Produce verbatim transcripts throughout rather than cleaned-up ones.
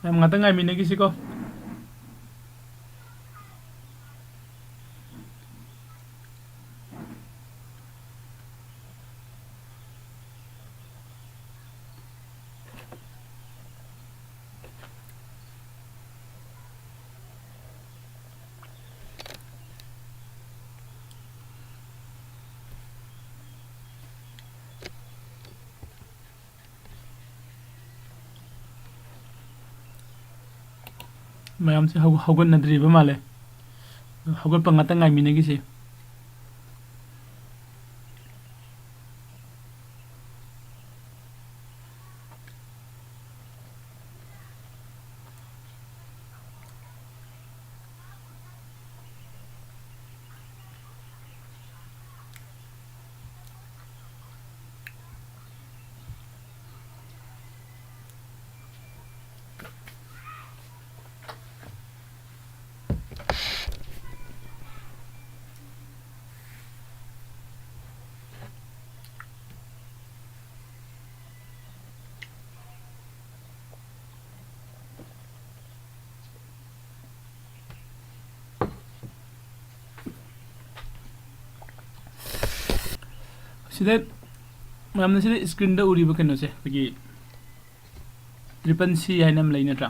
ꯃꯌꯥꯝ ꯉꯥꯛꯇꯪ ꯉꯥꯏꯃꯤꯟꯅꯈꯤꯁꯤꯀꯣ꯫ ꯃꯌꯥꯝꯁꯦ ꯍꯧ-, ꯍꯧꯒꯠꯅꯗ꯭ꯔꯤꯕ ꯃꯥꯜꯂꯦ꯫ ꯍꯧꯒꯠꯄ ꯉꯥꯛꯇ ꯉꯥꯏꯃꯤꯟꯅꯈꯤꯁꯦ꯫ ꯁꯤꯗ ꯃꯌꯥꯝꯅ ꯁꯤꯗ screenꯗ ꯎꯔꯤꯕ ꯀꯩꯅꯣꯁꯦ, ꯑꯩꯈꯣꯏꯒꯤ triple C ꯍꯥꯏꯅ ꯑꯃ ꯂꯩ ꯅꯠꯇ꯭ꯔꯥ?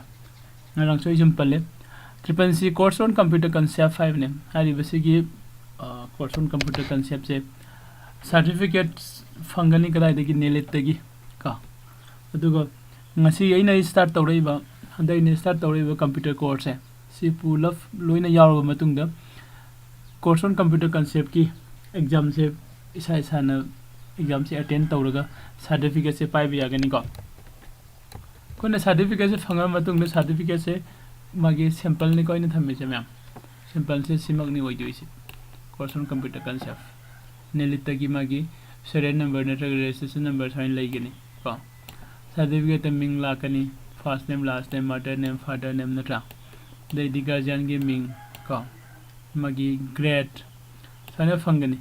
ꯉꯔꯥꯡꯁꯨ ꯑꯩ ꯁꯨꯝ ꯄꯜꯂꯦ, triple C Course on Computer Concept ꯍꯥꯏꯕꯅꯦ꯫ ꯍꯥꯏꯔꯤꯕꯁꯤꯒꯤ, ꯑ, Course on Computer Conceptꯁꯦ certificate ꯐꯪꯒꯅꯤ꯫ ꯀꯗꯥꯏꯗꯒꯤ? ꯅꯦꯂꯤꯠꯇꯒꯤ ꯀꯣ꯫ ꯑꯗꯨꯒ ꯉꯁꯤ ꯑꯩꯅ start ꯇꯧꯔꯛꯏꯕ, ꯍꯟꯗꯛ ꯑꯩꯅ start ꯇꯧꯔꯛꯏꯕ computer courseꯁꯦ, ꯁꯤ ꯄꯨꯂꯞ ꯂꯣꯏꯅ ꯌꯥꯎꯔꯕ ꯃꯇꯨꯡꯗ Course on Computer Conceptꯀꯤ examꯁꯦ ꯏꯁꯥ ꯏꯁꯥꯅ examꯁꯦ attend ꯇꯧꯔꯒ certificateꯁꯦ ꯄꯥꯏꯕ ꯌꯥꯒꯅꯤꯀꯣ꯫ ꯑꯩꯈꯣꯏꯅ certificateꯁꯦ ꯐꯪꯉꯕ ꯃꯇꯨꯡꯗ, certificateꯁꯦ ꯃꯥꯒꯤ sampleꯅꯤꯀꯣ ꯑꯩꯅ ꯊꯝꯃꯤꯁꯦ ꯃꯌꯥꯝ꯫ Sampleꯁꯦ ꯁꯤꯃꯛꯅꯤ ꯑꯣꯏꯗꯣꯏꯁꯦ꯫ Course on Computer Concept꯫ ꯅꯦꯂꯤꯠꯇꯒꯤ ꯃꯥꯒꯤ serial number ꯅꯠꯇ꯭ꯔꯒ registration number ꯁꯨꯃꯥꯏꯅ ꯂꯩꯒꯅꯤ ꯀꯣ꯫ Certificateꯇ ꯃꯤꯡ ꯂꯥꯛꯀꯅꯤ, first name, last name, mother name, father name ꯅꯠꯇ꯭ꯔꯥ? ꯑꯗꯩꯗꯤ guardianꯒꯤ ꯃꯤꯡ ꯀꯣ, ꯃꯥꯒꯤ grade ꯁꯨꯃꯥꯏꯅ ꯐꯪꯒꯅꯤ꯫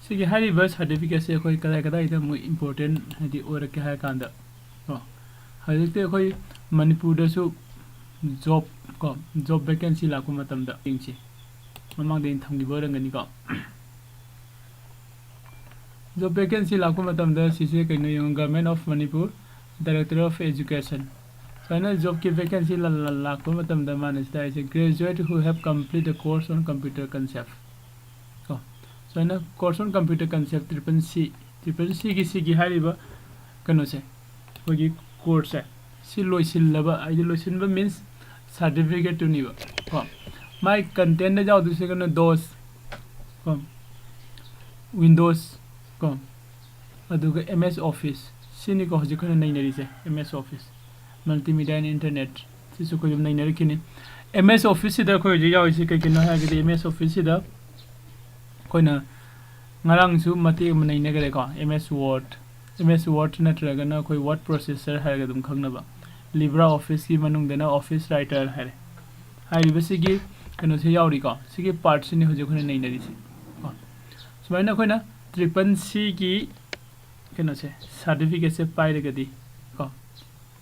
ꯁꯤꯒꯤ ꯍꯥꯏꯔꯤꯕ certificateꯁꯦ ꯑꯩꯈꯣꯏ ꯀꯗꯥꯏ ꯀꯗꯥꯏꯗ ꯑꯃꯨꯛ important ꯍꯥꯏꯗꯤ ꯑꯣꯏꯔꯛꯀꯦ ꯍꯥꯏꯔ ꯀꯥꯟꯗ, ꯀꯣ, ꯍꯧꯖꯤꯛꯇꯤ ꯑꯩꯈꯣꯏ ꯃꯅꯤꯄꯨꯔꯗꯁꯨ ꯖꯣꯕ ꯀꯣ, ꯖꯣꯕ ꯚꯦꯀꯦꯟꯁꯤ ꯂꯥꯛꯄ ꯃꯇꯝꯗ ꯌꯦꯡꯁꯤ꯫ ꯃꯃꯥꯡꯗ ꯑꯩꯅ ꯊꯝꯈꯤꯕ ꯑꯣꯏꯔꯝꯒꯅꯤꯀꯣ꯫ ꯖꯣꯕ ꯚꯦꯀꯦꯟꯁꯤ ꯂꯥꯛꯄ ꯃꯇꯝꯗ ꯁꯤꯁꯦ ꯀꯩꯅꯣ ꯌꯦꯡꯉꯣ, Government of Manipur, Director of Education꯫ ꯁꯨꯃꯥꯏꯅ ꯖꯣꯕꯀꯤ ꯚꯦꯀꯦꯟꯁꯤ ꯂꯥꯛꯄ ꯃꯇꯝꯗ ꯃꯥꯅ ꯁꯤꯗ ꯍꯥꯏꯁꯦ, "Graduate who have complete the course on computer concept"꯫ ꯀꯣ, ꯁꯨꯃꯥꯏꯅ "Course on computer concept triple C", triple ꯁꯤꯒꯤ ꯁꯤꯒꯤ ꯍꯥꯏꯔꯤꯕ ꯀꯩꯅꯣꯁꯦ, ꯑꯩꯈꯣꯏꯒꯤ ꯀꯣꯔꯁꯁꯦ, ꯁꯤ ꯂꯣꯏꯁꯤꯜꯂꯕ, ꯍꯥꯏꯗꯤ ꯂꯣꯏꯁꯤꯟꯕ means ꯁꯥꯔꯇꯤꯐꯤꯀꯦꯠꯇꯨꯅꯦꯕ ꯀꯣ꯫ ꯃꯥꯏ ꯀꯟꯇꯦꯟꯗ ꯌꯥꯎꯗꯣꯏꯁꯦ ꯀꯩꯅꯣ, ꯗꯣꯁ ꯀꯣ, ꯋꯤꯟꯗꯣꯁ ꯀꯣ, ꯑꯗꯨꯒ ꯑꯦꯝ ꯑꯦꯁ ꯑꯣꯐꯤꯁ, ꯁꯤꯅꯤꯀꯣ ꯍꯧꯖꯤꯛ ꯑꯩꯈꯣꯏꯅ ꯅꯩꯅꯔꯤꯁꯦ, M S office, multimedia and internet, ꯁꯤꯁꯨ ꯑꯩꯈꯣꯏ ꯑꯗꯨꯝ ꯅꯩꯅꯔꯛꯈꯤꯅꯤ꯫ ꯑꯦꯝ ꯑꯦꯁ ꯑꯣꯐꯤꯁꯁꯤꯗ ꯑꯩꯈꯣꯏ ꯍꯧꯖꯤꯛ ꯌꯥꯎꯔꯤꯁꯦ ꯀꯩ ꯀꯩꯅꯣ ꯍꯥꯏꯔꯒꯗꯤ, ꯑꯦꯝ ꯑꯦꯁ ꯑꯣꯐꯤꯁꯁꯤꯗ ꯑꯩꯈꯣꯏꯅ ꯉꯔꯥꯡꯁꯨ ꯃꯇꯦꯛ ꯑꯃ ꯅꯩꯅꯈ꯭ꯔꯦꯀꯣ, ꯑꯦꯝ ꯑꯦꯁ ꯋꯥꯔꯗ, ꯑꯦꯝ ꯑꯦꯁ ꯋꯥꯔꯗ ꯅꯠꯇ꯭ꯔꯒꯅ ꯑꯩꯈꯣꯏ ꯋꯥꯔꯗ ꯄ꯭ꯔꯣꯁꯦꯁꯔ ꯍꯥꯏꯔꯒ ꯑꯗꯨꯝ ꯈꯪꯅꯕ, ꯂꯤꯕ꯭ꯔꯥ ꯑꯣꯐꯤꯁꯀꯤ ꯃꯅꯨꯡꯗꯅ ꯑꯣꯐꯤꯁ ꯔꯥꯏꯇꯔ ꯍꯥꯏꯔꯦ꯫ ꯍꯥꯏꯔꯤꯕꯁꯤꯒꯤ ꯀꯩꯅꯣꯁꯦ ꯌꯥꯎꯔꯤꯀꯣ, ꯁꯤꯒꯤ ꯄꯥꯔꯠꯁꯤꯅꯤ ꯍꯧꯖꯤꯛ ꯑꯩꯈꯣꯏꯅ ꯅꯩꯅꯔꯤꯁꯦ ꯀꯣ꯫ ꯁꯨꯃꯥꯏꯅ ꯑꯩꯈꯣꯏꯅ ꯇ꯭ꯔꯤꯄꯜ ꯁꯤꯒꯤ ꯀꯩꯅꯣꯁꯦ, ꯁꯥꯔꯇꯤꯐꯤꯀꯦꯠꯁꯦ ꯄꯥꯏꯔꯒꯗꯤ ꯀꯣ,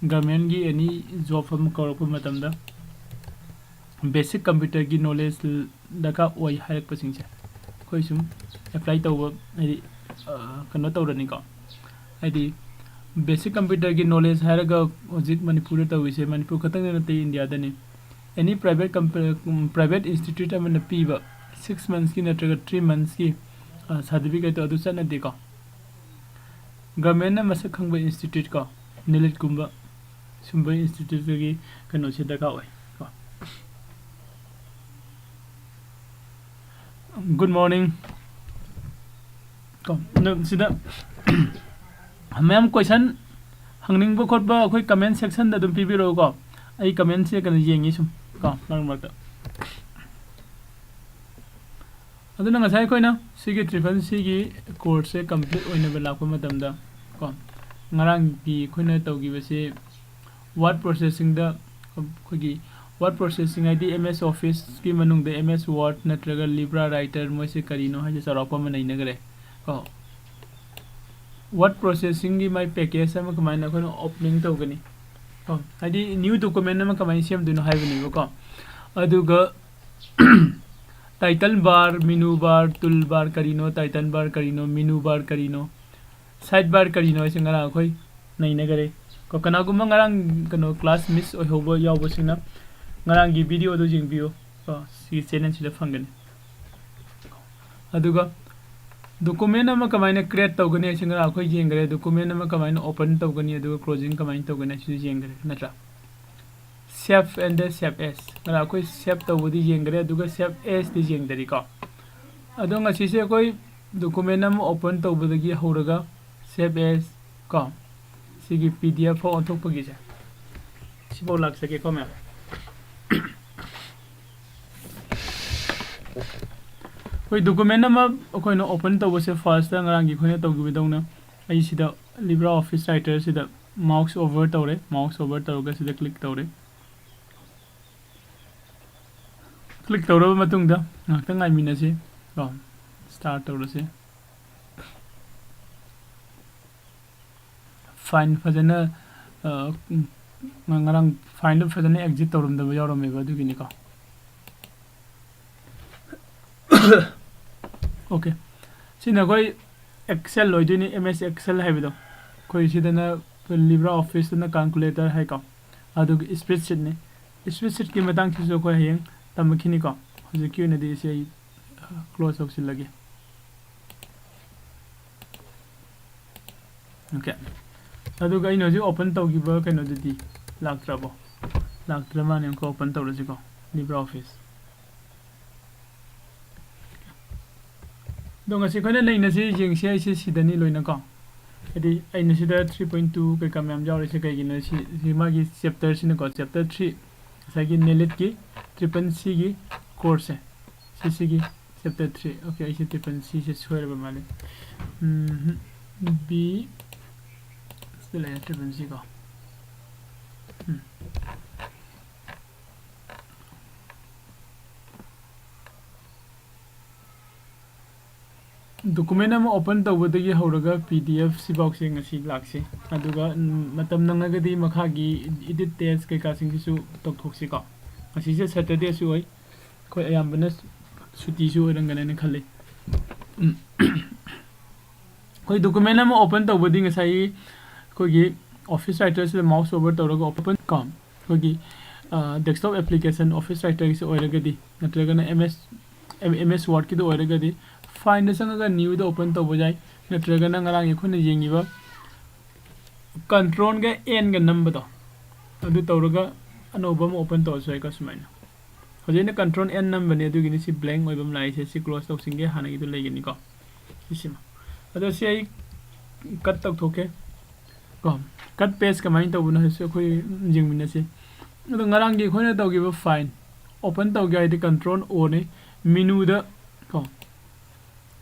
ꯒꯚꯔꯟꯃꯦꯟꯒꯤ ꯑꯦꯅꯤ ꯖꯣꯕ ꯑꯃ ꯀꯧꯔꯛꯄ ꯃꯇꯝꯗ ꯕꯦꯁꯤꯛ ꯀꯝꯄ꯭ꯌꯨꯇꯔꯒꯤ ꯅꯣꯂꯦꯖ ꯗꯔꯀꯥꯔ ꯑꯣꯏ ꯍꯥꯏꯔꯛꯄꯁꯤꯡꯁꯦ ꯑꯩꯈꯣꯏ ꯁꯨꯝ ꯑꯦꯄ꯭ꯂꯥꯏ ꯇꯧꯕ, ꯍꯥꯏꯗꯤ, ꯑ, ꯀꯩꯅꯣ ꯇꯧꯔꯅꯤꯀꯣ꯫ ꯍꯥꯏꯗꯤ ꯕꯦꯁꯤꯛ ꯀꯝꯄ꯭ꯌꯨꯇꯔꯒꯤ ꯅꯣꯂꯦꯖ ꯍꯥꯏꯔꯒ ꯍꯧꯖꯤꯛ ꯃꯅꯤꯄꯨꯔꯗ ꯇꯧꯔꯤꯁꯦ, ꯃꯅꯤꯄꯨꯔ ꯈꯛꯇꯪꯗ ꯅꯠꯇꯦ, ꯏꯟꯗꯤꯌꯥꯗꯅꯤ꯫ ꯑꯦꯅꯤ ꯄ꯭ꯔꯥꯏꯚꯦꯠ ꯀꯝꯄ-, ꯎꯝ, ꯄ꯭ꯔꯥꯏꯚꯦꯠ ꯏꯟꯁꯇꯤꯇ꯭ꯌꯨꯠ ꯑꯃꯅ ꯄꯤꯕ ꯁꯤꯛꯁ ꯃꯟꯊꯁꯀꯤ ꯅꯠꯇ꯭ꯔꯒ ꯊ꯭ꯔꯤ ꯃꯟꯊꯁꯀꯤ, ꯑ, ꯁꯥꯔꯇꯤꯐꯤꯀꯦꯠꯇꯣ ꯑꯗꯨ ꯆꯠꯅꯗꯦꯀꯣ꯫ ꯒꯚꯔꯟꯃꯦꯟꯅ ꯃꯁꯛ ꯈꯪꯕ ꯏꯟꯁꯇꯤꯇ꯭ꯌꯨꯠ ꯀꯣ, ꯅꯤꯂꯤꯠꯀꯨꯝꯕ ꯁꯨꯝꯕ ꯏꯟꯁꯇꯤꯇ꯭ꯌꯨꯠꯇꯒꯤ ꯀꯩꯅꯣꯁꯦ ꯗꯔꯀꯥꯔ ꯑꯣꯏ ꯀꯣ꯫ ꯒꯨꯗ ꯃꯣꯔꯅꯤꯡ ꯀꯣ꯫ ꯑꯗꯣ ꯁꯤꯗ ꯃꯌꯥꯝ ꯀꯣꯏꯁꯟ ꯍꯪꯅꯤꯡꯕ ꯈꯣꯠꯄ ꯑꯩꯈꯣꯏ ꯀꯃꯦꯟ ꯁꯦꯛꯁꯟꯗ ꯑꯗꯨꯝ ꯄꯤꯕꯤꯔꯛꯎꯀꯣ꯫ ꯑꯩ ꯀꯃꯦꯟꯁꯦ ꯀꯩꯅꯣ ꯌꯦꯡꯉꯤ ꯁꯨꯝ ꯀꯣ, ꯃꯔꯛ ꯃꯔꯛꯇ꯫ ꯑꯗꯨꯅ ꯉꯁꯥꯏ ꯑꯩꯈꯣꯏꯅ ꯁꯤꯒꯤ ꯇ꯭ꯔꯤꯄꯜ ꯁꯤꯒꯤ ꯀꯣꯔꯁꯁꯦ ꯀꯝꯄ꯭ꯂꯤꯠ ꯑꯣꯏꯅꯕ ꯂꯥꯛꯄ ꯃꯇꯝꯗ ꯀꯣ, ꯉꯔꯥꯡꯒꯤ ꯑꯩꯈꯣꯏꯅ ꯇꯧꯈꯤꯕꯁꯤ ꯋꯥꯔꯗ ꯄ꯭ꯔꯣꯁꯦꯁꯤꯡꯗ, ꯑꯩꯈꯣꯏꯒꯤ ꯋꯥꯔꯗ ꯄ꯭ꯔꯣꯁꯦꯁꯤꯡ ꯍꯥꯏꯗꯤ ꯑꯦꯝ ꯑꯦꯁ ꯑꯣꯐꯤꯁꯀꯤ ꯃꯅꯨꯡꯗ ꯑꯦꯝ ꯑꯦꯁ ꯋꯥꯔꯗ ꯅꯠꯇ꯭ꯔꯒ ꯂꯤꯕ꯭ꯔꯥ ꯔꯥꯏꯇꯔ, ꯃꯣꯏꯁꯦ ꯀꯔꯤꯅꯣ ꯍꯥꯏꯁꯦ ꯆꯥꯎꯔꯥꯛꯄ ꯑꯃ ꯅꯩꯅꯈ꯭ꯔꯦ ꯀꯣ꯫ ꯋꯥꯔꯗ ꯄ꯭ꯔꯣꯁꯦꯁꯤꯡꯒꯤ ꯃꯥꯏ ꯄꯦꯀꯦꯖ ꯑꯃ ꯀꯃꯥꯏꯅ ꯑꯩꯈꯣꯏꯅ ꯑꯣꯄꯅꯤꯡ ꯇꯧꯒꯅꯤ, ꯀꯣ, ꯍꯥꯏꯗꯤ new document ꯑꯃ ꯀꯃꯥꯏꯅ ꯁꯦꯝꯗꯣꯏꯅꯣ ꯍꯥꯏꯕꯅꯦꯕꯀꯣ꯫ ꯑꯗꯨꯒ title bar, menu bar, tool bar ꯀꯔꯤꯅꯣ, title bar ꯀꯔꯤꯅꯣ, menu bar ꯀꯔꯤꯅꯣ, side bar ꯀꯔꯤꯅꯣ ꯍꯥꯏꯁꯦ ꯉꯔꯥꯡ ꯑꯩꯈꯣꯏ ꯅꯩꯅꯈꯔꯦ꯫ ꯀꯣ, ꯀꯅꯥꯒꯨꯝꯕ ꯉꯔꯥꯡ ꯀꯩꯅꯣ class miss ꯑꯣꯏꯍꯧꯕ ꯌꯥꯎꯕꯁꯤꯡꯅ ꯉꯔꯥꯡꯒꯤ video ꯑꯗꯨ ꯌꯦꯡꯕꯤꯌꯨ꯫ ꯀꯣ, ꯁꯤꯒꯤ channel ꯁꯤꯗ ꯐꯪꯒꯅꯤ꯫ ꯑꯗꯨꯒ document ꯑꯃ ꯀꯃꯥꯏꯅ create ꯇꯧꯒꯅꯤ ꯍꯥꯏꯁꯦ ꯉꯔꯥꯡ ꯑꯩꯈꯣꯏ ꯌꯦꯡꯈ꯭ꯔꯦ꯫ Document ꯑꯃ ꯀꯃꯥꯏꯅ open ꯇꯧꯒꯅꯤ ꯑꯗꯨꯒ closing ꯀꯃꯥꯏꯅ ꯇꯧꯒꯅꯤ ꯍꯥꯏꯁꯤꯁꯨ ꯌꯦꯡꯈ꯭ꯔꯦ, ꯅꯠꯇ꯭ꯔꯥ? Save and save as, ꯉꯔꯥꯡ ꯑꯩꯈꯣꯏ save ꯇꯧꯕꯗꯤ ꯌꯦꯡꯈ꯭ꯔꯦ, ꯑꯗꯨꯒ save as ꯗꯤ ꯌꯦꯡꯗꯔꯤꯀꯣ꯫ ꯑꯗꯣ ꯉꯁꯤꯁꯦ ꯑꯩꯈꯣꯏ document ꯑꯃ open ꯇꯧꯕꯗꯒꯤ ꯍꯧꯔꯒ save as ꯀꯣ, ꯁꯤꯒꯤ P D F ꯐꯥꯎ ꯑꯣꯟꯊꯣꯛꯄꯒꯤꯁꯦ, ꯁꯤꯐꯥꯎ ꯂꯥꯛꯆꯒꯦꯀꯣ ꯃꯌꯥꯝ꯫ ꯑꯩꯈꯣꯏ document ꯑꯃ ꯑꯩꯈꯣꯏꯅ open ꯇꯧꯕꯁꯦ, first ꯉꯔꯥꯡꯒꯤ ꯑꯩꯈꯣꯏꯅ ꯇꯧꯈꯤꯕꯗꯧꯅ ꯑꯩ ꯁꯤꯗ LibreOffice Writer ꯁꯤꯗ mouse over ꯇꯧꯔꯦ꯫ Mouse over ꯇꯧꯔꯒ ꯁꯤꯗ click ꯇꯧꯔꯦ꯫ Click ꯇꯧꯔꯕ ꯃꯇꯨꯡꯗ ꯉꯥꯏꯍꯥꯛꯇꯪ ꯉꯥꯏꯃꯤꯟꯅꯁꯤ ꯀꯣ, start ꯇꯧꯔꯁꯤ꯫ File ꯐꯖꯅ, ꯑ, ꯎꯝ, ꯉ-, ꯉꯔꯥꯡ file ꯗꯨ ꯐꯖꯅ exit ꯇꯧꯔꯝꯗꯕ ꯌꯥꯎꯔꯝꯃꯦꯕ, ꯑꯗꯨꯒꯤꯅꯤꯀꯣ꯫ Okay, ꯁꯤꯅ ꯑꯩꯈꯣꯏ Excel ꯑꯣꯏꯗꯣꯏꯅꯤ, M S Excel ꯍꯥꯏꯕꯗꯣ꯫ ꯑꯩꯈꯣꯏ ꯁꯤꯗꯅ LibreOffice ꯇꯅ calculator ꯍꯥꯏꯀꯣ, ꯑꯗꯨꯒ spreadsheet ꯅꯤ꯫ Spreadsheet ꯀꯤ ꯃꯇꯥꯡꯁꯤꯁꯨ ꯑꯩꯈꯣꯏ ꯍꯌꯦꯡ ꯇꯝꯃꯛꯈꯤꯅꯤꯀꯣ꯫ ꯍꯧꯖꯤꯛꯀꯤ ꯑꯣꯏꯅꯗꯤ ꯁꯤ ꯑꯩ, ꯑ, close ꯇꯧꯁꯤꯜꯂꯒꯦ꯫ Okay, ꯑꯗꯨꯒ ꯑꯩꯅ ꯍꯧꯖꯤꯛ open ꯇꯧꯈꯤꯕ ꯀꯩꯅꯣꯗꯨꯗꯤ ꯂꯥꯛꯇ꯭ꯔꯕꯣ? ꯂꯥꯛꯇ꯭ꯔ ꯃꯥꯅꯦ꯫ ꯑꯃꯨꯛꯀ open ꯇꯧꯔꯁꯤꯀꯣ, LibreOffice꯫ ꯑꯗꯣ ꯉꯁꯤ ꯑꯩꯈꯣꯏꯅ ꯅꯩꯅꯁꯤ, ꯌꯦꯡꯁꯤ ꯍꯥꯏꯁꯦ ꯁꯤꯗꯅꯤ ꯂꯣꯏꯅꯀꯣ꯫ ꯍꯥꯏꯗꯤ ꯑꯩꯅ ꯁꯤꯗ three point two ꯀꯩꯀꯥ ꯃꯌꯥꯝ ꯌꯥꯎꯔꯤꯁꯦ ꯀꯩꯒꯤꯅꯣ? ꯁꯤ, ꯁꯤ ꯃꯥꯒꯤ chapter ꯁꯤꯅꯀꯣ, chapter three, ꯉꯁꯥꯏꯒꯤ NALED ꯀꯤ triple C ꯒꯤ course ꯁꯦ, ꯁꯤꯁꯤꯒꯤ chapter three꯫ Okay, ꯑꯩꯁꯦ triple C ꯁꯦ ꯁꯣꯏꯔꯕ ꯃꯥꯜꯂꯦ꯫ ꯎꯝ, B ꯁꯤꯗ ꯂꯩꯔꯦ, triple C ꯀꯣ꯫ ꯎꯝ꯫ Document ꯑꯃ open ꯇꯧꯕꯗꯒꯤ ꯍꯧꯔꯒ P D F ꯁꯤꯐꯥꯎꯁꯦ ꯉꯁꯤ ꯂꯥꯛꯁꯤ꯫ ꯑꯗꯨꯒ, ꯎꯝ, ꯃꯇꯝ ꯅꯪꯉꯒꯗꯤ ꯃꯈꯥꯒꯤ edit test ꯀꯩꯀꯥꯁꯤꯡꯁꯤꯁꯨ ꯇꯧꯊꯣꯛꯁꯤꯀꯣ꯫ ꯉꯁꯤꯁꯦ Saturdayꯁꯨ ꯑꯣꯏ, ꯑꯩꯈꯣꯏ ꯑꯌꯥꯝꯕꯅ ꯁꯨꯇꯤꯁꯨ ꯑꯣꯏꯔꯝꯒꯅꯦꯅ ꯈꯜꯂꯤ꯫ ꯎꯝ꯫ ꯑꯩꯈꯣꯏ document ꯑꯃ open ꯇꯧꯕꯗꯤ ꯉꯁꯥꯏꯒꯤ ꯑꯩꯈꯣꯏꯒꯤ Office Writerꯁꯤꯗ mouse over ꯇꯧꯔꯒ open ꯀꯣ, ꯑꯩꯈꯣꯏꯒꯤ, ꯑ, desktop application Office Writerꯒꯤꯁꯦ ꯑꯣꯏꯔꯒꯗꯤ, ꯅꯠꯇ꯭ꯔꯒꯅ M S, M S Wordꯀꯤꯗ ꯑꯣꯏꯔꯒꯗꯤ, fileꯗ ꯆꯪꯉꯒ newꯗ open ꯇꯧꯕ ꯌꯥꯏ, ꯅꯠꯇ꯭ꯔꯒꯅ ꯉꯔꯥꯡꯒꯤ ꯑꯩꯈꯣꯏꯅ ꯌꯦꯡꯉꯤꯕ controlꯒ Nꯒ ꯅꯝꯕꯗꯣ, ꯑꯗꯨ ꯇꯧꯔꯒ ꯑꯅꯧꯕ ꯑꯃ open ꯇꯧꯔꯁꯨ ꯌꯥꯏꯀꯣ꯫ ꯁꯨꯃꯥꯏꯅ ꯍꯧꯖꯤꯛ ꯑꯩꯅ control N ꯅꯝꯕꯅꯦ, ꯑꯗꯨꯒꯤꯅꯤ ꯁꯤ blank ꯑꯣꯏꯕ ꯑꯃ ꯂꯥꯛꯏꯁꯦ꯫ ꯁꯤ close ꯇꯧꯁꯤꯟꯒꯦ, ꯍꯥꯟꯅꯒꯤꯗꯨ ꯂꯩꯒꯅꯤꯀꯣ꯫ ꯁꯤꯁꯤꯃ꯫ ꯑꯗꯣ ꯁꯤ ꯑꯩ cut ꯇꯧꯊꯣꯛꯀꯦ ꯀꯣ꯫ Cut paste ꯀꯃꯥꯏꯅ ꯇꯧꯕꯅꯣ ꯍꯥꯏꯕꯁꯨ ꯑꯩꯈꯣꯏ ꯌꯦꯡꯃꯤꯟꯅꯁꯤ꯫ ꯑꯗꯣ ꯉꯔꯥꯡꯒꯤ ꯑꯩꯈꯣꯏꯅ ꯇꯧꯈꯤꯕ file open ꯇꯧꯒꯦ ꯍꯥꯏꯗꯤ control Oꯅꯤ꯫ Menuꯗ ꯀꯣ,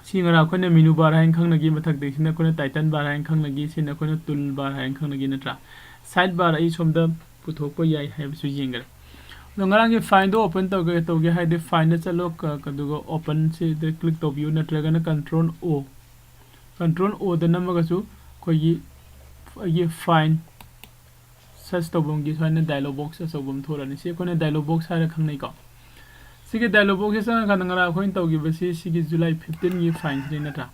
ꯁꯤ ꯉꯔꯥꯡ ꯑꯩꯈꯣꯏꯅ menu bar ꯍꯥꯏꯅ ꯈꯪꯅꯈꯤ, ꯃꯊꯛꯇꯒꯤꯁꯤꯅ ꯑꯩꯈꯣꯏꯅ title bar ꯍꯥꯏꯅ ꯈꯪꯅꯈꯤ, ꯁꯤꯅ ꯑꯩꯈꯣꯏꯅ tool bar ꯍꯥꯏꯅ ꯈꯪꯅꯈꯤ, ꯅꯠꯇ꯭ꯔꯥ? Side bar ꯑꯩ ꯁꯣꯝꯗ ꯄꯨꯊꯣꯛꯄ ꯌꯥꯏ ꯍꯥꯏꯕꯁꯨ ꯌꯦꯡꯈ꯭ꯔꯦ꯫ ꯑꯗꯣ ꯉꯔꯥꯡꯒꯤ fileꯗꯣ open ꯇꯧꯒꯦ, ꯇꯧꯒꯦ ꯍꯥꯏꯔꯗꯤ fileꯗ ꯆꯠꯂꯣ, ꯀ-, ꯑꯗꯨꯒ openꯁꯤꯗ click ꯇꯧꯕꯤꯌꯨ, ꯅꯠꯇ꯭ꯔꯒꯅ control O, control Oꯗ ꯅꯝꯃꯒꯁꯨ ꯑꯩꯈꯣꯏꯒꯤ, ꯑꯩꯒꯤ file search ꯇꯧꯐꯝꯒꯤ ꯁꯨꯃꯥꯏꯅ dialog box ꯑꯆꯧꯕ ꯑꯃ ꯊꯣꯛꯂꯛꯑꯅꯤ꯫ ꯁꯤ ꯑꯩꯈꯣꯏꯅ dialog box ꯍꯥꯏꯔ ꯈꯪꯅꯩꯀꯣ꯫ ꯁꯤꯒꯤ dialog boxꯁꯦ ꯆꯪꯉꯀꯥꯟꯗ ꯉꯔꯥꯡ ꯑꯩꯈꯣꯏꯅ ꯇꯧꯈꯤꯕꯁꯤ ꯁꯤꯒꯤ July fifteenꯒꯤ fileꯁꯤꯅꯤ ꯅꯠꯇ꯭ꯔꯥ?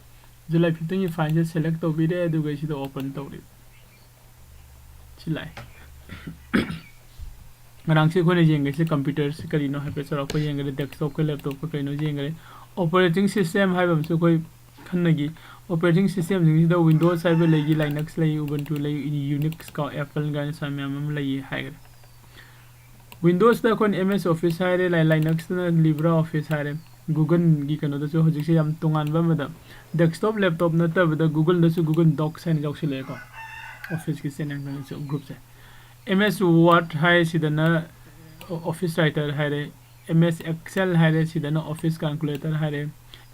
July fifteenꯒꯤ fileꯁꯦ select ꯇꯧꯕꯤꯔꯦ, ꯑꯗꯨꯒ ꯁꯤꯗ open ꯇꯧꯔꯦ꯫ ꯁꯤ ꯂꯥꯛꯑꯦ꯫ ꯉꯔꯥꯡꯁꯦ ꯑꯩꯈꯣꯏꯅ ꯌꯦꯡꯒꯦꯁꯦ computerꯁꯤ ꯀꯔꯤꯅꯣ ꯍꯥꯏꯐꯦꯠ ꯆꯥꯎꯔꯥꯛꯄ ꯌꯦꯡꯈ꯭ꯔꯦ, desktopꯀ laptopꯀ ꯀꯩꯅꯣ ꯌꯦꯡꯈ꯭ꯔꯦ꯫ Operating system ꯍꯥꯏꯕ ꯑꯃꯁꯨ ꯑꯩꯈꯣꯏ ꯈꯟꯅꯈꯤ꯫ Operating systemꯁꯤꯡꯁꯤꯗ Windows ꯍꯥꯏꯕ ꯂꯩꯈꯤ, Linux ꯂꯩ, Ubuntu ꯂꯩ, Unix ꯀꯣ, Apple ꯀꯥꯏꯅ ꯁꯨꯃꯥꯏꯅ ꯃꯌꯥꯝ ꯑꯃ ꯂꯩꯌꯦ ꯍꯥꯏꯈ꯭ꯔꯦ꯫ Windowsꯇ ꯑꯩꯈꯣꯏꯅ M S Office ꯍꯥꯏꯔꯦ, ꯂꯥꯏ-, Linuxꯇꯅ LibreOffice ꯍꯥꯏꯔꯦ꯫ Googleꯒꯤ ꯀꯩꯅꯣꯗꯁꯨ ꯍꯧꯖꯤꯛꯁꯦ ꯌꯥꯝ ꯇꯣꯉꯥꯟꯕ ꯑꯃꯗ desktop laptop ꯅꯠꯇꯕꯗ Googleꯗꯁꯨ Google Docs ꯍꯥꯏꯅ ꯌꯥꯎꯁꯤꯜꯂꯛꯑꯦꯀꯣ꯫ Officeꯀꯤ channelꯗꯁꯨ groupꯁꯦ꯫ M S Word ꯍꯥꯏ, ꯁꯤꯗꯅ Office Writer ꯍꯥꯏꯔꯦ, M S Excel ꯍꯥꯏꯔꯦ, ꯁꯤꯗꯅ Office Calculator ꯍꯥꯏꯔꯦ,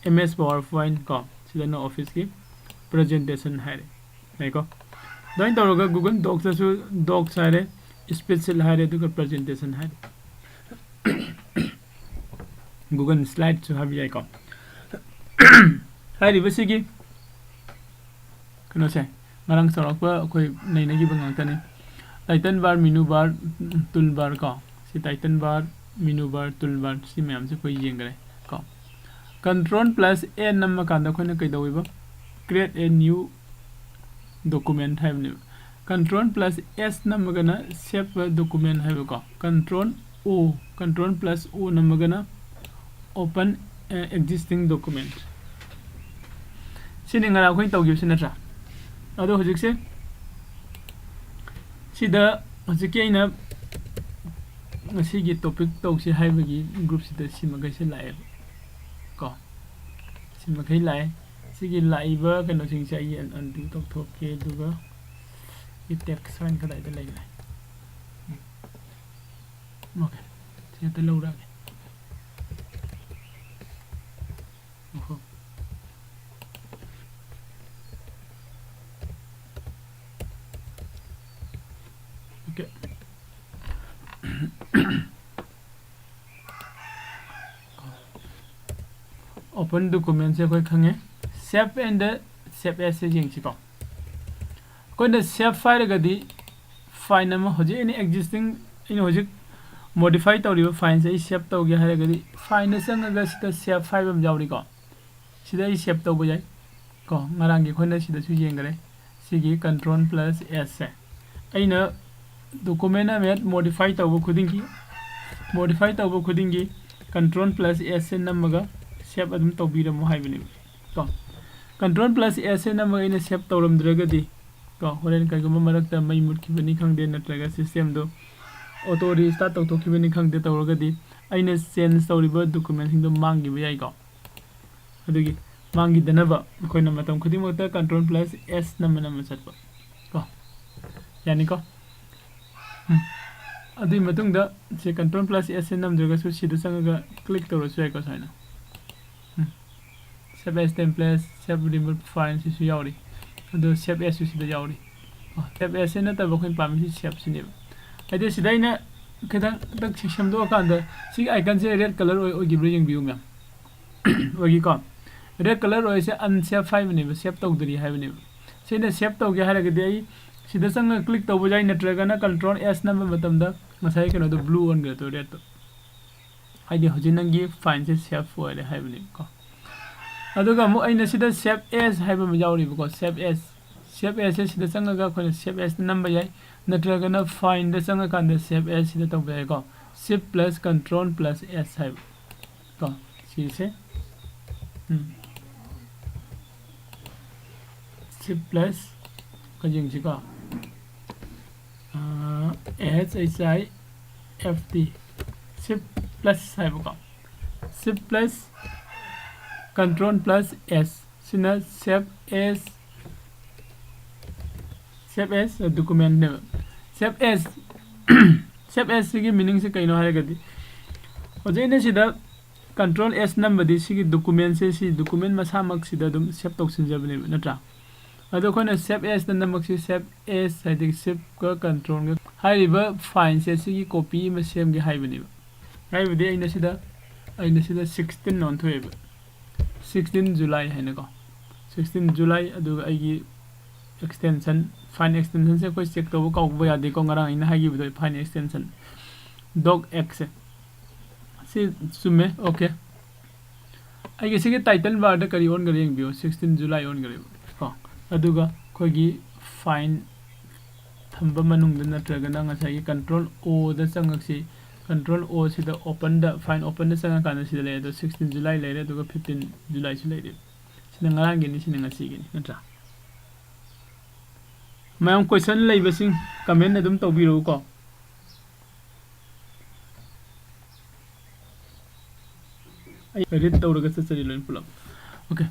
M S PowerPoint ꯀꯣ, ꯁꯤꯗꯅ Officeꯀꯤ presentation ꯍꯥꯏꯔꯦ꯫ ꯂꯩꯀꯣ꯫ ꯑꯗꯨꯃꯥꯏꯅ ꯇꯧꯔꯒ Google Docsꯇꯁꯨ Docs ꯍꯥꯏꯔꯦ, Spreadsheet ꯍꯥꯏꯔꯦ, ꯑꯗꯨꯒ presentation ꯍꯥꯏꯔꯦ꯫ Google Slideꯁꯨ ꯍꯥꯏꯕ ꯌꯥꯏꯀꯣ꯫ ꯍꯥꯏꯔꯤꯕꯁꯤꯒꯤ ꯀꯩꯅꯣꯁꯦ ꯉꯔꯥꯡ ꯆꯥꯎꯔꯥꯛꯄ ꯑꯩꯈꯣꯏ ꯅꯩꯅꯈꯤꯕ ꯉꯥꯛꯇꯅꯤ꯫ Title bar, menu bar, tool bar ꯀꯣ, ꯁꯤ title bar, menu bar, tool bar ꯁꯤ ꯃꯌꯥꯝꯁꯦ ꯑꯩꯈꯣꯏ ꯌꯦꯡꯈ꯭ꯔꯦ ꯀꯣ꯫ Control plus A ꯅꯝꯃꯀꯥꯟꯗ ꯑꯩꯈꯣꯏꯅ ꯀꯩꯗꯧꯋꯦꯕ? Create a new document ꯍꯥꯏꯕꯅꯦꯕ꯫ Control plus S ꯅꯝꯃꯒꯅ save a document ꯍꯥꯏꯕꯀꯣ꯫ Control O, Control plus O ꯅꯝꯃꯒꯅ open existing document꯫ ꯁꯤꯅꯤ ꯉꯔꯥꯡ ꯑꯩꯈꯣꯏꯅ ꯇꯧꯈꯤꯕꯁꯤ ꯅꯠꯇ꯭ꯔꯥ? ꯑꯗꯣ ꯍꯧꯖꯤꯛꯁꯦ ꯁꯤꯗ ꯍꯧꯖꯤꯛꯀꯤ ꯑꯩꯅ ꯉꯁꯤꯒꯤ topic ꯇꯧꯁꯤ ꯍꯥꯏꯕꯒꯤ groupꯁꯤꯗ ꯁꯤ ꯃꯈꯩꯁꯦ ꯂꯥꯛꯑꯦꯕ ꯀꯣ꯫ ꯁꯤ ꯃꯈꯩ ꯂꯥꯛꯑꯦ꯫ ꯁꯤꯒꯤ ꯂꯥꯛꯏꯕ ꯀꯩꯅꯣꯁꯤꯡꯁꯦ ꯑꯩ undo ꯇꯧꯊꯣꯛꯀꯦ, ꯑꯗꯨꯒ ꯁꯤ text ꯐꯥꯏꯜ ꯀꯗꯥꯏꯗ ꯂꯩꯈ꯭ꯔꯦ? OK, ꯁꯤ ꯍꯦꯛꯇ ꯂꯧꯔꯛꯑꯒꯦ꯫ ꯑꯣꯍꯣ꯫ OK꯫ Open documentꯁꯦ ꯑꯩꯈꯣꯏ ꯈꯪꯉꯦ꯫ Save and save asꯁꯦ ꯌꯦꯡꯁꯤꯀꯣ꯫ ꯑꯩꯈꯣꯏꯅ save ꯍꯥꯏꯔꯒꯗꯤ file ꯑꯃ, ꯍꯧꯖꯤꯛ ꯑꯩꯅ existing, ꯑꯩꯅ ꯍꯧꯖꯤꯛ modify ꯇꯧꯔꯤꯕ fileꯁꯦ ꯑꯩ save ꯇꯧꯒꯦ ꯍꯥꯏꯔꯒꯗꯤ fileꯗ ꯆꯪꯉꯒ ꯁꯤꯗ save ꯍꯥꯏꯕ ꯑꯃ ꯌꯥꯎꯔꯤꯀꯣ꯫ ꯁꯤꯗ ꯑꯩ save ꯇꯧꯕ ꯌꯥꯏ ꯀꯣ꯫ ꯉꯔꯥꯡꯒꯤ ꯑꯩꯈꯣꯏꯅ ꯁꯤꯗꯁꯨ ꯌꯦꯡꯈꯔꯦ꯫ ꯁꯤꯒꯤ Control plus Sꯁꯦ ꯑꯩꯅ document ꯑꯃ ꯍꯦꯛ modify ꯇꯧꯕ ꯈꯨꯗꯤꯡꯒꯤ, modify ꯇꯧꯕ ꯈꯨꯗꯤꯡꯒꯤ Control plus Sꯁꯦ ꯅꯝꯃꯒ save ꯑꯗꯨꯝ ꯇꯧꯕꯤꯔꯝꯃꯣ ꯍꯥꯏꯕꯅꯦꯕ ꯀꯣ꯫ Control plus Sꯁꯦ ꯅꯝꯃꯒ ꯑꯩꯅ save ꯇꯧꯔꯝꯗ꯭ꯔꯒꯗꯤ ꯀꯣ, ꯍꯣꯔꯦꯟ ꯀꯩꯒꯨꯝꯕ ꯃꯔꯛꯇ ꯃꯩ ꯃꯨꯠꯈꯤꯕꯅꯤ ꯈꯪꯗꯦ, ꯅꯠꯇ꯭ꯔꯒ systemꯗꯣ auto restart ꯇꯧꯊꯣꯛꯈꯤꯕꯅꯤ ꯈꯪꯗꯦ ꯇꯧꯔꯒꯗꯤ ꯑꯩꯅ change ꯇꯧꯔꯤꯕ documentꯁꯤꯡꯗꯣ ꯃꯥꯡꯈꯤꯕ ꯌꯥꯏꯀꯣ꯫ ꯑꯗꯨꯒꯤ ꯃꯥꯡꯈꯤꯗꯅꯕ ꯑꯩꯈꯣꯏꯅ ꯃꯇꯝ ꯈꯨꯗꯤꯡꯃꯛꯇ Control plus S ꯅꯝꯃ ꯅꯝꯃ ꯆꯠꯄ ꯀꯣ꯫ ꯌꯥꯅꯤꯀꯣ? ꯎꯝ꯫ ꯑꯗꯨꯒꯤ ꯃꯇꯨꯡꯗ ꯁꯤ Control plus S ꯁꯦ ꯅꯝꯗ꯭ꯔꯒꯁꯨ ꯁꯤꯗ ꯆꯪꯉꯒ click ꯇꯧꯔꯁꯨ ꯌꯥꯏꯀꯣ, ꯁꯨꯃꯥꯏꯅ꯫ ꯎꯝ꯫ Save as template, save removed file ꯁꯤꯁꯨ ꯌꯥꯎꯔꯤ꯫ ꯑꯗꯣ save as ꯁꯨ ꯁꯤꯗ ꯌꯥꯎꯔꯤ꯫ ꯑꯣ, save as ꯁꯦ ꯅꯠꯇꯕ ꯑꯩꯈꯣꯏꯅ ꯄꯥꯝꯃꯤꯁꯤ save ꯁꯤꯅꯦꯕ꯫ ꯍꯥꯏꯗꯤ ꯁꯤꯗ ꯑꯩꯅ ꯈꯤꯇꯪ, ꯈꯤꯇꯪ ꯁꯦꯝꯗꯣꯛꯑꯀꯥꯟꯗ ꯁꯤꯒꯤ icon ꯁꯦ red colour ꯑꯣꯏ-, ꯑꯣꯏꯈꯤꯕ꯭ꯔꯥ ꯌꯦꯡꯕꯤꯌꯨ ꯃꯌꯥꯝ꯫ ꯑꯣꯏꯈꯤꯀꯣ? Red color ꯑꯣꯏꯔꯤꯁꯦ unsafe ꯍꯥꯏꯕꯅꯦꯕ, save ꯇꯧꯗ꯭ꯔꯤ ꯍꯥꯏꯕꯅꯦꯕ꯫ ꯁꯤꯅ save ꯇꯧꯒꯦ ꯍꯥꯏꯔꯒꯗꯤ ꯑꯩ ꯁꯤꯗ ꯆꯪꯉꯒ click ꯇꯧꯕ ꯌꯥꯏ, ꯅꯠꯇ꯭ꯔꯒꯅ control S ꯅꯝꯕ ꯃꯇꯝꯗ ꯉꯁꯥꯏ ꯀꯩꯅꯣꯗꯣ blue ꯑꯣꯟꯈ꯭ꯔꯦ, ꯇꯣ, redꯇꯣ꯫ ꯍꯥꯏꯗꯤ ꯍꯧꯖꯤꯛ ꯅꯪꯒꯤ fileꯁꯦ save ꯑꯣꯏꯔꯦ ꯍꯥꯏꯕꯅꯦꯕꯀꯣ꯫ ꯑꯗꯨꯒ ꯑꯃꯨꯛ ꯑꯩꯅ ꯁꯤꯗ save as ꯍꯥꯏꯕ ꯑꯃ ꯌꯥꯎꯔꯤꯕꯀꯣ, save as꯫ Save asꯁꯦ ꯁꯤꯗ ꯆꯪꯉꯒ ꯑꯩꯈꯣꯏꯅ save as ꯅꯝꯕ ꯌꯥꯏ, ꯅꯠꯇ꯭ꯔꯒꯅ fileꯗ ꯆꯪꯉꯀꯥꯟꯗ save as ꯁꯤꯗ ꯇꯧꯕ ꯌꯥꯏꯀꯣ꯫ Shift plus control plus S ꯍꯥꯏꯕ ꯀꯣ, ꯁꯤꯁꯦ꯫ ꯎꯝ꯫ Shift plus ꯀ ꯌꯦꯡꯁꯤꯀꯣ꯫ ꯑꯥ, S H I F T, shift plus ꯍꯥꯏꯕꯀꯣ꯫ Shift plus control plus S꯫ ꯁꯤꯅ save as, save as documentꯅꯦꯕ꯫ Save as, save as ꯁꯤꯒꯤ meaningꯁꯦ ꯀꯩꯅꯣ ꯍꯥꯏꯔꯒꯗꯤ, ꯍꯧꯖꯤꯛ ꯑꯩꯅ ꯁꯤꯗ control S ꯅꯝꯕꯗꯤ ꯁꯤꯒꯤ documentꯁꯦ, ꯁꯤ document ꯃꯁꯥꯃꯛꯁꯤꯗ ꯑꯗꯨꯝ save ꯇꯧꯁꯤꯟꯖꯕꯅꯦꯕ, ꯅꯠꯇ꯭ꯔꯥ? ꯑꯗꯣ ꯑꯩꯈꯣꯏꯅ save asꯇ ꯅꯝꯃꯛꯁꯤ, save as ꯍꯥꯏꯗꯤ shiftꯀ controlꯒ ꯍꯥꯏꯔꯤꯕ fileꯁꯦ ꯁꯤꯒꯤ copy ꯑꯃ ꯁꯦꯝꯒꯦ ꯍꯥꯏꯕꯅꯦꯕ꯫ ꯍꯥꯏꯕꯗꯤ ꯑꯩꯅ ꯁꯤꯗ, ꯑꯩꯅ ꯁꯤꯗ sixteen ꯑꯣꯟꯊꯣꯛꯑꯦꯕ, sixteen July ꯍꯥꯏꯅꯀꯣ, sixteen July꯫ ꯑꯗꯨꯒ ꯑꯩꯒꯤ extension, file extensionꯁꯦ ꯑꯩꯈꯣꯏ check ꯇꯧꯕ ꯀꯥꯎꯕ ꯌꯥꯗꯦꯀꯣ, ꯉꯔꯥꯡ ꯑꯩꯅ ꯍꯥꯏꯈꯤꯕꯗꯣ, file extension docx ꯁꯦ꯫ ꯁꯤ ꯆꯨꯝꯃꯦ, okay꯫ ꯑꯩꯒꯤ ꯁꯤꯒꯤ title barꯗ ꯀꯔꯤ ꯑꯣꯟꯈꯔꯦ ꯌꯦꯡꯕꯤꯌꯨ, sixteen July ꯑꯣꯟꯈꯔꯦꯕ ꯀꯣ꯫ ꯑꯗꯨꯒ ꯑꯩꯈꯣꯏꯒꯤ file ꯊꯝꯕ ꯃꯅꯨꯡꯗ ꯅꯠꯇ꯭ꯔꯒꯅ ꯉꯁꯥꯏꯒꯤ control Oꯗ ꯆꯪꯉꯛꯁꯤ꯫ Control O ꯁꯤꯗ openꯗ, file openꯗ ꯆꯪꯉꯀꯥꯟꯗ ꯁꯤꯗ ꯂꯩꯔꯦ꯫ ꯑꯗꯣ sixteen July ꯂꯩꯔꯦ, ꯑꯗꯨꯒ fifteen Julyꯁꯨ ꯂꯩꯔꯦ꯫ ꯁꯤꯅ ꯉꯔꯥꯡꯒꯤꯅꯤ, ꯁꯤꯅ ꯉꯁꯤꯒꯤꯅꯤ, ꯅꯠꯇ꯭ꯔꯥ? ꯃꯌꯥꯝ question ꯂꯩꯕꯁꯤꯡ comment ꯑꯗꯨꯝ ꯇꯧꯕꯤꯔꯛꯎꯀꯣ꯫ ꯑꯩ read ꯇꯧꯔꯒ ꯆꯠꯆꯔꯤ ꯂꯣꯏꯅ ꯄꯨꯂꯞ꯫ Okay꯫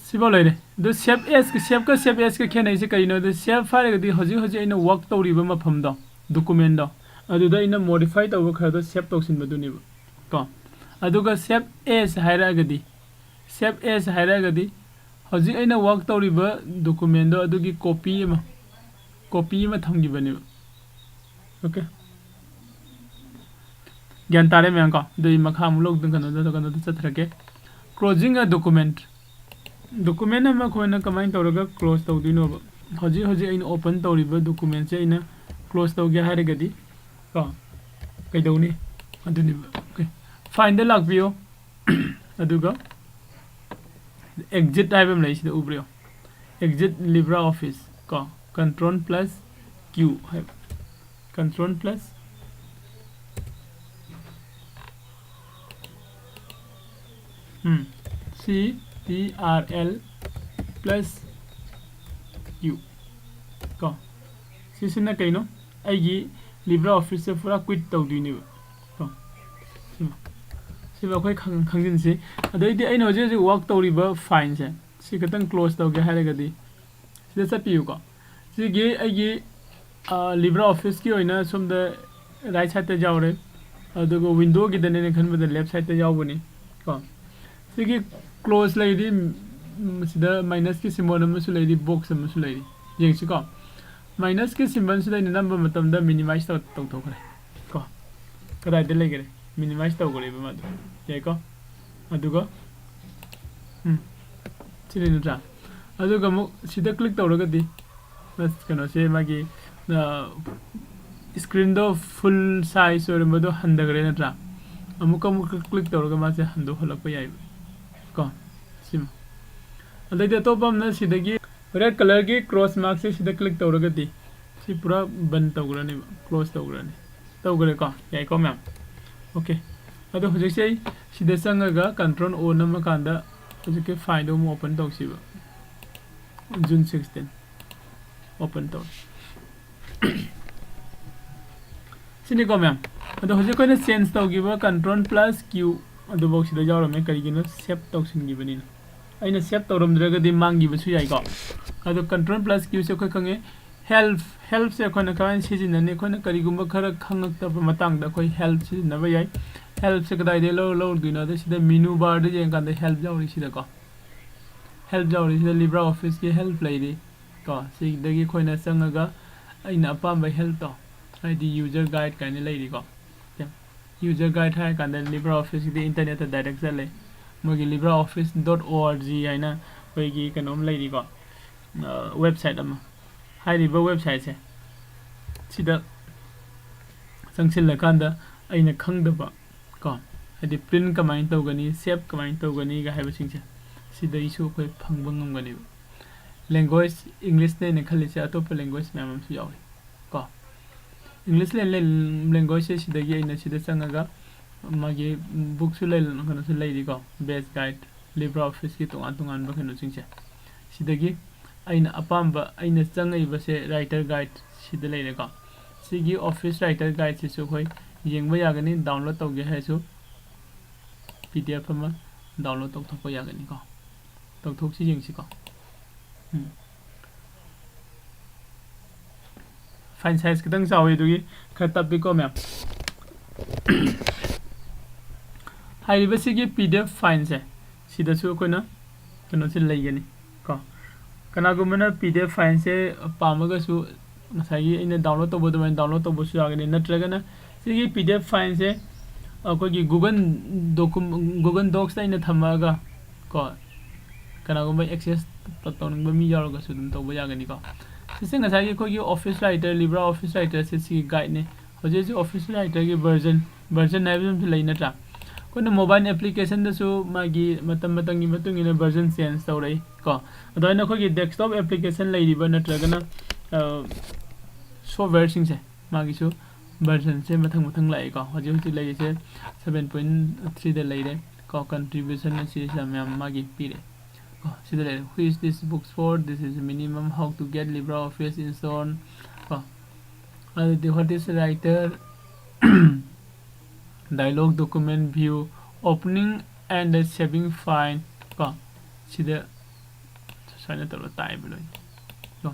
ꯁꯤꯐꯥꯎ ꯂꯩꯔꯦ꯫ ꯑꯗꯨ save as, saveꯀ save asꯀ ꯈꯦꯠꯅꯩꯁꯦ ꯀꯔꯤꯅꯣ? ꯑꯗꯨ save ꯍꯥꯏꯔꯒꯗꯤ ꯍꯧꯖꯤꯛ ꯍꯧꯖꯤꯛ ꯑꯩꯅ work ꯇꯧꯔꯤꯕ ꯃꯐꯝꯗꯣ, documentꯗꯣ, ꯑꯗꯨꯗ ꯑꯩꯅ modify ꯇꯧꯕ ꯈꯔꯗꯣ save ꯇꯧꯁꯤꯟꯕꯗꯨꯅꯦꯕ ꯀꯣ꯫ ꯑꯗꯨꯒ save as ꯍꯥꯏꯔꯛꯑꯒꯗꯤ, save as ꯍꯥꯏꯔꯛꯑꯒꯗꯤ ꯍꯧꯖꯤꯛ ꯑꯩꯅ work ꯇꯧꯔꯤꯕ documentꯗꯣ ꯑꯗꯨꯒꯤ copy ꯑꯃ, copy ꯑꯃ ꯊꯝꯈꯤꯕꯅꯦꯕ꯫ Okay꯫ ꯒ꯭ꯌꯥꯟ ꯇꯥꯔꯦ ꯃꯌꯥꯝ ꯀꯣ? ꯑꯗꯨ ꯑꯩ ꯃꯈꯥ ꯑꯃꯨꯛ ꯂꯧꯗꯅ ꯀꯩꯅꯣꯗ ꯀꯩꯅꯣꯗ ꯆꯠꯊꯔꯛꯀꯦ꯫ Closing a document. Document ꯑꯃ ꯑꯩꯈꯣꯏꯅ ꯀꯃꯥꯏꯅ ꯇꯧꯔꯒ close ꯇꯧꯗꯣꯏꯅꯣꯕ? ꯍꯧꯖꯤꯛ ꯍꯧꯖꯤꯛ ꯑꯩꯅ open ꯇꯧꯔꯤꯕ document ꯁꯦ ꯑꯩꯅ close ꯇꯧꯒꯦ ꯍꯥꯏꯔꯒꯗꯤ ꯀꯣ, ꯀꯩꯗꯧꯅꯤ? ꯑꯗꯨꯅꯦꯕ꯫ Okay. Find ꯗ ꯂꯥꯛꯄꯤꯌꯣ꯫ ꯑꯗꯨꯒ exit ꯍꯥꯏꯕ ꯑꯃ ꯂꯩ, ꯁꯤꯗ ꯎꯕ꯭ꯔꯣ? Exit LibreOffice ꯀꯣ, control plus Q ꯍꯥꯏꯕ, control plus ꯎꯝ, C T R L plus Q ꯀꯣ꯫ ꯁꯤꯁꯤꯅ ꯀꯩꯅꯣ? ꯑꯩꯒꯤ LibreOffice ꯁꯦ ꯄꯨꯔꯥ quit ꯇꯧꯗꯣꯏꯅꯦꯕ ꯀꯣ꯫ ꯁꯤꯃ, ꯁꯤꯃ ꯑꯩꯈꯣꯏ ꯈꯪ-, ꯈꯪꯖꯤꯟꯁꯤ꯫ ꯑꯗꯩꯗꯤ ꯑꯩꯅ ꯍꯧꯖꯤꯛ ꯍꯧꯖꯤꯛ work ꯇꯧꯔꯤꯕ file ꯁꯦ ꯁꯤ ꯈꯤꯇꯪ close ꯇꯧꯒꯦ ꯍꯥꯏꯔꯒꯗꯤ ꯁꯤꯗ ꯆꯠꯄꯤꯌꯨꯀꯣ꯫ ꯁꯤꯒꯤ ꯑꯩꯒꯤ, ꯑ, LibreOffice ꯀꯤ ꯑꯣꯏꯅ ꯁꯣꯝꯗ right side ꯇ ꯌꯥꯎꯔꯦ, ꯑꯗꯨꯒ window ꯒꯤꯗꯅꯦꯅ ꯈꯟꯕꯗ left side ꯇ ꯌꯥꯎꯕꯅꯤ ꯀꯣ꯫ ꯁꯤꯒꯤ close ꯂꯩꯔꯤ, ꯎꯝ, ꯁꯤꯗ minus ꯀꯤ symbol ꯑꯃꯁꯨ ꯂꯩꯔꯤ, box ꯑꯃꯁꯨ ꯂꯩꯔꯤ꯫ ꯌꯦꯡꯁꯤꯀꯣ, minus ꯀꯤ symbol ꯁꯤꯗ ꯑꯩꯅ ꯅꯝꯕ ꯃꯇꯝꯗ minimize ꯇꯧ-, ꯇꯧꯊꯣꯛꯈ꯭ꯔꯦ ꯀꯣ꯫ ꯀꯗꯥꯏꯗ ꯂꯩꯈꯔꯦ? Minimize ꯇꯧꯈ꯭ꯔꯦꯕ ꯃꯥꯗꯣ꯫ ꯌꯥꯏꯀꯣ? ꯑꯗꯨꯒ, ꯎꯝ, ꯁꯤꯅꯤ ꯅꯠꯇ꯭ꯔꯥ? ꯑꯗꯨꯒ ꯑꯃꯨꯛ ꯁꯤꯗ click ꯇꯧꯔꯒꯗꯤ, plus ꯀꯩꯅꯣꯁꯦ ꯃꯥꯒꯤ, ꯑ, screen ꯗꯣ full size ꯑꯣꯏꯔꯝꯕꯗꯣ ꯍꯟꯊꯈ꯭ꯔꯦ ꯅꯠꯇ꯭ꯔꯥ? ꯑꯃꯨꯛꯀ ꯑꯃꯨꯛꯀ click ꯇꯧꯔꯒ ꯃꯥꯁꯦ ꯍꯟꯗꯣꯛꯍꯜꯂꯛꯄ ꯌꯥꯏꯕ ꯀꯣ, ꯁꯤꯃ꯫ ꯑꯗꯩꯗꯤ ꯑꯇꯣꯞꯄ ꯑꯃꯅ ꯁꯤꯗꯒꯤ red colour ꯒꯤ cross mark ꯁꯦ ꯁꯤꯗ click ꯇꯧꯔꯒꯗꯤ ꯁꯤ ꯄꯨꯔꯥ ꯕꯟ ꯇꯧꯈ꯭ꯔꯅꯦꯕ, close ꯇꯧꯈ꯭ꯔꯅꯤ꯫ ꯇꯧꯈ꯭ꯔꯦꯀꯣ? ꯌꯥꯏꯀꯣ ꯃꯌꯥꯝ? Okay. ꯑꯗꯣ ꯍꯧꯖꯤꯛꯁꯦ ꯑꯩ ꯁꯤꯗ ꯆꯪꯉꯒ control O ꯅꯝꯃꯀꯥꯟꯗ ꯍꯧꯖꯤꯛꯀꯤ file ꯗꯣ ꯑꯃꯨꯛ open ꯇꯧꯁꯤꯕ꯫ June sixteen open ꯇꯧꯔꯦ꯫ ꯁꯤꯅꯤꯀꯣ ꯃꯌꯥꯝ꯫ ꯑꯗꯣ ꯍꯧꯖꯤꯛ ꯑꯩꯈꯣꯏꯅ change ꯇꯧꯈꯤꯕ control plus Q ꯑꯗꯨꯐꯥꯎ ꯁꯤꯗ ꯌꯥꯎꯔꯝꯃꯦ, ꯀꯔꯤꯒꯤꯅꯣ? Save ꯇꯧꯁꯤꯟꯈꯤꯕꯅꯤꯅ꯫ ꯑꯩꯅ save ꯇꯧꯔꯝꯗ꯭ꯔꯒꯗꯤ ꯃꯥꯡꯈꯤꯕꯁꯨ ꯌꯥꯏꯀꯣ꯫ ꯑꯗꯣ control plus Q ꯁꯦ ꯑꯩꯈꯣꯏ ꯈꯪꯉꯦ, help, help ꯁꯦ ꯑꯩꯈꯣꯏꯅ ꯀꯃꯥꯏꯅ ꯁꯤꯖꯤꯟꯅꯅꯤ? ꯑꯩꯈꯣꯏꯅ ꯀꯔꯤꯒꯨꯝꯕ ꯈꯔ ꯈꯪꯉꯛꯇꯕ ꯃꯇꯥꯡꯗ ꯑꯩꯈꯣꯏ help ꯁꯤꯖꯤꯟꯅꯕ ꯌꯥꯏ꯫ Help ꯁꯦ ꯀꯗꯥꯏꯗꯒꯤ ꯂꯧ-, ꯂꯧꯔꯨꯗꯣꯏꯅꯣ? ꯑꯗꯣ ꯁꯤꯗ menu bar ꯗ ꯌꯦꯡꯀꯥꯟꯗ help ꯌꯥꯎꯔꯤ ꯁꯤꯗꯀꯣ꯫ Help ꯌꯥꯎꯔꯤ ꯁꯤꯗ LibreOffice ꯀꯤ help ꯂꯩꯔꯤ ꯀꯣ꯫ ꯁꯤꯗꯒꯤ ꯑꯩꯈꯣꯏꯅ ꯆꯪꯉꯒ ꯑꯩꯅ ꯑꯄꯥꯝꯕ help ꯇꯣ, ꯍꯥꯏꯗꯤ user guide ꯀꯥꯏꯅ ꯂꯩꯔꯤꯀꯣ꯫ User guide ꯍꯥꯏꯔ ꯀꯥꯟꯗ LibreOffice ꯀꯤꯗꯤ internet ꯇ direct ꯆꯠꯂꯦ꯫ ꯃꯣꯏꯒꯤ libreoffice dot org ꯍꯥꯏꯅ ꯑꯩꯈꯣꯏꯒꯤ ꯀꯩꯅꯣꯝ ꯂꯩꯔꯤꯀꯣ, website ꯑꯃ꯫ ꯍꯥꯏꯔꯤꯕ website ꯁꯦ ꯁꯤꯗ ꯆꯪꯁꯤꯜꯂꯀꯥꯟꯗ ꯑꯩꯅ ꯈꯪꯗꯕ ꯀꯣ, ꯍꯥꯏꯗꯤ print ꯀꯃꯥꯏꯅ ꯇꯧꯒꯅꯤ, save ꯀꯃꯥꯏꯅ ꯇꯧꯒꯅꯤꯒ ꯍꯥꯏꯕꯁꯤꯡꯁꯦ ꯁꯤꯗꯒꯤꯁꯨ ꯑꯩꯈꯣꯏ ꯐꯪꯕ ꯉꯝꯒꯅꯦꯕ꯫ Language English ꯅꯦꯅ ꯈꯜꯂꯤꯁꯦ, ꯑꯇꯣꯞꯄ language ꯃꯌꯥꯝ ꯑꯃꯁꯨ ꯌꯥꯎꯔꯤ ꯀꯣ꯫ English language ꯁꯦ ꯁꯤꯗꯒꯤ ꯑꯩꯅ ꯁꯤꯗ ꯆꯪꯉꯒ ꯃꯥꯒꯤ book ꯁꯨ ꯂꯩ, ꯀꯩꯅꯣꯁꯨ ꯂꯩꯔꯤꯀꯣ, best guide, LibreOffice ꯀꯤ ꯇꯣꯉꯥꯟ ꯇꯣꯉꯥꯟꯕ ꯀꯩꯅꯣꯁꯤꯡꯁꯦ꯫ ꯁꯤꯗꯒꯤ ꯑꯩꯅ ꯑꯄꯥꯝꯕ, ꯑꯩꯅ ꯆꯪꯉꯛꯏꯕꯁꯦ writer guide ꯁꯤꯗ ꯂꯩꯔꯦꯀꯣ꯫ ꯁꯤꯒꯤ office writer guide ꯁꯤꯁꯨ ꯑꯩꯈꯣꯏ ꯌꯦꯡꯕ ꯌꯥꯒꯅꯤ, download ꯇꯧꯒꯦ ꯍꯥꯏꯔꯁꯨ PDF ꯑꯃ download ꯇꯧꯊꯣꯛꯄ ꯌꯥꯒꯅꯤꯀꯣ꯫ ꯇꯧꯊꯣꯛꯁꯤ ꯌꯦꯡꯁꯤꯀꯣ꯫ ꯎꯝ꯫ Font size ꯈꯤꯇꯪ ꯆꯥꯎꯋꯤ, ꯑꯗꯨꯒꯤ ꯈꯔ ꯇꯞꯄꯤꯀꯣ ꯃꯌꯥꯝ꯫ ꯍꯥꯏꯔꯤꯕꯁꯤꯒꯤ PDF file ꯁꯦ ꯁꯤꯗꯁꯨ ꯑꯩꯈꯣꯏꯅ ꯀꯩꯅꯣꯁꯦ ꯂꯩꯒꯅꯤ ꯀꯣ꯫ ꯀꯅꯥꯒꯨꯝꯕꯅ PDF file ꯁꯦ ꯄꯥꯝꯃꯒꯁꯨ ꯉꯁꯥꯏꯒꯤ ꯑꯩꯅ download ꯇꯧꯕ ꯑꯗꯨꯃꯥꯏꯅ download ꯇꯧꯕꯁꯨ ꯌꯥꯒꯅꯤ, ꯅꯠꯇ꯭ꯔꯒꯅ ꯁꯤꯒꯤ PDF file ꯁꯦ ꯑꯩꯈꯣꯏꯒꯤ Google docu-, Google Docs ꯇ ꯑꯩꯅ ꯊꯝꯃꯛꯑꯒ ꯀꯣ, ꯀꯅꯥꯒꯨꯝꯕ access ꯇꯧꯅꯤꯡꯕ ꯃꯤ ꯌꯥꯎꯔꯒꯁꯨ ꯑꯗꯨꯝ ꯇꯧꯕ ꯌꯥꯒꯅꯤꯀꯣ꯫ ꯁꯤꯁꯦ ꯉꯁꯥꯏꯒꯤ ꯑꯩꯈꯣꯏꯒꯤ office writer, LibreOffice writer ꯁꯦ ꯁꯤꯒꯤ guide ꯅꯦ꯫ ꯍꯧꯖꯤꯛ ꯍꯧꯖꯤꯛ office writer ꯒꯤ version, version ꯍꯥꯏꯕ ꯑꯃꯁꯨ ꯂꯩ ꯅꯠꯇ꯭ꯔꯥ? ꯑꯩꯈꯣꯏꯅ mobile application ꯗꯁꯨ ꯃꯥꯒꯤ ꯃꯇꯝ ꯃꯇꯝꯒꯤ ꯃꯇꯨꯡ ꯏꯟꯅ version change ꯇꯧꯔꯛꯏ ꯀꯣ꯫ ꯑꯗꯨꯃꯥꯏꯅ ꯑꯩꯈꯣꯏꯒꯤ desktop application ꯂꯩꯔꯤꯕ ꯅꯠꯇ꯭ꯔꯒꯅ, ꯑ, software ꯁꯤꯡꯁꯦ ꯃꯥꯒꯤꯁꯨ version ꯁꯦ ꯃꯊꯪ ꯃꯊꯪ ꯂꯥꯛꯏꯀꯣ꯫ ꯍꯧꯖꯤꯛ ꯍꯧꯖꯤꯛ ꯂꯩꯔꯤꯁꯦ seven point three ꯗ ꯂꯩꯔꯦ ꯀꯣ꯫ Contribution ꯑꯁꯤꯁꯤꯗ ꯃꯌꯥꯝ ꯃꯥꯒꯤ ꯄꯤꯔꯦ ꯀꯣ꯫ ꯁꯤꯗ ꯂꯩꯔꯦ, "Who is this book for? This is minimum. How to get LibreOffice install?" ꯀꯣ꯫ ꯑꯗꯨꯗꯤ what is writer, dialog, document view, opening and saving file ꯀꯣ꯫ ꯁꯤꯗ ꯁꯨꯃꯥꯏꯅ ꯇꯧꯔꯒ ꯇꯥꯛꯑꯦꯕ ꯂꯣꯏꯅ ꯀꯣ꯫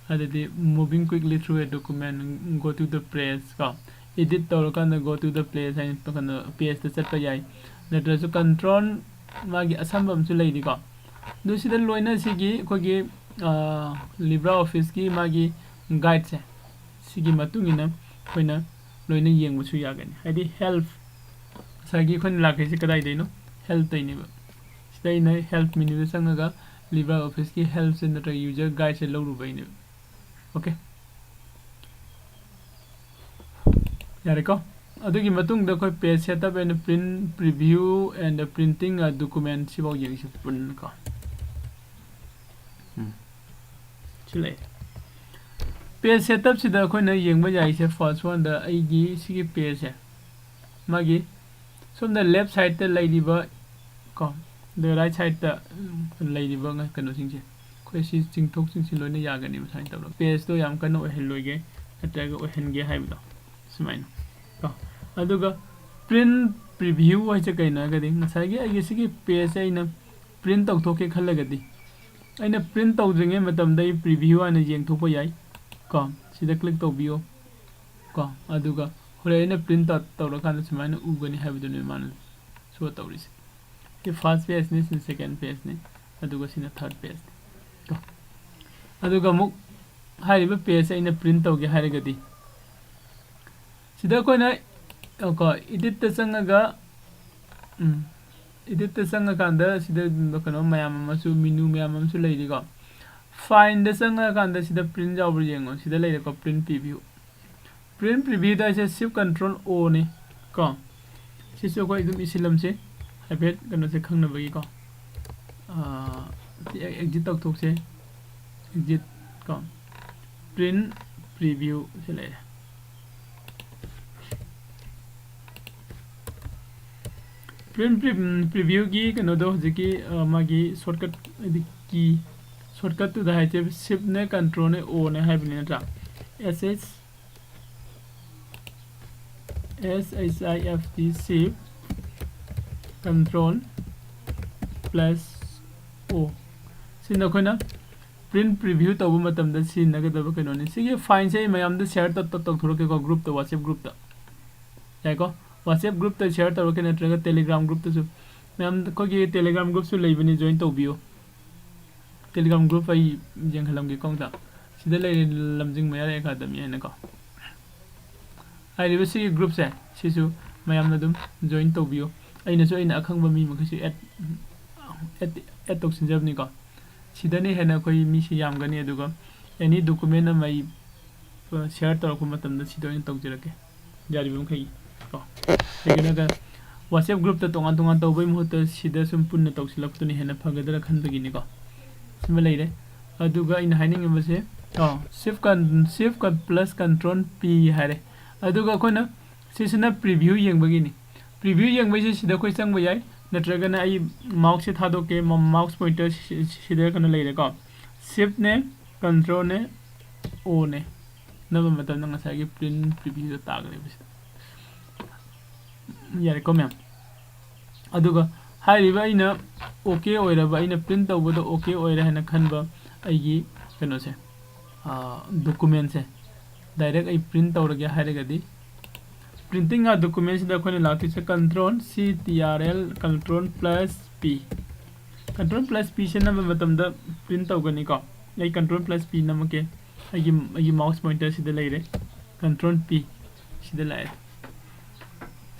ꯑꯗꯨꯗꯤ moving quickly through a document, go to the page ꯀꯣ꯫ Edit ꯇꯧꯔꯀꯥꯟꯗ go to the page ꯍꯥꯏꯅ ꯀꯩꯅꯣ page ꯇ ꯆꯠꯄ ꯌꯥꯏ꯫ ꯅꯠꯇ꯭ꯔꯁꯨ control ꯃꯥꯒꯤ ꯑꯁꯝꯕ ꯑꯃꯁꯨ ꯂꯩꯔꯤꯀꯣ꯫ ꯑꯗꯨ ꯁꯤꯗ ꯂꯣꯏꯅ ꯁꯤꯒꯤ ꯑꯩꯈꯣꯏꯒꯤ, ꯑ, LibreOffice ꯀꯤ ꯃꯥꯒꯤ guide ꯁꯦ ꯁꯤꯒꯤ ꯃꯇꯨꯡ ꯏꯟꯅ ꯑꯩꯈꯣꯏꯅ ꯂꯣꯏꯅ ꯌꯦꯡꯕꯁꯨ ꯌꯥꯒꯅꯤ꯫ ꯍꯥꯏꯗꯤ help, ꯉꯁꯥꯏꯒꯤ ꯑꯩꯈꯣꯏꯅ ꯂꯥꯛꯈꯤꯁꯦ ꯀꯗꯥꯏꯗꯩꯅꯣ? Help ꯇꯩꯅꯦꯕ꯫ ꯁꯤꯗ ꯑꯩꯅ help menu ꯗ ꯆꯪꯉꯒ LibreOffice ꯀꯤ help ꯁꯦ ꯅꯠꯇ꯭ꯔꯒ user guide ꯁꯦ ꯂꯧꯔꯨꯕꯩꯅꯦꯕ꯫ Okay, ꯌꯥꯔꯦꯀꯣ? ꯑꯗꯨꯒꯤ ꯃꯇꯨꯡꯗ ꯑꯩꯈꯣꯏ page setup and print preview and printing a document ꯁꯤꯐꯥꯎ ꯌꯦꯡꯁꯤ ꯄꯨꯟꯅ ꯀꯣ꯫ ꯎꯝ꯫ ꯁꯤ ꯂꯩ꯫ Page setup ꯁꯤꯗ ꯑꯩꯈꯣꯏꯅ ꯌꯦꯡꯕ ꯌꯥꯏꯁꯦ, first one ꯗ ꯑꯩꯒꯤ ꯁꯤꯒꯤ page ꯁꯦ, ꯃꯥꯒꯤ ꯁꯣꯝꯗ left side ꯇ ꯂꯩꯔꯤꯕ ꯀꯣ, ꯑꯗ right side ꯇ, ꯎꯝ, ꯂꯩꯔꯤꯕ ꯉ-, ꯀꯩꯅꯣꯁꯤꯡꯁꯦ, ꯑꯩꯈꯣꯏ ꯁꯤ ꯆꯤꯡꯊꯣꯛ ꯆꯤꯡꯁꯤꯟ ꯂꯣꯏꯅ ꯌꯥꯒꯅꯦꯕ ꯁꯨꯃꯥꯏꯅ ꯇꯧꯔꯒ꯫ Page ꯇꯣ ꯌꯥꯝ ꯀꯟꯅ ꯑꯣꯏꯍꯜꯂꯣꯏꯒꯦ ꯅꯠꯇ꯭ꯔꯒ ꯑꯣꯏꯍꯟꯒꯦ ꯍꯥꯏꯕꯗꯣ ꯁꯨꯃꯥꯏꯅ ꯀꯣ꯫ ꯑꯗꯨꯒ print preview ꯍꯥꯏꯁꯦ ꯀꯩꯅꯣ ꯍꯥꯏꯔꯒꯗꯤ, ꯉꯁꯥꯏꯒꯤ ꯑꯩꯒꯤ ꯁꯤꯒꯤ page ꯁꯦ ꯑꯩꯅ print ꯇꯧꯊꯣꯛꯀꯦ ꯈꯜꯂꯒꯗꯤ, ꯑꯩꯅ print ꯇꯧꯗ꯭ꯔꯤꯉꯩ ꯃꯇꯝꯗ ꯑꯩ preview ꯍꯥꯏꯅ ꯌꯦꯡꯊꯣꯛꯄ ꯌꯥꯏ ꯀꯣ꯫ ꯁꯤꯗ click ꯇꯧꯕꯤꯌꯣ ꯀꯣ꯫ ꯑꯗꯨꯒ ꯍꯣꯔꯦꯟ ꯑꯩꯅ print out ꯇꯧꯔꯀꯥꯟꯗ ꯁꯨꯃꯥꯏꯅ ꯎꯒꯅꯤ ꯍꯥꯏꯕꯗꯨꯅꯦ ꯃꯥꯅ show ꯇꯧꯔꯤꯁꯦ꯫ ꯁꯤ first page ꯅꯤ, ꯁꯤꯅ second page ꯅꯤ, ꯑꯗꯨꯒ ꯁꯤꯅ third page ꯅꯤ ꯀꯣ꯫ ꯑꯗꯨꯒ ꯑꯃꯨꯛ ꯍꯥꯏꯔꯤꯕ page ꯁꯦ ꯑꯩꯅ print ꯇꯧꯒꯦ ꯍꯥꯏꯔꯒꯗꯤ, ꯁꯤꯗ ꯑꯩꯈꯣꯏꯅ, ꯑ, ꯀꯣ, edit ꯇ ꯆꯪꯉꯒ, ꯎꯝ, edit ꯇ ꯆꯪꯉꯀꯥꯟꯗ ꯁꯤꯗ ꯀꯩꯅꯣ ꯃꯌꯥꯝ ꯑꯃꯁꯨ, menu ꯃꯌꯥꯝ ꯑꯃꯁꯨ ꯂꯩꯔꯤꯀꯣ꯫ Find ꯗ ꯆꯪꯉꯀꯥꯟꯗ ꯁꯤꯗ print ꯌꯥꯎꯕ꯭ꯔꯥ ꯌꯦꯡꯉꯣ꯫ ꯁꯤꯗ ꯂꯩꯔꯦꯀꯣ, print preview꯫ Print preview ꯗ ꯑꯩꯁꯦ Shift Control O ꯅꯤ ꯀꯣ꯫ ꯁꯤꯁꯨ ꯑꯩꯈꯣꯏ ꯑꯗꯨꯝ ꯏꯁꯤꯜꯂꯝꯁꯦ, ꯍꯥꯏꯐꯦꯠ ꯀꯩꯅꯣꯁꯦ ꯈꯪꯅꯕꯒꯤꯀꯣ꯫ ꯑꯥ, ꯁꯤ exit ꯇꯧꯊꯣꯛꯁꯦ꯫ Exit ꯀꯣ꯫ Print preview ꯁꯤ ꯂꯩꯔꯦ꯫ Print pre-, ꯎꯝ, preview ꯒꯤ ꯀꯩꯅꯣꯗꯣ ꯍꯧꯖꯤꯛꯀꯤ, ꯑ, ꯃꯥꯒꯤ shortcut, ꯍꯥꯏꯗꯤ key, shortcut ꯇꯨꯗ ꯍꯥꯏꯁꯦ Shift ꯅꯦ Control ꯅꯦ O ꯅꯦ ꯍꯥꯏꯕꯅꯤ ꯅꯠꯇ꯭ꯔꯥ? S H, S H I F T, Shift Control plus O꯫ ꯁꯤꯅ ꯑꯩꯈꯣꯏꯅ print preview ꯇꯧꯕ ꯃꯇꯝꯗ ꯁꯤꯖꯤꯟꯅꯒꯗꯕ ꯀꯩꯅꯣꯅꯤ꯫ ꯁꯤꯒꯤ find ꯁꯦ ꯑꯩ ꯃꯌꯥꯝꯗ share ꯇꯧ-, ꯇꯧ-, ꯇꯧꯊꯣꯔꯛꯀꯦꯀꯣ, group ꯇ, WhatsApp group ꯇ꯫ ꯌꯥꯏꯀꯣ? WhatsApp group ꯇ share ꯇꯧꯔꯛꯀꯦ, ꯅꯠꯇ꯭ꯔꯒ Telegram group ꯇꯁꯨ꯫ ꯃꯌꯥꯝ, ꯑꯩꯈꯣꯏꯒꯤ Telegram group ꯁꯨ ꯂꯩꯕꯅꯤ, join ꯇꯧꯕꯤꯌꯨ꯫ Telegram group ꯑꯩ ꯌꯦꯡꯍꯜꯂꯝꯒꯦꯀꯣ ꯑꯝꯇ꯫ ꯁꯤꯗ ꯂꯩꯔꯦ, ꯂꯝꯖꯤꯡ ꯃꯌꯥꯏ academy ꯍꯥꯏꯅꯀꯣ꯫ ꯍꯥꯏꯔꯤꯕ ꯁꯤꯒꯤ groupꯁꯦ ꯁꯤꯁꯨ ꯃꯌꯥꯝꯅ ꯑꯗꯨꯝ join ꯇꯧꯕꯤꯌꯨ꯫ ꯑꯩꯅꯁꯨ ꯑꯩꯅ ꯑꯈꯪꯕ ꯃꯤ ꯃꯈꯩꯁꯨ add, add, add ꯇꯧꯁꯤꯟꯖꯕꯅꯤꯀꯣ꯫ ꯁꯤꯗꯅ ꯍꯦꯟꯅ ꯑꯩꯈꯣꯏ ꯃꯤꯁꯤ ꯌꯥꯝꯒꯅꯤ꯫ ꯑꯗꯨꯒ any document ꯑꯃ ꯑꯩ, ꯑ, share ꯇꯧꯔꯛꯄ ꯃꯇꯝꯗ ꯁꯤꯗ ꯑꯣꯏꯅ ꯇꯧꯖꯔꯛꯀꯦ, ꯌꯥꯔꯤꯕ ꯃꯈꯩ ꯀꯣ꯫ ꯀꯩꯒꯤꯅꯣꯗ WhatsApp groupꯇ ꯇꯣꯉꯥꯟ ꯇꯣꯉꯥꯟ ꯇꯧꯕꯩ ꯃꯍꯨꯠꯇ ꯁꯤꯗ ꯁꯨꯝ ꯄꯨꯟꯅ ꯇꯧꯁꯤꯜꯂꯛꯄꯗꯨꯅ ꯍꯦꯟꯅ ꯐꯒꯗ꯭ꯔꯥ ꯈꯟꯕꯒꯤꯅꯤꯀꯣ꯫ ꯁꯤꯃ ꯂꯩꯔꯦ꯫ ꯑꯗꯨꯒ ꯑꯩꯅ ꯍꯥꯏꯅꯤꯡꯉꯤꯕꯁꯦ, ꯑꯣ, shift con-, shift con-, plus control P ꯍꯥꯏꯔꯦ꯫ ꯑꯗꯨꯒ ꯑꯩꯈꯣꯏꯅ ꯁꯤꯁꯤꯅ preview ꯌꯦꯡꯕꯒꯤꯅꯤ꯫ Preview ꯌꯦꯡꯕꯩꯁꯦ ꯁꯤꯗ ꯑꯩꯈꯣꯏ ꯆꯪꯕ ꯌꯥꯏ, ꯅꯠꯇ꯭ꯔꯒꯅ ꯑꯩ mouseꯁꯦ ꯊꯥꯗꯣꯛꯀꯦ, ꯃ-, mouse pointer ꯁꯤ-, ꯁꯤꯗ ꯀꯩꯅꯣ ꯂꯩꯔꯦꯀꯣ, shiftꯅꯦ, controlꯅꯦ, Oꯅꯦ꯫ ꯅꯝꯕ ꯃꯇꯝꯗ ꯉꯁꯥꯏꯒꯤ print previewꯗ ꯇꯥꯒꯅꯦꯕ ꯁꯤꯗ꯫ ꯌꯥꯔꯦꯀꯣ ꯃꯌꯥꯝ? ꯑꯗꯨꯒ ꯍꯥꯏꯔꯤꯕ ꯑꯩꯅ OK ꯑꯣꯏꯔꯕ, ꯑꯩꯅ print ꯇꯧꯕꯗ OK ꯑꯣꯏꯔꯦ ꯍꯥꯏꯅ ꯈꯟꯕ ꯑꯩꯒꯤ ꯀꯩꯅꯣꯁꯦ, ꯑ, documentꯁꯦ direct ꯑꯩ print ꯇꯧꯔꯒꯦ ꯍꯥꯏꯔꯒꯗꯤ, printing a documentꯁꯤꯗ ꯑꯩꯈꯣꯏꯅ ꯂꯥꯛꯇꯣꯏꯁꯦ control C T R L, control plus P꯫ Control plus Pꯁꯦ ꯅꯝꯕ ꯃꯇꯝꯗ print ꯇꯧꯒꯅꯤꯀꯣ꯫ ꯑꯩ control plus P ꯅꯝꯃꯛꯀꯦ꯫ ꯑꯩꯒꯤ, ꯑꯩꯒꯤ mouse pointer ꯁꯤꯗ ꯂꯩꯔꯦ꯫ Control P ꯁꯤꯗ ꯂꯥꯛꯑꯦ꯫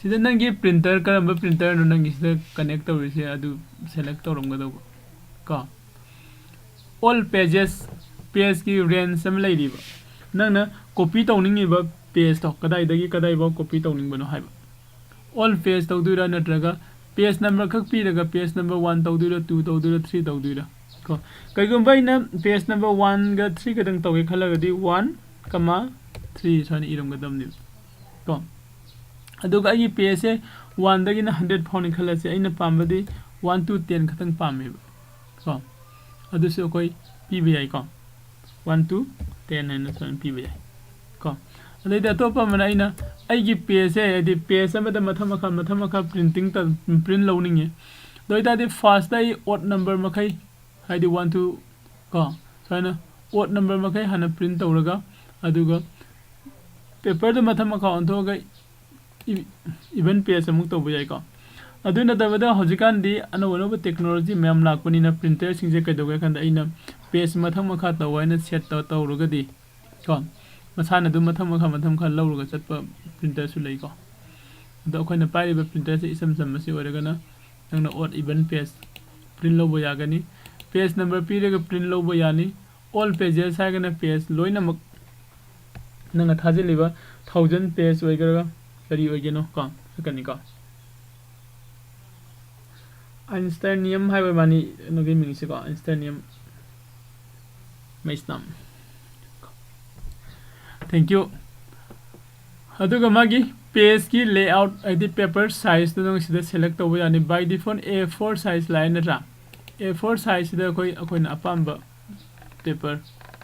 ꯁꯤꯗ ꯅꯪꯒꯤ printer, ꯀꯔꯝꯕ printerꯅꯣ ꯅꯪꯒꯤ ꯁꯤꯗ connect ꯇꯧꯔꯤꯁꯦ, ꯑꯗꯨ select ꯇꯧꯔꯝꯒꯗꯧꯕ ꯀꯣ꯫ All pages, pageꯀꯤ range ꯑꯃ ꯂꯩꯔꯤꯕ, ꯅꯪꯅ copy ꯇꯧꯅꯤꯡꯉꯤꯕ pageꯇꯣ ꯀꯗꯥꯏꯗꯒꯤ ꯀꯗꯥꯏꯐꯥꯎ copy ꯇꯧꯅꯤꯡꯕꯅꯣ ꯍꯥꯏꯕ꯫ All page ꯇꯧꯗꯣꯏꯔꯥ, ꯅꯠꯇ꯭ꯔꯒ page number ꯈꯛ ꯄꯤꯔꯒ page number one ꯇꯧꯗꯣꯏꯔꯥ, two ꯇꯧꯗꯣꯏꯔꯥ, three ꯇꯧꯗꯣꯏꯔꯥ ꯀꯣ? ꯀꯩꯒꯨꯝꯕ ꯑꯩꯅ page number oneꯒ three ꯈꯛꯇꯪ ꯇꯧꯒꯦ ꯈꯜꯂꯒꯗꯤ one comma three ꯁꯨꯃꯥꯏꯅ ꯏꯔꯝꯒꯗꯕꯅꯦꯕ ꯀꯣ꯫ ꯑꯗꯨꯒ ꯑꯩꯒꯤ pageꯁꯦ oneꯗꯒꯤꯅ hundred ꯐꯥꯎꯅꯤ ꯈꯜꯂꯁꯦ, ꯑꯩꯅ ꯄꯥꯝꯕꯗꯤ one to ten ꯈꯛꯇꯪ ꯄꯥꯝꯃꯦꯕ ꯀꯣ꯫ ꯑꯗꯨꯁꯨ ꯑꯩꯈꯣꯏ ꯄꯤꯕ ꯌꯥꯏꯀꯣ, one to ten ꯍꯥꯏꯅ ꯁꯨꯃꯥꯏꯅ ꯄꯤꯕ ꯌꯥꯏ ꯀꯣ꯫ ꯑꯗꯩꯗꯤ ꯑꯇꯣꯞꯄ ꯑꯃꯅ ꯑꯩꯅ ꯑꯩꯒꯤ pageꯁꯦ, ꯍꯥꯏꯗꯤ page ꯑꯃꯗ ꯃꯊꯪ ꯃꯈꯥ, ꯃꯊꯪ ꯃꯈꯥ printing ꯇ-, print ꯂꯧꯅꯤꯡꯉꯦ꯫ ꯑꯗꯨ ꯑꯣꯏꯇꯥꯔꯗꯤ firstꯇ ꯑꯩ odd number ꯃꯈꯩ, ꯍꯥꯏꯗꯤ one to ꯀꯣ, ꯁꯨꯃꯥꯏꯅ odd number ꯃꯈꯩ ꯍꯥꯟꯅ print ꯇꯧꯔꯒ, ꯑꯗꯨꯒ paperꯗꯨ ꯃꯊꯪ ꯃꯈꯥ ꯑꯣꯟꯊꯣꯛꯑꯒ ꯏ-, even page ꯑꯃꯨꯛ ꯇꯧꯕ ꯌꯥꯏꯀꯣ꯫ ꯑꯗꯨ ꯅꯠꯇꯕꯗ ꯍꯧꯖꯤꯛꯀꯥꯟꯗꯤ ꯑꯅꯧ ꯑꯅꯧꯕ technology ꯃꯌꯥꯝ ꯂꯥꯛꯄꯅꯤꯅ printerꯁꯤꯡꯁꯦ ꯀꯩꯗꯧꯒꯦ ꯍꯥꯏ ꯀꯥꯟꯗ ꯑꯩꯅ page ꯃꯊꯪ ꯃꯈꯥ ꯇꯧ ꯍꯥꯏꯅ set ꯇꯧ-, ꯇꯧꯔꯒꯗꯤ ꯀꯣ, ꯃꯁꯥꯅ ꯑꯗꯨꯝ ꯃꯊꯪ ꯃꯈꯥ ꯃꯊꯪ ꯃꯈꯥ ꯂꯧꯔꯒ ꯆꯠꯄ printerꯁꯨ ꯂꯩꯀꯣ꯫ ꯑꯗꯣ ꯑꯩꯈꯣꯏꯅ ꯄꯥꯏꯔꯤꯕ printerꯁꯦ ꯏꯆꯝ ꯆꯝꯕꯁꯤ ꯑꯣꯏꯔꯒꯅ ꯅꯪꯅ odd even page print ꯂꯧꯕ ꯌꯥꯒꯅꯤ꯫ Page number ꯄꯤꯔꯒ print ꯂꯧꯕ ꯌꯥꯅꯤ꯫ All pages ꯍꯥꯏꯔꯒꯅ page ꯂꯣꯏꯅꯃꯛ ꯅꯪꯅ ꯊꯥꯖꯤꯜꯂꯤꯕ thousand page ꯑꯣꯏꯒꯦꯔꯥ ꯀꯔꯤ ꯑꯣꯏꯒꯦꯅꯣ ꯀꯣ, ꯆꯠꯀꯅꯤꯀꯣ꯫ Einsteinium ꯍꯥꯏꯕ ꯃꯥꯅꯤ ꯀꯩꯅꯣꯒꯤ ꯃꯤꯡꯁꯤꯀꯣ, Einsteinium ꯃꯩꯁꯅꯥꯝ꯫ Thank you꯫ ꯑꯗꯨꯒ ꯃꯥꯒꯤ pageꯀꯤ layout ꯍꯥꯏꯗꯤ paper sizeꯇꯨ ꯅꯪ ꯁꯤꯗ select ꯇꯧꯕ ꯌꯥꯅꯤ꯫ By default A four size ꯂꯥꯛꯑꯦ ꯅꯠꯇ꯭ꯔꯥ? A four sizeꯁꯤꯗ ꯑꯩꯈꯣꯏ, ꯑꯩꯈꯣꯏꯅ ꯑꯄꯥꯝꯕ paper,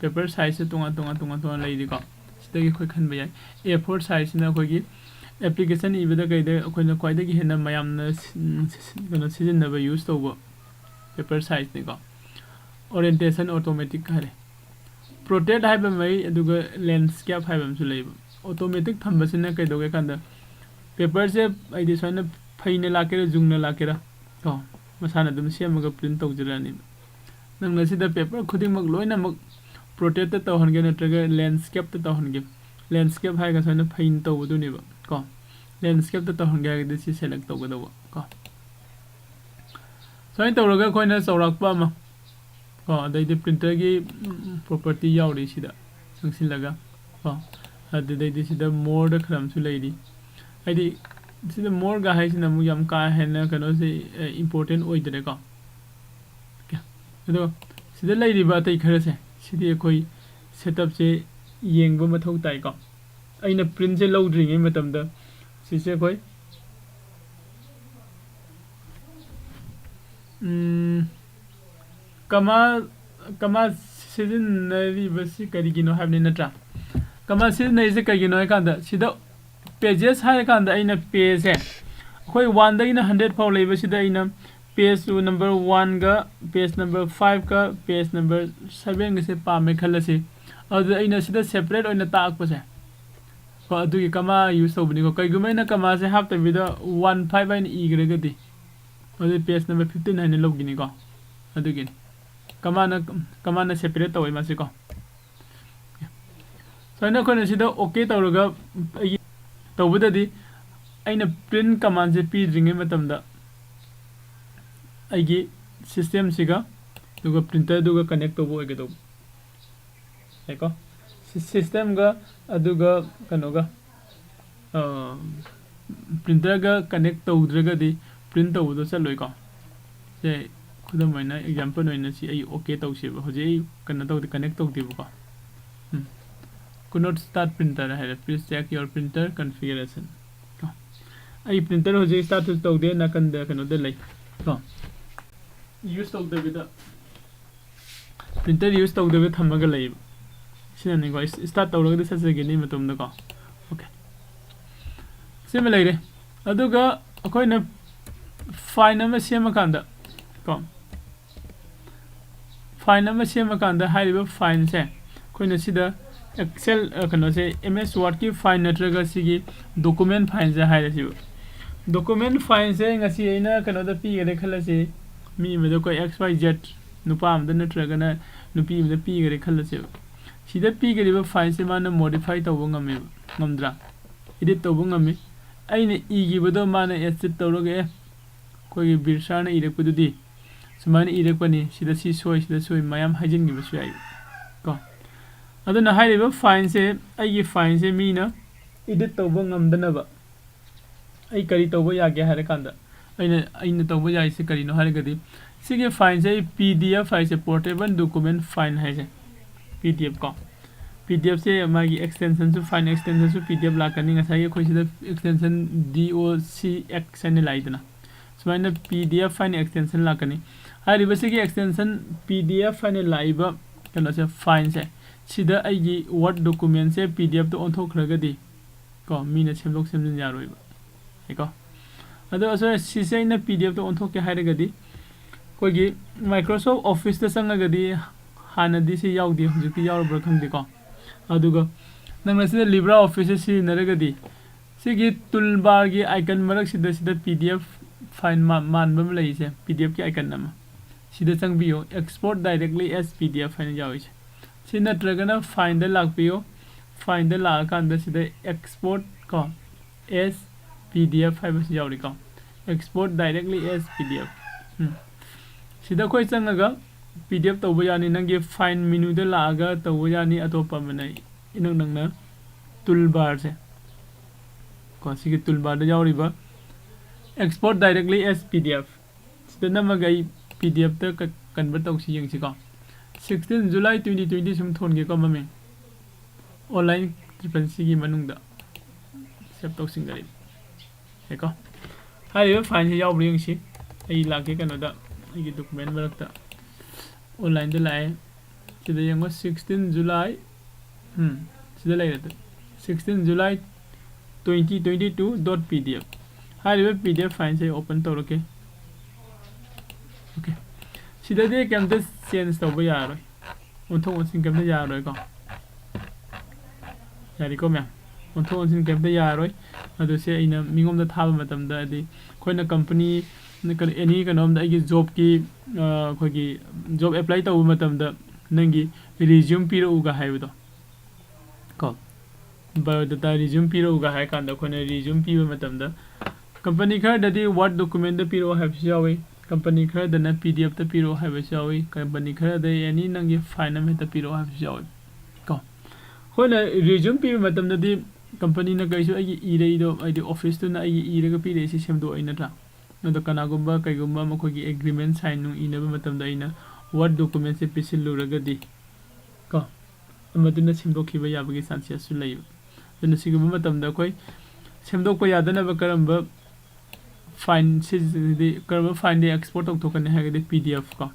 paper sizeꯁꯦ ꯇꯣꯉꯥꯟ ꯇꯣꯉꯥꯟ ꯇꯣꯉꯥꯟ ꯇꯣꯉꯥꯟ ꯂꯩꯔꯤꯀꯣ꯫ ꯁꯤꯗꯒꯤ ꯑꯩꯈꯣꯏ ꯈꯟꯕ ꯌꯥꯏ꯫ A four sizeꯁꯤꯅ ꯑꯩꯈꯣꯏꯒꯤ application ꯏꯕꯗ ꯀꯩꯗ ꯑꯩꯈꯣꯏꯅ ꯈ꯭ꯋꯥꯏꯗꯒꯤ ꯍꯦꯟꯅ ꯃꯌꯥꯝꯅ ꯁꯤ-, ꯁꯤ-, ꯀꯩꯅꯣ ꯁꯤꯖꯤꯟꯅꯕ, use ꯇꯧꯕ paper sizeꯅꯤꯀꯣ꯫ Orientation automatic ꯍꯥꯏꯔꯦ꯫ Portrait ꯍꯥꯏꯕ ꯑꯃ ꯂꯩ, ꯑꯗꯨꯒ landscape ꯍꯥꯏꯕ ꯑꯃꯁꯨ ꯂꯩꯕ꯫ Automatic ꯊꯝꯕꯁꯤꯅ ꯀꯩꯗꯧꯒꯦ ꯀꯥꯟꯗ paperꯁꯦ ꯍꯥꯏꯗꯤ ꯁꯨꯃꯥꯏꯅ ꯐꯩꯅ ꯂꯥꯛꯀꯦꯔꯥ ꯌꯨꯡꯅ ꯂꯥꯛꯀꯦꯔꯥ ꯀꯣ, ꯃꯁꯥꯅ ꯑꯗꯨꯝ ꯁꯦꯝꯃꯒ print ꯇꯧꯖꯔꯛꯑꯅꯤꯕ꯫ ꯅꯪꯅ ꯁꯤꯗ paper ꯈꯨꯗꯤꯡꯃꯛ ꯂꯣꯏꯅꯃꯛ portraitꯇ ꯇꯧꯍꯟꯒꯦ ꯅꯠꯇ꯭ꯔꯒ landscapeꯇ ꯇꯧꯍꯟꯒꯦ, landscape ꯍꯥꯏꯔꯒ ꯁꯨꯃꯥꯏꯅ ꯐꯩꯅ ꯇꯧꯕꯗꯨꯅꯦꯕ ꯀꯣ꯫ Landscapeꯇ ꯇꯧꯍꯟꯒꯦ ꯍꯥꯏꯔꯒꯗꯤ ꯁꯤ select ꯇꯧꯒꯗꯧꯕ ꯀꯣ꯫ ꯁꯨꯃꯥꯏꯅ ꯇꯧꯔꯒ ꯑꯩꯈꯣꯏꯅ ꯆꯥꯎꯔꯥꯛꯄ ꯑꯃ ꯀꯣ, ꯑꯗꯩꯗꯤ printerꯒꯤ property ꯌꯥꯎꯔꯤ ꯁꯤꯗ ꯆꯪꯁꯤꯜꯂꯒ ꯀꯣ, ꯑꯗꯨꯗꯩꯗꯤ ꯁꯤꯗ moreꯗ ꯈꯔ ꯑꯃꯁꯨ ꯂꯩꯔꯤ꯫ ꯍꯥꯏꯗꯤ ꯁꯤꯗ moreꯒ ꯍꯥꯏꯁꯤꯅ ꯑꯃꯨꯛ ꯌꯥꯝ ꯀꯥ ꯍꯦꯟꯅ ꯀꯩꯅꯣꯁꯦ important ꯑꯣꯏꯗ꯭ꯔꯦꯀꯣ꯫ ꯑꯗꯣ ꯁꯤꯗ ꯂꯩꯔꯤꯕ ꯑꯇꯩ ꯈꯔꯁꯦ ꯁꯤꯗꯤ ꯑꯩꯈꯣꯏ setupꯁꯦ ꯌꯦꯡꯕ ꯃꯊꯧ ꯇꯥꯏꯀꯣ꯫ ꯑꯩꯅ printꯁꯦ ꯂꯧꯗ꯭ꯔꯤꯉꯩ ꯃꯇꯝꯗ ꯁꯤꯁꯦ ꯑꯩꯈꯣꯏ ꯎꯝ, comma, comma ꯁꯤꯖꯤꯟꯅꯔꯤꯕꯁꯤ ꯀꯔꯤꯒꯤꯅꯣ ꯍꯥꯏꯕꯅꯤ ꯅꯠꯇ꯭ꯔꯥ? Comma ꯁꯤꯖꯤꯟꯅꯔꯤꯁꯦ ꯀꯩꯒꯤꯅꯣ ꯍꯥꯏꯀꯥꯟꯗ ꯁꯤꯗ pages ꯍꯥꯏꯔꯀꯥꯟꯗ ꯑꯩꯅ pageꯁꯦ ꯑꯩꯈꯣꯏ oneꯗꯒꯤꯅ hundred ꯐꯥꯎ ꯂꯩꯕꯁꯤꯗ ꯑꯩꯅ page number oneꯒ page number fiveꯀ page number sevenꯒꯁꯦ ꯄꯥꯝꯃꯦ ꯈꯜꯂꯁꯤ꯫ ꯑꯗꯨꯗ ꯑꯩꯅ ꯁꯤꯗ separate ꯑꯣꯏꯅ ꯇꯥꯛꯄꯁꯦ ꯀꯣ, ꯑꯗꯨꯒꯤ comma use ꯇꯧꯕꯅꯤꯀꯣ꯫ ꯀꯩꯒꯨꯝꯕ ꯑꯩꯅ commaꯁꯦ ꯍꯥꯞꯇꯕꯤꯗ one five ꯍꯥꯏꯅ ꯏꯈ꯭ꯔꯒꯗꯤ ꯑꯗꯨꯗꯤ page number fifteen ꯍꯥꯏꯅ ꯂꯧꯈꯤꯅꯤꯀꯣ꯫ ꯑꯗꯨꯒꯤꯅꯤ commaꯅ, commaꯅ separate ꯇꯧꯋꯦ ꯃꯥꯁꯦꯀꯣ꯫ ꯁꯨꯃꯥꯏꯅ ꯑꯩꯈꯣꯏꯅ ꯁꯤꯗ OK ꯇꯧꯔꯒ ꯑꯩꯒꯤ ꯇꯧꯕꯗꯗꯤ ꯑꯩꯅ print command ꯁꯦ ꯄꯤꯗ꯭ꯔꯤꯉꯩ ꯃꯇꯝꯗ ꯑꯩꯒꯤ system ꯁꯤꯒ ꯑꯗꯨꯒ printer ꯗꯨꯒ connect ꯇꯧꯕ ꯑꯣꯏꯒꯗꯧꯕ꯫ ꯌꯥꯏꯀꯣ? ꯁꯤ system ꯒ ꯑꯗꯨꯒ ꯀꯩꯅꯣꯒ, ꯑ, printer ꯒ connect ꯇꯧꯗ꯭ꯔꯒꯗꯤ print ꯇꯧꯕꯗꯣ ꯆꯠꯂꯣꯏꯀꯣ꯫ ꯁꯦ ꯈꯨꯗꯝ ꯑꯣꯏꯅ example ꯑꯣꯏꯅ ꯁꯤ ꯑꯩ OK ꯇꯧꯁꯦꯕ꯫ ꯍꯧꯖꯤꯛ ꯑꯩ ꯀꯩꯅꯣ ꯇꯧꯗꯦ, connect ꯇꯧꯗꯦꯕꯀꯣ꯫ Um. Could not start printer ꯍꯥꯏꯔꯦ, please check your printer configuration ꯀꯣ꯫ ꯑꯩ printer ꯍꯧꯖꯤꯛ start ꯇꯧꯗꯦ, ꯅꯥꯀꯟꯗ ꯀꯩꯅꯣꯗ ꯂꯩ ꯀꯣ꯫ Use ꯇꯧꯗꯕꯤꯗ, printer use ꯇꯧꯗꯕꯤꯗ ꯊꯝꯃꯒ ꯂꯩꯌꯦꯕ꯫ ꯁꯤꯅꯅꯤꯀꯣ, start ꯇꯧꯔꯒꯗꯤ ꯆꯠꯆꯒꯅꯤ ꯃꯇꯣꯝꯗꯀꯣ꯫ OK꯫ ꯁꯤꯃ ꯂꯩꯔꯦ꯫ ꯑꯗꯨꯒ ꯑꯩꯈꯣꯏꯅ file ꯑꯃ ꯁꯦꯝꯃꯀꯥꯟꯗ ꯀꯣ, file ꯑꯃ ꯁꯦꯝꯃꯀꯥꯟꯗ ꯍꯥꯏꯔꯤꯕ file ꯁꯦ ꯑꯩꯈꯣꯏꯅ ꯁꯤꯗ Excel, ꯑ, ꯀꯩꯅꯣꯁꯦ, MS Word ꯀꯤ file ꯅꯠꯇ꯭ꯔꯒ ꯁꯤꯒꯤ document file ꯁꯦ ꯍꯥꯏꯔꯁꯤꯕ꯫ Document file ꯁꯦ ꯉꯁꯤ ꯑꯩꯅ ꯀꯩꯅꯣꯗ ꯄꯤꯈꯔꯦ ꯈꯜꯂꯁꯤ, ꯃꯤ ꯑꯃꯗ ꯑꯩꯈꯣꯏ X Y Z, ꯅꯨꯄꯥ ꯑꯃꯗ ꯅꯠꯇ꯭ꯔꯒꯅ ꯅꯨꯄꯤ ꯑꯃꯗ ꯄꯤꯈꯔꯦ ꯈꯜꯂꯁꯦꯕ꯫ ꯁꯤꯗ ꯄꯤꯈ꯭ꯔꯤꯕ file ꯁꯦ ꯃꯥꯅ modify ꯇꯧꯕ ꯉꯝꯃꯦꯕ, ꯉꯝꯗ꯭ꯔꯥ? Edit ꯇꯧꯕ ꯉꯝꯃꯤ꯫ ꯑꯩꯅ ꯏꯈꯤꯕꯗꯣ ꯃꯥꯅ edit ꯇꯧꯔꯒ, "ꯑꯦ, ꯑꯩꯈꯣꯏꯒꯤ ꯕꯤꯔꯁꯥꯅ ꯏꯔꯛꯄꯗꯨꯗꯤ ꯁꯨꯃꯥꯏꯅ ꯏꯔꯛꯄꯅꯤ, ꯁꯤꯗ ꯁꯤ ꯁꯣꯏ, ꯁꯤꯗ ꯁꯣꯏ", ꯃꯌꯥꯝ ꯍꯥꯏꯖꯤꯟꯈꯤꯕꯁꯨ ꯌꯥꯏ ꯀꯣ꯫ ꯑꯗꯨꯅ ꯍꯥꯏꯔꯤꯕ file ꯁꯦ, ꯑꯩꯒꯤ file ꯁꯦ ꯃꯤꯅ edit ꯇꯧꯕ ꯉꯝꯗꯅꯕ ꯑꯩ ꯀꯔꯤ ꯇꯧꯕ ꯌꯥꯒꯦ ꯍꯥꯏꯔꯀꯥꯟꯗ, ꯑꯩꯅ, ꯑꯩꯅ ꯇꯧꯕ ꯌꯥꯏꯁꯦ ꯀꯔꯤꯅꯣ ꯍꯥꯏꯔꯒꯗꯤ, ꯁꯤꯒꯤ file ꯁꯦ ꯑꯩ PDF ꯍꯥꯏꯁꯦ, portable document file ꯍꯥꯏꯁꯦ, PDF ꯀꯣ꯫ PDF ꯁꯦ ꯃꯥꯒꯤ extension ꯁꯨ, file extension ꯁꯨ PDF ꯂꯥꯛꯀꯅꯤ꯫ ꯉꯁꯥꯏꯒꯤ ꯑꯩꯈꯣꯏ ꯁꯤꯗ extension DOCX ꯍꯥꯏꯅ ꯂꯥꯛꯏꯗꯅ, ꯁꯨꯃꯥꯏꯅ PDF file extension ꯂꯥꯛꯀꯅꯤ꯫ ꯍꯥꯏꯔꯤꯕꯁꯤꯒꯤ extension PDF ꯍꯥꯏꯅ ꯂꯥꯛꯏꯕ ꯀꯩꯅꯣꯁꯦ, file ꯁꯦ, ꯁꯤꯗ ꯑꯩꯒꯤ Word document ꯁꯦ PDF ꯇ ꯑꯣꯟꯊꯣꯛꯈ꯭ꯔꯒꯗꯤ ꯀꯣ, ꯃꯤꯅ ꯁꯦꯝꯗꯣꯛ ꯁꯦꯝꯖꯤꯟ ꯌꯥꯔꯣꯏꯕ꯫ ꯌꯥꯏꯀꯣ? ꯑꯗꯣ ꯑꯁꯣꯏ ꯁꯤꯁꯦ ꯑꯩꯅ PDF ꯇ ꯑꯣꯟꯊꯣꯛꯀꯦ ꯍꯥꯏꯔꯒꯗꯤ, ꯑꯩꯈꯣꯏꯒꯤ Microsoft Office ꯇ ꯆꯪꯉꯒꯗꯤ, ꯍꯥꯟꯅꯗꯤ ꯁꯤ ꯌꯥꯎꯗꯦ, ꯍꯧꯖꯤꯛꯇꯤ ꯌꯥꯎꯔꯕ꯭ꯔꯥ ꯈꯪꯗꯦꯀꯣ꯫ ꯑꯗꯨꯒ ꯅꯪꯅ ꯁꯤꯗ LibreOffice ꯁꯦ ꯁꯤꯖꯤꯟꯅꯔꯒꯗꯤ, ꯁꯤꯒꯤ toolbar ꯒꯤ icon ꯃꯔꯛꯁꯤꯗ, ꯁꯤꯗ PDF file ꯃꯥ-, ꯃꯥꯟꯕ ꯑꯃ ꯂꯩꯔꯤꯁꯦ, PDF ꯀꯤ icon ꯑꯃ, ꯁꯤꯗ ꯆꯪꯕꯤꯌꯣ, Export directly as PDF ꯍꯥꯏꯅ ꯌꯥꯎꯔꯤꯁꯦ꯫ ꯁꯤ ꯅꯠꯇ꯭ꯔꯒꯅ File ꯗ ꯂꯥꯛꯄꯤꯌꯣ, Fileꯗ ꯂꯥꯛꯑꯀꯥꯟꯗ ꯁꯤꯗ export ꯀꯣ, as P D F ꯍꯥꯏꯕꯁꯤ ꯌꯥꯎꯔꯤꯀꯣ, export directly as P D F꯫ ꯎꯝ꯫ ꯁꯤꯗ ꯑꯩꯈꯣꯏ ꯆꯪꯉꯒ P D F ꯇꯧꯕ ꯌꯥꯅꯤ꯫ ꯅꯪꯒꯤ file menuꯗ ꯂꯥꯛꯑꯒ ꯇꯧꯕ ꯌꯥꯅꯤ꯫ ꯑꯇꯣꯞꯄ ꯑꯃꯅ ꯏꯅꯛ ꯅꯛꯅ toolbarꯁꯦ ꯀꯣ, ꯁꯤꯒꯤ toolbarꯗ ꯌꯥꯎꯔꯤꯕ export directly as P D F꯫ ꯁꯤꯗ ꯅꯝꯃꯒ ꯑꯩ P D F ꯇ ꯀ-, convert ꯇꯧꯁꯤ ꯌꯦꯡꯁꯤꯀꯣ꯫ Sixteen July twenty twenty ꯁꯨꯝ ꯊꯣꯟꯒꯦꯀꯣ ꯃꯃꯤꯡ꯫ Online triple C ꯒꯤ ꯃꯅꯨꯡꯗ save ꯇꯧꯁꯤꯟꯈꯔꯦ꯫ ꯌꯥꯏꯀꯣ? ꯍꯥꯏꯔꯤꯕ fileꯁꯤ ꯌꯥꯎꯕ꯭ꯔꯥ ꯌꯦꯡꯁꯤ꯫ ꯑꯩ ꯂꯥꯛꯀꯦ ꯀꯩꯅꯣꯗ, ꯑꯩꯒꯤ document ꯃꯔꯛꯇ꯫ Onlineꯗ ꯂꯥꯛꯑꯦ꯫ ꯁꯤꯗ ꯌꯦꯡꯉꯣ, sixteen July꯫ ꯎꯝ, ꯁꯤꯗ ꯂꯩꯔꯦ꯫ Sixteen July twenty twenty two dot P D F꯫ ꯍꯥꯏꯔꯤꯕ P D F fileꯁꯦ open ꯇꯧꯔꯛꯀꯦ꯫ Okay꯫ ꯁꯤꯗꯗꯤ ꯀꯩꯝꯇ change ꯇꯧꯕ ꯌꯥꯔꯣꯏ꯫ ꯑꯣꯟꯊꯣꯛ ꯑꯣꯟꯁꯤꯟ ꯀꯩꯝꯇ ꯌꯥꯔꯣꯏꯀꯣ꯫ ꯌꯥꯔꯦꯀꯣ ꯃꯌꯥꯝ? ꯑꯣꯟꯊꯣꯛ ꯑꯣꯟꯁꯤꯟ ꯀꯩꯝꯇ ꯌꯥꯔꯣꯏ꯫ ꯑꯗꯨ ꯁꯦ ꯑꯩꯅ ꯃꯤꯉꯣꯟꯗ ꯊꯥꯕ ꯃꯇꯝꯗ, ꯍꯥꯏꯗꯤ ꯑꯩꯈꯣꯏꯅ company, ꯀꯩꯅꯣ, any ꯀꯩꯅꯣꯝꯗ ꯑꯩꯒꯤ jobꯀꯤ, ꯑ, ꯑꯩꯈꯣꯏꯒꯤ job apply ꯇꯧꯕ ꯃꯇꯝꯗ ꯅꯪꯒꯤ resume ꯄꯤꯔꯛꯎꯒ ꯍꯥꯏꯕꯗꯣ ꯀꯣ, biodata resume ꯄꯤꯔꯛꯎꯒ ꯍꯥꯏ ꯀꯥꯟꯗ ꯑꯩꯈꯣꯏꯅ resume ꯄꯤꯕ ꯃꯇꯝꯗ company ꯈꯔꯗꯗꯤ Word documentꯇ ꯄꯤꯔꯛꯑꯣ ꯍꯥꯏꯕꯁꯨ ꯌꯥꯎꯏ, company ꯈꯔꯗꯅ P D Fꯇ ꯄꯤꯔꯛꯑꯣ ꯍꯥꯏꯕꯁꯨ ꯌꯥꯎꯏ, company ꯈꯔꯗ any ꯅꯪꯒꯤ file ꯑꯃ ꯍꯦꯛꯇ ꯄꯤꯔꯛꯑꯣ ꯍꯥꯏꯕꯁꯨ ꯌꯥꯎꯏ ꯀꯣ꯫ ꯑꯩꯈꯣꯏꯅ resume ꯄꯤꯕ ꯃꯇꯝꯗꯗꯤ companyꯅ ꯀꯩꯁꯨ ꯑꯩꯒꯤ ꯏꯔꯛꯏꯗꯣ, ꯍꯥꯏꯗꯤ officeꯇꯨꯅ ꯑꯩꯒꯤ ꯏꯔꯒ ꯄꯤꯔꯛꯏꯁꯤ ꯁꯦꯝꯗꯣꯛꯑꯣꯏ ꯅꯠꯇ꯭ꯔꯥ? ꯑꯗꯣ ꯀꯅꯥꯒꯨꯝꯕ ꯀꯩꯒꯨꯝꯕ ꯃꯈꯣꯏꯒꯤ agreement sign ꯅꯨꯡ ꯏꯅꯕ ꯃꯇꯝꯗ ꯑꯩꯅ Word documentꯁꯦ ꯄꯤꯁꯤꯜꯂꯨꯔꯒꯗꯤ ꯀꯣ, ꯃꯗꯨꯅ ꯁꯦꯝꯗꯣꯛꯈꯤꯕ ꯌꯥꯕꯒꯤ chances ꯁꯨ ꯂꯩꯕ꯫ ꯑꯗꯨꯅ ꯁꯤꯒꯨꯝꯕ ꯃꯇꯝꯗ ꯑꯩꯈꯣꯏ ꯁꯦꯝꯗꯣꯛꯄ ꯌꯥꯗꯅꯕ ꯀꯔꯝꯕ file ꯁꯤꯖꯤꯟꯅꯗꯤ, ꯀꯔꯝꯕ fileꯗꯤ export ꯇꯧꯊꯣꯛꯀꯅꯤ ꯍꯥꯏꯔꯒꯗꯤ P D F ꯀꯣ,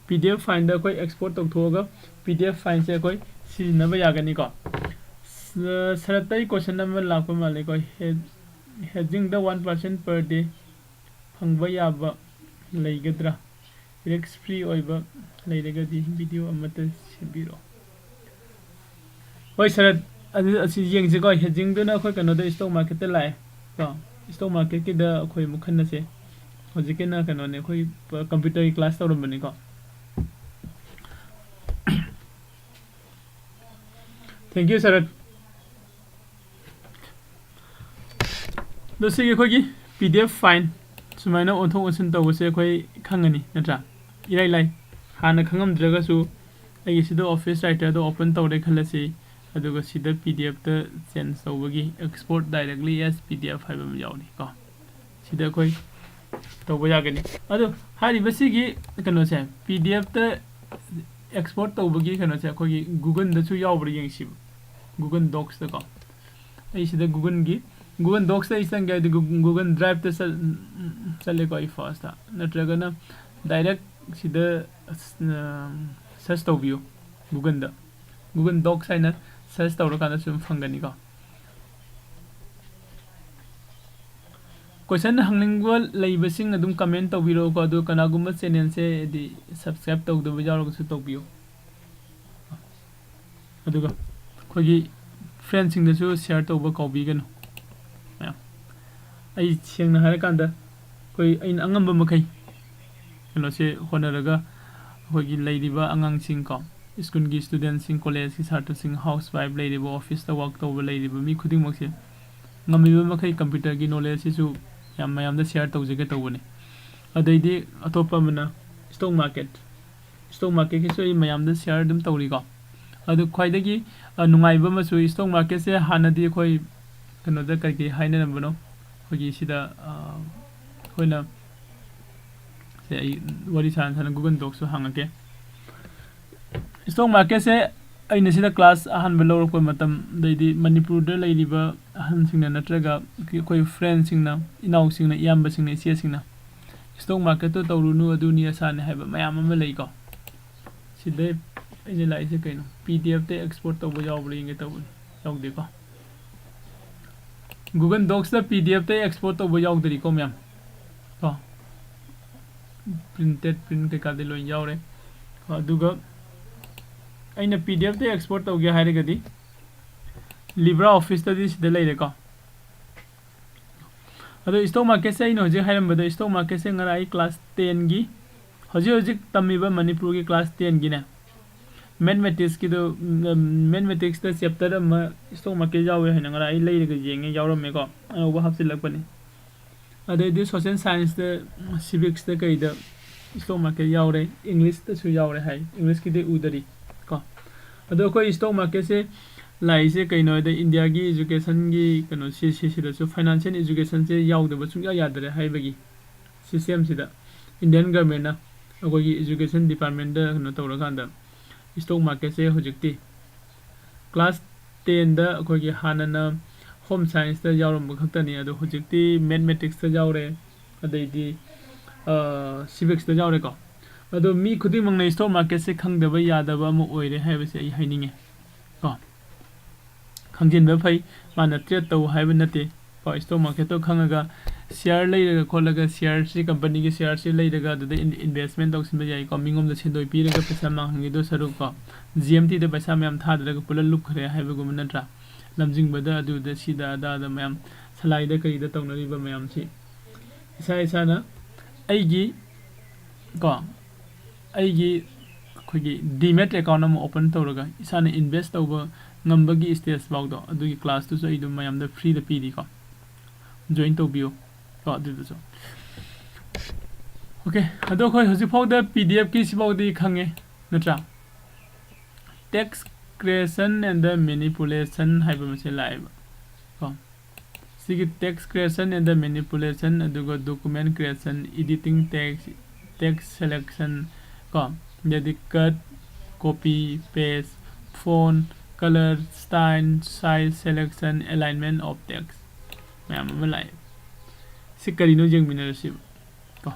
P D F fileꯗ ꯑꯩꯈꯣꯏ export ꯇꯧꯊꯣꯛꯑꯒ P D F fileꯁꯦ ꯑꯩꯈꯣꯏ ꯁꯤꯖꯤꯟꯅꯕ ꯌꯥꯒꯅꯤꯀꯣ꯫ ꯁ-, ꯁꯔꯠꯇ ꯑꯩ question ꯑꯃ ꯂꯥꯛꯄ ꯃꯥꯜꯂꯦꯀꯣ꯫ He-, hedgingꯗ one percent per day ꯐꯪꯕ ꯌꯥꯕ ꯂꯩꯒꯗ꯭ꯔꯥ? Risk free ꯑꯣꯏꯕ ꯂꯩꯔꯒꯗꯤ video ꯑꯃꯠꯇ ꯁꯦꯝꯕꯤꯔꯛꯑꯣ꯫ ꯍꯣꯏ ꯁꯔꯠ, ꯑꯗꯨ ꯑꯁꯤ ꯌꯦꯡꯁꯤꯀꯣ꯫ Hedgingꯗꯨꯅ ꯑꯩꯈꯣꯏ ꯀꯩꯅꯣꯗ stock marketꯇ ꯂꯥꯛꯑꯦ ꯀꯣ꯫ Stock marketꯀꯤꯗ ꯑꯩꯈꯣꯏ ꯑꯃꯨꯛ ꯈꯟꯅꯁꯦ꯫ ꯍꯧꯖꯤꯛꯀꯤꯅ ꯀꯩꯅꯣꯅꯦ, ꯑꯩꯈꯣꯏ ꯄ-, computerꯒꯤ class ꯇꯧꯔꯝꯕꯅꯤꯀꯣ꯫ Thank you, Sarat. ꯑꯗꯣ ꯁꯤꯒꯤ ꯑꯩꯈꯣꯏꯒꯤ P D F file ꯁꯨꯃꯥꯏꯅ ꯑꯣꯟꯊꯣꯛ ꯑꯣꯟꯁꯤꯟ ꯇꯧꯕꯁꯦ ꯑꯩꯈꯣꯏ ꯈꯪꯉꯅꯤ ꯅꯠꯇ꯭ꯔꯥ? ꯏꯔꯥꯏ ꯂꯥꯏ꯫ ꯍꯥꯟꯅ ꯈꯪꯉꯝꯗ꯭ꯔꯒꯁꯨ ꯑꯩꯒꯤ ꯁꯤꯗ Office Writer-ꯗꯣ open ꯇꯧꯔꯦ ꯈꯜꯂꯁꯤ, ꯑꯗꯨꯒ ꯁꯤꯗ P D F-ꯇ change ꯇꯧꯕꯒꯤ Export Directly as P D F ꯍꯥꯏꯕ ꯑꯃ ꯌꯥꯎꯔꯤ ꯀꯣ꯫ ꯁꯤꯗ ꯑꯩꯈꯣꯏ ꯇꯧꯕ ꯌꯥꯒꯅꯤ꯫ ꯑꯗꯣ ꯍꯥꯏꯔꯤꯕ ꯁꯤꯒꯤ ꯀꯩꯅꯣꯁꯦ, P D F-ꯇ export ꯇꯧꯕꯒꯤ ꯀꯩꯅꯣꯁꯦ ꯑꯩꯈꯣꯏꯒꯤ Google-ꯗꯁꯨ ꯌꯥꯎꯕ꯭ꯔꯥ ꯌꯦꯡꯁꯤꯕ, Google Docs-ꯇꯀꯣ꯫ ꯑꯩ ꯁꯤꯗ Google-ꯒꯤ, Google Docs-ꯇ ꯑꯩ ꯆꯪꯒꯦ ꯍꯥꯏꯗꯤ Google Drive-ꯇ ꯆꯠ-, ꯆꯠꯂꯦꯀꯣ ꯑꯩ first-ꯇ, ꯅꯠꯇ꯭ꯔꯒꯅ direct ꯁꯤꯗ search ꯇꯧꯕꯤꯌꯨ Google-ꯗ꯫ Google Docs ꯍꯥꯏꯅ search ꯇꯧꯔꯀꯥꯟꯗꯁꯨ ꯑꯗꯨꯝ ꯐꯪꯒꯅꯤꯀꯣ꯫ Question ꯍꯪꯅꯤꯡꯕ ꯂꯩꯕꯁꯤꯡ ꯑꯗꯨꯝ comment ꯇꯧꯕꯤꯔꯛꯎꯀꯣ, ꯑꯗꯨ ꯀꯅꯥꯒꯨꯝꯕ channel-ꯁꯦ ꯍꯥꯏꯗꯤ subscribe ꯇꯧꯗꯕ ꯌꯥꯎꯔꯒꯁꯨ ꯇꯧꯕꯤꯌꯨ꯫ ꯑꯗꯨꯒ ꯑꯩꯈꯣꯏꯒꯤ friend-ꯁꯤꯡꯗꯁꯨ share ꯇꯧꯕ ꯀꯥꯎꯕꯤꯒꯅꯨ ꯃꯌꯥꯝ꯫ ꯑꯩ ꯁꯦꯡꯅ ꯍꯥꯏꯔꯀꯥꯟꯗ ꯑꯩꯈꯣꯏ ꯑꯩꯅ ꯑꯉꯝꯕ ꯃꯈꯩ ꯀꯩꯅꯣꯁꯦ ꯍꯣꯠꯅꯔꯒ ꯑꯩꯈꯣꯏꯒꯤ ꯂꯩꯔꯤꯕ ꯑꯉꯥꯡꯁꯤꯡ ꯀꯣ, school-ꯒꯤ student-ꯁꯤꯡ, college-ꯀꯤ ꯁꯥꯇ꯭ꯔꯁꯤꯡ, housewife ꯂꯩꯔꯤꯕ, office-ꯇ work ꯇꯧꯕ ꯂꯩꯔꯤꯕ ꯃꯤ ꯈꯨꯗꯤꯡꯃꯛꯁꯦ ꯉꯝꯃꯤꯕ ꯃꯈꯩ computer-ꯒꯤ knowledge-ꯁꯤꯁꯨ ꯌꯥꯝ ꯃꯌꯥꯝꯗ share ꯇꯧꯖꯒꯦ ꯇꯧꯕꯅꯤ꯫ ꯑꯗꯩꯗꯤ ꯑꯇꯣꯞꯄ ꯑꯃꯅ stock market꯫ Stock market-ꯀꯤꯁꯨ ꯑꯩ ꯃꯌꯥꯝꯗ share ꯑꯗꯨꯝ ꯇꯧꯔꯤꯀꯣ꯫ ꯑꯗꯨ ꯈ꯭ꯋꯥꯏꯗꯒꯤ, ꯑ, ꯅꯨꯡꯉꯥꯏꯕ ꯑꯃꯁꯨ stock market-ꯁꯦ ꯍꯥꯟꯅꯗꯤ ꯑꯩꯈꯣꯏ ꯀꯩꯅꯣꯗ ꯀꯔꯤ ꯀꯔꯤ ꯍꯥꯏꯅꯔꯝꯕꯅꯣ? ꯑꯩꯈꯣꯏꯒꯤ ꯁꯤꯗ, ꯑ, ꯑꯩꯈꯣꯏꯅ ꯁꯦ ꯑꯩ ꯋꯥꯔꯤ ꯁꯥꯟꯅ ꯁꯥꯟꯅ Google Docs-ꯁꯨ ꯍꯥꯡꯉꯛꯀꯦ꯫ Stock market-ꯁꯦ ꯑꯩꯅ ꯁꯤꯗ class ꯑꯍꯥꯟꯕ ꯂꯧꯔꯛꯄ ꯃꯇꯝꯗꯩꯗꯤ ꯃꯅꯤꯄꯨꯔꯗ ꯂꯩꯔꯤꯕ ꯑꯍꯟꯁꯤꯡꯅ ꯅꯠꯇ꯭ꯔꯒ ꯑꯩꯈꯣꯏ friend-ꯁꯤꯡꯅ, ꯏꯅꯥꯎꯁꯤꯡꯅ, ꯏꯌꯥꯝꯕꯁꯤꯡꯅ, ꯏꯆꯦꯁꯤꯡꯅ stock market-ꯇꯣ ꯇꯧꯔꯨꯅꯨ, ꯑꯗꯨꯅꯤ ꯑꯁꯥꯅꯤ ꯍꯥꯏꯕ ꯃꯌꯥꯝ ꯑꯃ ꯂꯩꯀꯣ꯫ ꯁꯤꯗ ꯑꯩꯅ ꯂꯥꯛꯏꯁꯦ ꯀꯩꯅꯣ? P D F-ꯇ export ꯇꯧꯕ ꯌꯥꯎꯕ꯭ꯔꯥ ꯌꯦꯡꯒꯦ ꯇꯧꯕꯅꯤ꯫ ꯌꯥꯎꯗꯦꯀꯣ꯫ Google Docs-ꯇ P D F-ꯇ export ꯇꯧꯕ ꯌꯥꯎꯗ꯭ꯔꯤꯀꯣ ꯃꯌꯥꯝ꯫ ꯀꯣ꯫ Printed, print ꯀꯩꯀꯥꯗꯤ ꯂꯣꯏ ꯌꯥꯎꯔꯦ꯫ ꯀꯣ, ꯑꯗꯨꯒ ꯑꯩꯅ P D F-ꯇ export ꯇꯧꯒꯦ ꯍꯥꯏꯔꯒꯗꯤ LibreOffice-ꯇꯗꯤ ꯁꯤꯗ ꯂꯩꯔꯦꯀꯣ꯫ ꯑꯗꯣ stock market-ꯁꯦ ꯑꯩꯅ ꯍꯧꯖꯤꯛ ꯍꯥꯏꯔꯝꯕꯗꯣ, stock market-ꯁꯦ ꯉꯔꯥꯡ ꯑꯩ class ten-ꯒꯤ, ꯍꯧꯖꯤꯛ ꯍꯧꯖꯤꯛ ꯇꯝꯃꯤꯕ ꯃꯅꯤꯄꯨꯔꯒꯤ class ten-ꯒꯤꯅꯦ, ꯃꯦꯊꯃꯦꯇꯤꯛꯁꯀꯤꯗꯣ, ꯃꯦꯊꯃꯦꯇꯤꯛꯁꯇ ꯆꯦꯞꯇꯔ ꯑꯃ ꯏꯁꯇꯣꯛ ꯃꯥꯔꯀꯦꯠ ꯌꯥꯎꯋꯦ ꯍꯥꯏꯅ ꯉꯔꯥꯡ ꯑꯩ ꯂꯩꯔꯒ ꯌꯦꯡꯉꯦ, ꯌꯥꯎꯔꯝꯃꯦꯀꯣ, ꯑꯅꯧꯕ ꯍꯥꯞꯆꯤꯜꯂꯛꯄꯅꯤ꯫ ꯑꯗꯩꯗꯤ ꯁꯣꯁꯦꯜ ꯁꯥꯏꯟꯁꯇ ꯁꯤꯚꯤꯛꯁꯇ ꯀꯩꯗ ꯏꯁꯇꯣꯛ ꯃꯥꯔꯀꯦꯠ ꯌꯥꯎꯔꯦ, ꯏꯪꯂꯤꯁꯇꯁꯨ ꯌꯥꯎꯔꯦ ꯍꯥꯏ, ꯏꯪꯂꯤꯁꯀꯤꯗꯤ ꯎꯗꯔꯤ ꯀꯣ꯫ ꯑꯗꯣ ꯑꯩꯈꯣꯏ ꯏꯁꯇꯣꯛ ꯃꯥꯔꯀꯦꯠꯁꯦ ꯂꯥꯛꯏꯁꯦ ꯀꯩꯅꯣ ꯍꯥꯏꯗ, ꯏꯟꯗꯤꯌꯥꯒꯤ ꯏꯖꯨꯀꯦꯁꯟꯒꯤ ꯀꯩꯅꯣꯁꯤ, ꯁꯤꯁꯤꯗꯁꯨ ꯐꯥꯏꯅꯥꯟꯁꯤꯌꯦꯜ ꯏꯖꯨꯀꯦꯁꯟꯁꯦ ꯌꯥꯎꯗꯕ ꯁꯨꯡꯌꯥ ꯌꯥꯗꯔꯦ ꯍꯥꯏꯕꯒꯤ ꯁꯤꯁꯇꯦꯝꯁꯤꯗ ꯏꯟꯗꯤꯌꯥꯟ ꯒꯔꯃꯦꯟꯅ ꯑꯩꯈꯣꯏꯒꯤ ꯏꯖꯨꯀꯦꯁꯟ ꯗꯤꯄꯥꯔꯠꯃꯦꯟꯗ ꯀꯩꯅꯣ ꯇꯧꯔꯀꯥꯟꯗ ꯏꯁꯇꯣꯛ ꯃꯥꯔꯀꯦꯠꯁꯦ ꯍꯧꯖꯤꯛꯇꯤ ꯀ꯭ꯂꯥꯁ ꯇꯦꯟꯗ ꯑꯩꯈꯣꯏꯒꯤ ꯍꯥꯟꯅꯅ ꯍꯣꯝ ꯁꯥꯏꯟꯁꯇ ꯌꯥꯎꯔꯝꯕ ꯈꯛꯇꯅꯤ, ꯑꯗꯣ ꯍꯧꯖꯤꯛꯇꯤ ꯃꯦꯠꯃꯦꯇꯤꯛꯁꯇ ꯌꯥꯎꯔꯦ, ꯑꯗꯩꯗꯤ ꯁꯤꯚꯤꯛꯁꯇ ꯌꯥꯎꯔꯦꯀꯣ꯫ ꯑꯗꯣ ꯃꯤ ꯈꯨꯗꯤꯡꯃꯛꯅ ꯏꯁꯇꯣꯛ ꯃꯥꯔꯀꯦꯠꯁꯦ ꯈꯪꯗꯕ ꯌꯥꯗꯕ ꯑꯃ ꯑꯣꯏꯔꯦ ꯍꯥꯏꯕꯁꯦ ꯑꯩ ꯍꯥꯏꯅꯤꯡꯉꯦ ꯀꯣ꯫ ꯈꯪꯖꯤꯟꯕ ꯐꯩ, ꯃꯥꯅ ꯇ꯭ꯔꯦꯠ ꯇꯧ ꯍꯥꯏꯕ ꯅꯠꯇꯦ ꯀꯣ꯫ ꯏꯁꯇꯣꯛ ꯃꯥꯔꯀꯦꯠꯇꯣ ꯈꯪꯉꯒ ꯁꯤꯌꯥꯔ ꯂꯩꯔꯒ ꯈꯣꯠꯂꯒ, ꯁꯤꯌꯥꯔꯁꯤ, ꯀꯝꯄꯅꯤꯒꯤ ꯁꯤꯌꯥꯔꯁꯤ ꯂꯩꯔꯒ ꯑꯗꯨꯗ ꯏꯟ-, ꯏꯟꯚꯦꯁꯃꯦꯟ ꯇꯧꯁꯤꯟꯕ ꯌꯥꯏꯀꯣ꯫ ꯃꯤꯉꯣꯝꯗ ꯁꯦꯟꯗꯣꯏ ꯄꯤꯔꯒ ꯄꯩꯁꯥ ꯃꯥꯡꯍꯟꯈꯤꯗꯧ ꯁꯔꯨꯛ ꯀꯣ, ꯖꯤ ꯑꯦꯝ ꯇꯤꯗ ꯄꯩꯁꯥ ꯃꯌꯥꯝ ꯊꯥꯗꯔꯒ ꯄꯨꯂꯞ ꯂꯨꯞꯈ꯭ꯔꯦ ꯍꯥꯏꯕꯒꯨꯝꯕ ꯅꯠꯇ꯭ꯔꯥ? ꯂꯝꯖꯤꯡꯕꯗ ꯑꯗꯨꯗ ꯁꯤꯗ ꯑꯗꯥꯗ ꯃꯌꯥꯝ ꯁꯂꯥꯏꯗ ꯀꯩꯗ ꯇꯧꯅꯔꯤꯕ ꯃꯌꯥꯝꯁꯤ ꯏꯁꯥ ꯏꯁꯥꯅ ꯑꯩꯒꯤ ꯀꯣ, ꯑꯩꯒꯤ ꯑꯩꯈꯣꯏꯒꯤ ꯗꯤꯃꯦꯠ ꯑꯦꯀꯥꯎꯟ ꯑꯃ ꯑꯣꯄꯟ ꯇꯧꯔꯒ ꯏꯁꯥꯅ ꯏꯟꯚꯦꯁ ꯇꯧꯕ ꯉꯝꯕꯒꯤ ꯁ꯭ꯇꯦꯖ ꯐꯥꯎꯗꯣ, ꯑꯗꯨꯒꯤ ꯀ꯭ꯂꯥꯁꯇꯨꯁꯨ ꯑꯩ ꯑꯗꯨꯝ ꯃꯌꯥꯝꯗ ꯐ꯭ꯔꯤꯗ ꯄꯤꯔꯤꯀꯣ, ꯖꯣꯏꯟ ꯇꯧꯕꯤꯌꯨ ꯀꯣ꯫ ꯑꯗꯨꯗꯨꯁꯨ ꯑꯣꯀꯦ꯫ ꯑꯗꯣ ꯑꯩꯈꯣꯏ ꯍꯧꯖꯤꯛꯐꯥꯎꯗ ꯄꯤ ꯗꯤ ꯑꯦꯐꯀꯤ ꯁꯤꯐꯥꯎꯗꯤ ꯈꯪꯉꯦ ꯅꯠꯇ꯭ꯔꯥ? Text creation and the manipulation ꯍꯥꯏꯕ ꯃꯁꯤ ꯂꯥꯛꯑꯦꯕ ꯀꯣ꯫ ꯁꯤꯒꯤ text creation and the manipulation, ꯑꯗꯨꯒ document creation, editing text, text selection ꯀꯣ, ꯑꯗꯩꯗꯤ cut, copy, paste, font, color, style, size, selection, alignment of text, ꯃꯌꯥꯝ ꯑꯃ ꯂꯥꯛꯑꯦ꯫ ꯁꯤ ꯀꯔꯤꯅꯣ ꯌꯦꯡꯃꯤꯟꯅꯔꯁꯤꯕ ꯀꯣ꯫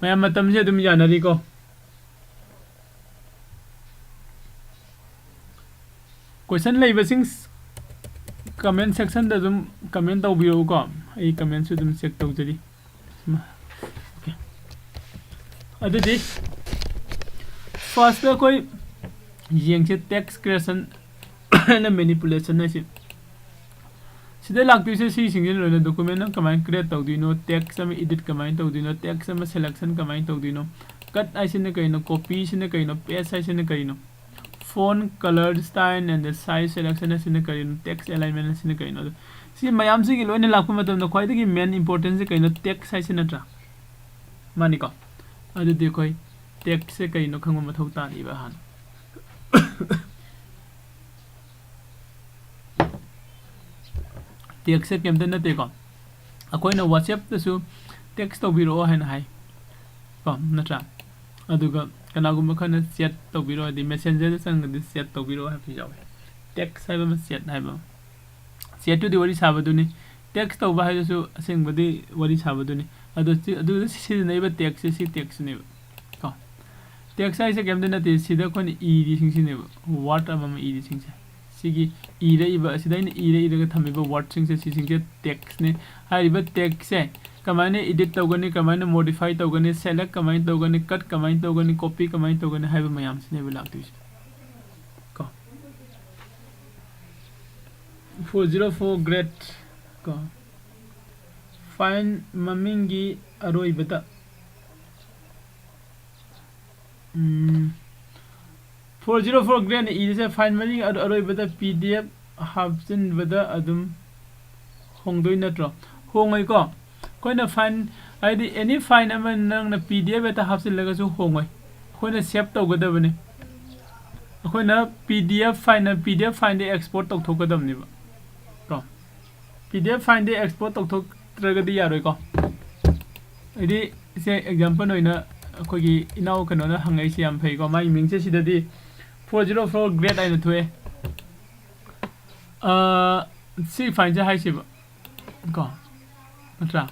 ꯃꯌꯥꯝ ꯃꯇꯝꯁꯦ ꯑꯗꯨꯝ ꯌꯥꯅꯔꯤꯀꯣ꯫ Question ꯂꯩꯕꯁꯤꯡ comment sectionꯗ ꯑꯗꯨꯝ comment ꯇꯧꯕꯤꯔꯛꯎꯀꯣ, ꯑꯩ commentꯁꯨ ꯑꯗꯨꯝ check ꯇꯧꯖꯔꯤ꯫ ꯑꯣꯀꯦ, ꯑꯗꯨꯗꯤ first ꯑꯩꯈꯣꯏ ꯌꯦꯡꯁꯦ, text creation and manipulation ꯍꯥꯏꯁꯦ꯫ ꯁꯤꯗ ꯂꯥꯛꯇꯣꯏꯁꯦ ꯁꯤꯁꯤꯡꯁꯦ ꯂꯣꯏꯅ꯫ Document ꯑꯃ ꯀꯃꯥꯏꯅ create ꯇꯧꯗꯣꯏꯅꯣ, text ꯑꯃ edit ꯀꯃꯥꯏꯅ ꯇꯧꯗꯣꯏꯅꯣ, text ꯑꯃ selection ꯀꯃꯥꯏꯅ ꯇꯧꯗꯣꯏꯅꯣ, Cut ꯍꯥꯏꯁꯤꯅ ꯀꯩꯅꯣ? Copy ꯁꯤꯅ ꯀꯩꯅꯣ? Paste ꯍꯥꯏꯁꯤꯅ ꯀꯩꯅꯣ? Font color, style and the size selection ꯍꯥꯏꯁꯤꯅ ꯀꯔꯤꯅꯣ? Text alignment ꯍꯥꯏꯁꯤꯅ ꯀꯔꯤꯅꯣ? ꯑꯗꯣ ꯁꯤ ꯃꯌꯥꯝꯁꯤꯒꯤ ꯂꯣꯏꯅ ꯂꯥꯛꯄ ꯃꯇꯝꯗ ꯈ꯭ꯋꯥꯏꯗꯒꯤ main importance ꯁꯦ ꯀꯩꯅꯣ? Text ꯍꯥꯏꯁꯤ ꯅꯠꯇ꯭ꯔꯥ? ꯃꯥꯅꯤꯀꯣ? ꯑꯗꯨꯗꯤ ꯑꯩꯈꯣꯏ text ꯁꯦ ꯀꯩꯅꯣ ꯈꯪꯕ ꯃꯊꯧ ꯇꯥꯔꯤꯕ ꯍꯥꯟꯅ꯫ Text ꯁꯦ ꯀꯩꯝꯇ ꯅꯠꯇꯦꯀꯣ, ꯑꯩꯈꯣꯏꯅ WhatsApp ꯇꯁꯨ text ꯇꯧꯕꯤꯔꯛꯑꯣ ꯍꯥꯏꯅ ꯍꯥꯏ ꯀꯣ, ꯅꯠꯇ꯭ꯔꯥ? ꯑꯗꯨꯒ ꯀꯅꯥꯒꯨꯝꯕ ꯈꯔꯅ chat ꯇꯧꯕꯤꯔꯛꯑꯣ, ꯍꯥꯏꯗꯤ Messenger ꯗ ꯆꯪꯉꯗꯤ chat ꯇꯧꯕꯤꯔꯛꯑꯣ ꯍꯥꯏꯕꯁꯨ ꯌꯥꯎꯋꯦ꯫ Text ꯍꯥꯏꯕ ꯑꯃ, chat ꯍꯥꯏꯕ ꯑꯃ꯫ Chat ꯇꯨꯗꯤ ꯋꯥꯔꯤ ꯁꯥꯕꯗꯨꯅꯤ, text ꯇꯧꯕ ꯍꯥꯏꯗꯨꯁꯨ ꯑꯁꯦꯡꯕꯗꯤ ꯋꯥꯔꯤ ꯁꯥꯕꯗꯨꯅꯤ꯫ ꯑꯗꯣ ꯁꯤ, ꯑꯗꯨꯗ ꯁꯤꯖꯤꯟꯅꯔꯤꯕ text ꯁꯦ ꯁꯤ text ꯅꯦꯕ ꯀꯣ꯫ Text ꯍꯥꯏꯁꯦ ꯀꯩꯝꯇ ꯅꯠꯇꯦ, ꯁꯤꯗ ꯑꯩꯈꯣꯏꯅ ꯏꯔꯤꯁꯤꯡꯁꯤꯅꯦꯕ, word ꯑꯃꯃꯝ ꯏꯔꯤꯁꯤꯡꯁꯦ꯫ ꯁꯤꯒꯤ ꯏꯔꯛꯏꯕ, ꯑꯁꯤꯗ ꯑꯩꯅ ꯏꯔ ꯏꯔꯒ ꯊꯝꯃꯤꯕ word ꯁꯤꯡꯁꯦ, ꯁꯤꯁꯤꯡꯁꯦ text ꯅꯦ꯫ ꯍꯥꯏꯔꯤꯕ text ꯁꯦ ꯀꯃꯥꯏꯅ edit ꯇꯧꯒꯅꯤ, ꯀꯃꯥꯏꯅ modify ꯇꯧꯒꯅꯤ, select ꯀꯃꯥꯏꯅ ꯇꯧꯒꯅꯤ, cut ꯀꯃꯥꯏꯅ ꯇꯧꯒꯅꯤ, copy ꯀꯃꯥꯏꯅ ꯇꯧꯒꯅꯤ ꯍꯥꯏꯕ ꯃꯌꯥꯝꯁꯤꯅꯦꯕ ꯂꯥꯛꯇꯣꯏꯁꯦ ꯀꯣ꯫ Four zero four great ꯀꯣ꯫ File ꯃꯃꯤꯡꯒꯤ ꯑꯔꯣꯏꯕꯗ ꯎꯝ, four zero four great ꯅ ꯏꯔꯤꯁꯦ file ꯃꯃꯤꯡ ꯑꯔꯣ-, ꯑꯔꯣꯏꯕꯗ P D F ꯍꯥꯞꯆꯤꯟꯕꯗ ꯑꯗꯨꯝ ꯍꯣꯡꯗꯣꯏ ꯅꯠꯇ꯭ꯔꯣ? ꯍꯣꯡꯉꯣꯏꯀꯣ꯫ ꯑꯩꯈꯣꯏꯅ file, ꯍꯥꯏꯗꯤ any file ꯑꯃ ꯅꯪꯅ P D F ꯍꯦꯛꯇ ꯍꯥꯞꯆꯤꯜꯂꯒꯁꯨ ꯍꯣꯡꯉꯣꯏ꯫ ꯑꯩꯈꯣꯏꯅ save ꯇꯧꯒꯗꯕꯅꯤ꯫ ꯑꯩꯈꯣꯏꯅ P D F file ꯅ P D F file ꯗ export ꯇꯧꯊꯣꯛꯀꯗꯕꯅꯦꯕ ꯀꯣ꯫ P D F file ꯗ export ꯇꯧꯊꯣꯛꯇ꯭ꯔꯒꯗꯤ ꯌꯥꯔꯣꯏꯀꯣ꯫ ꯍꯥꯏꯗꯤ ꯁꯦ example ꯑꯣꯏꯅ ꯑꯩꯈꯣꯏꯒꯤ ꯏꯅꯥꯎ ꯀꯩꯅꯣꯅ ꯍꯪꯉꯛꯏꯁꯦ ꯌꯥꯝ ꯐꯩꯀꯣ꯫ ꯃꯥꯒꯤ ꯃꯤꯡꯁꯦ ꯁꯤꯗꯗꯤ four zero four great ꯍꯥꯏꯅ ꯊꯣꯛꯑꯦ꯫ ꯑꯥ, ꯁꯤ file ꯁꯦ ꯍꯥꯏꯁꯦꯕ ꯀꯣ, ꯅꯠꯇ꯭ꯔꯥ?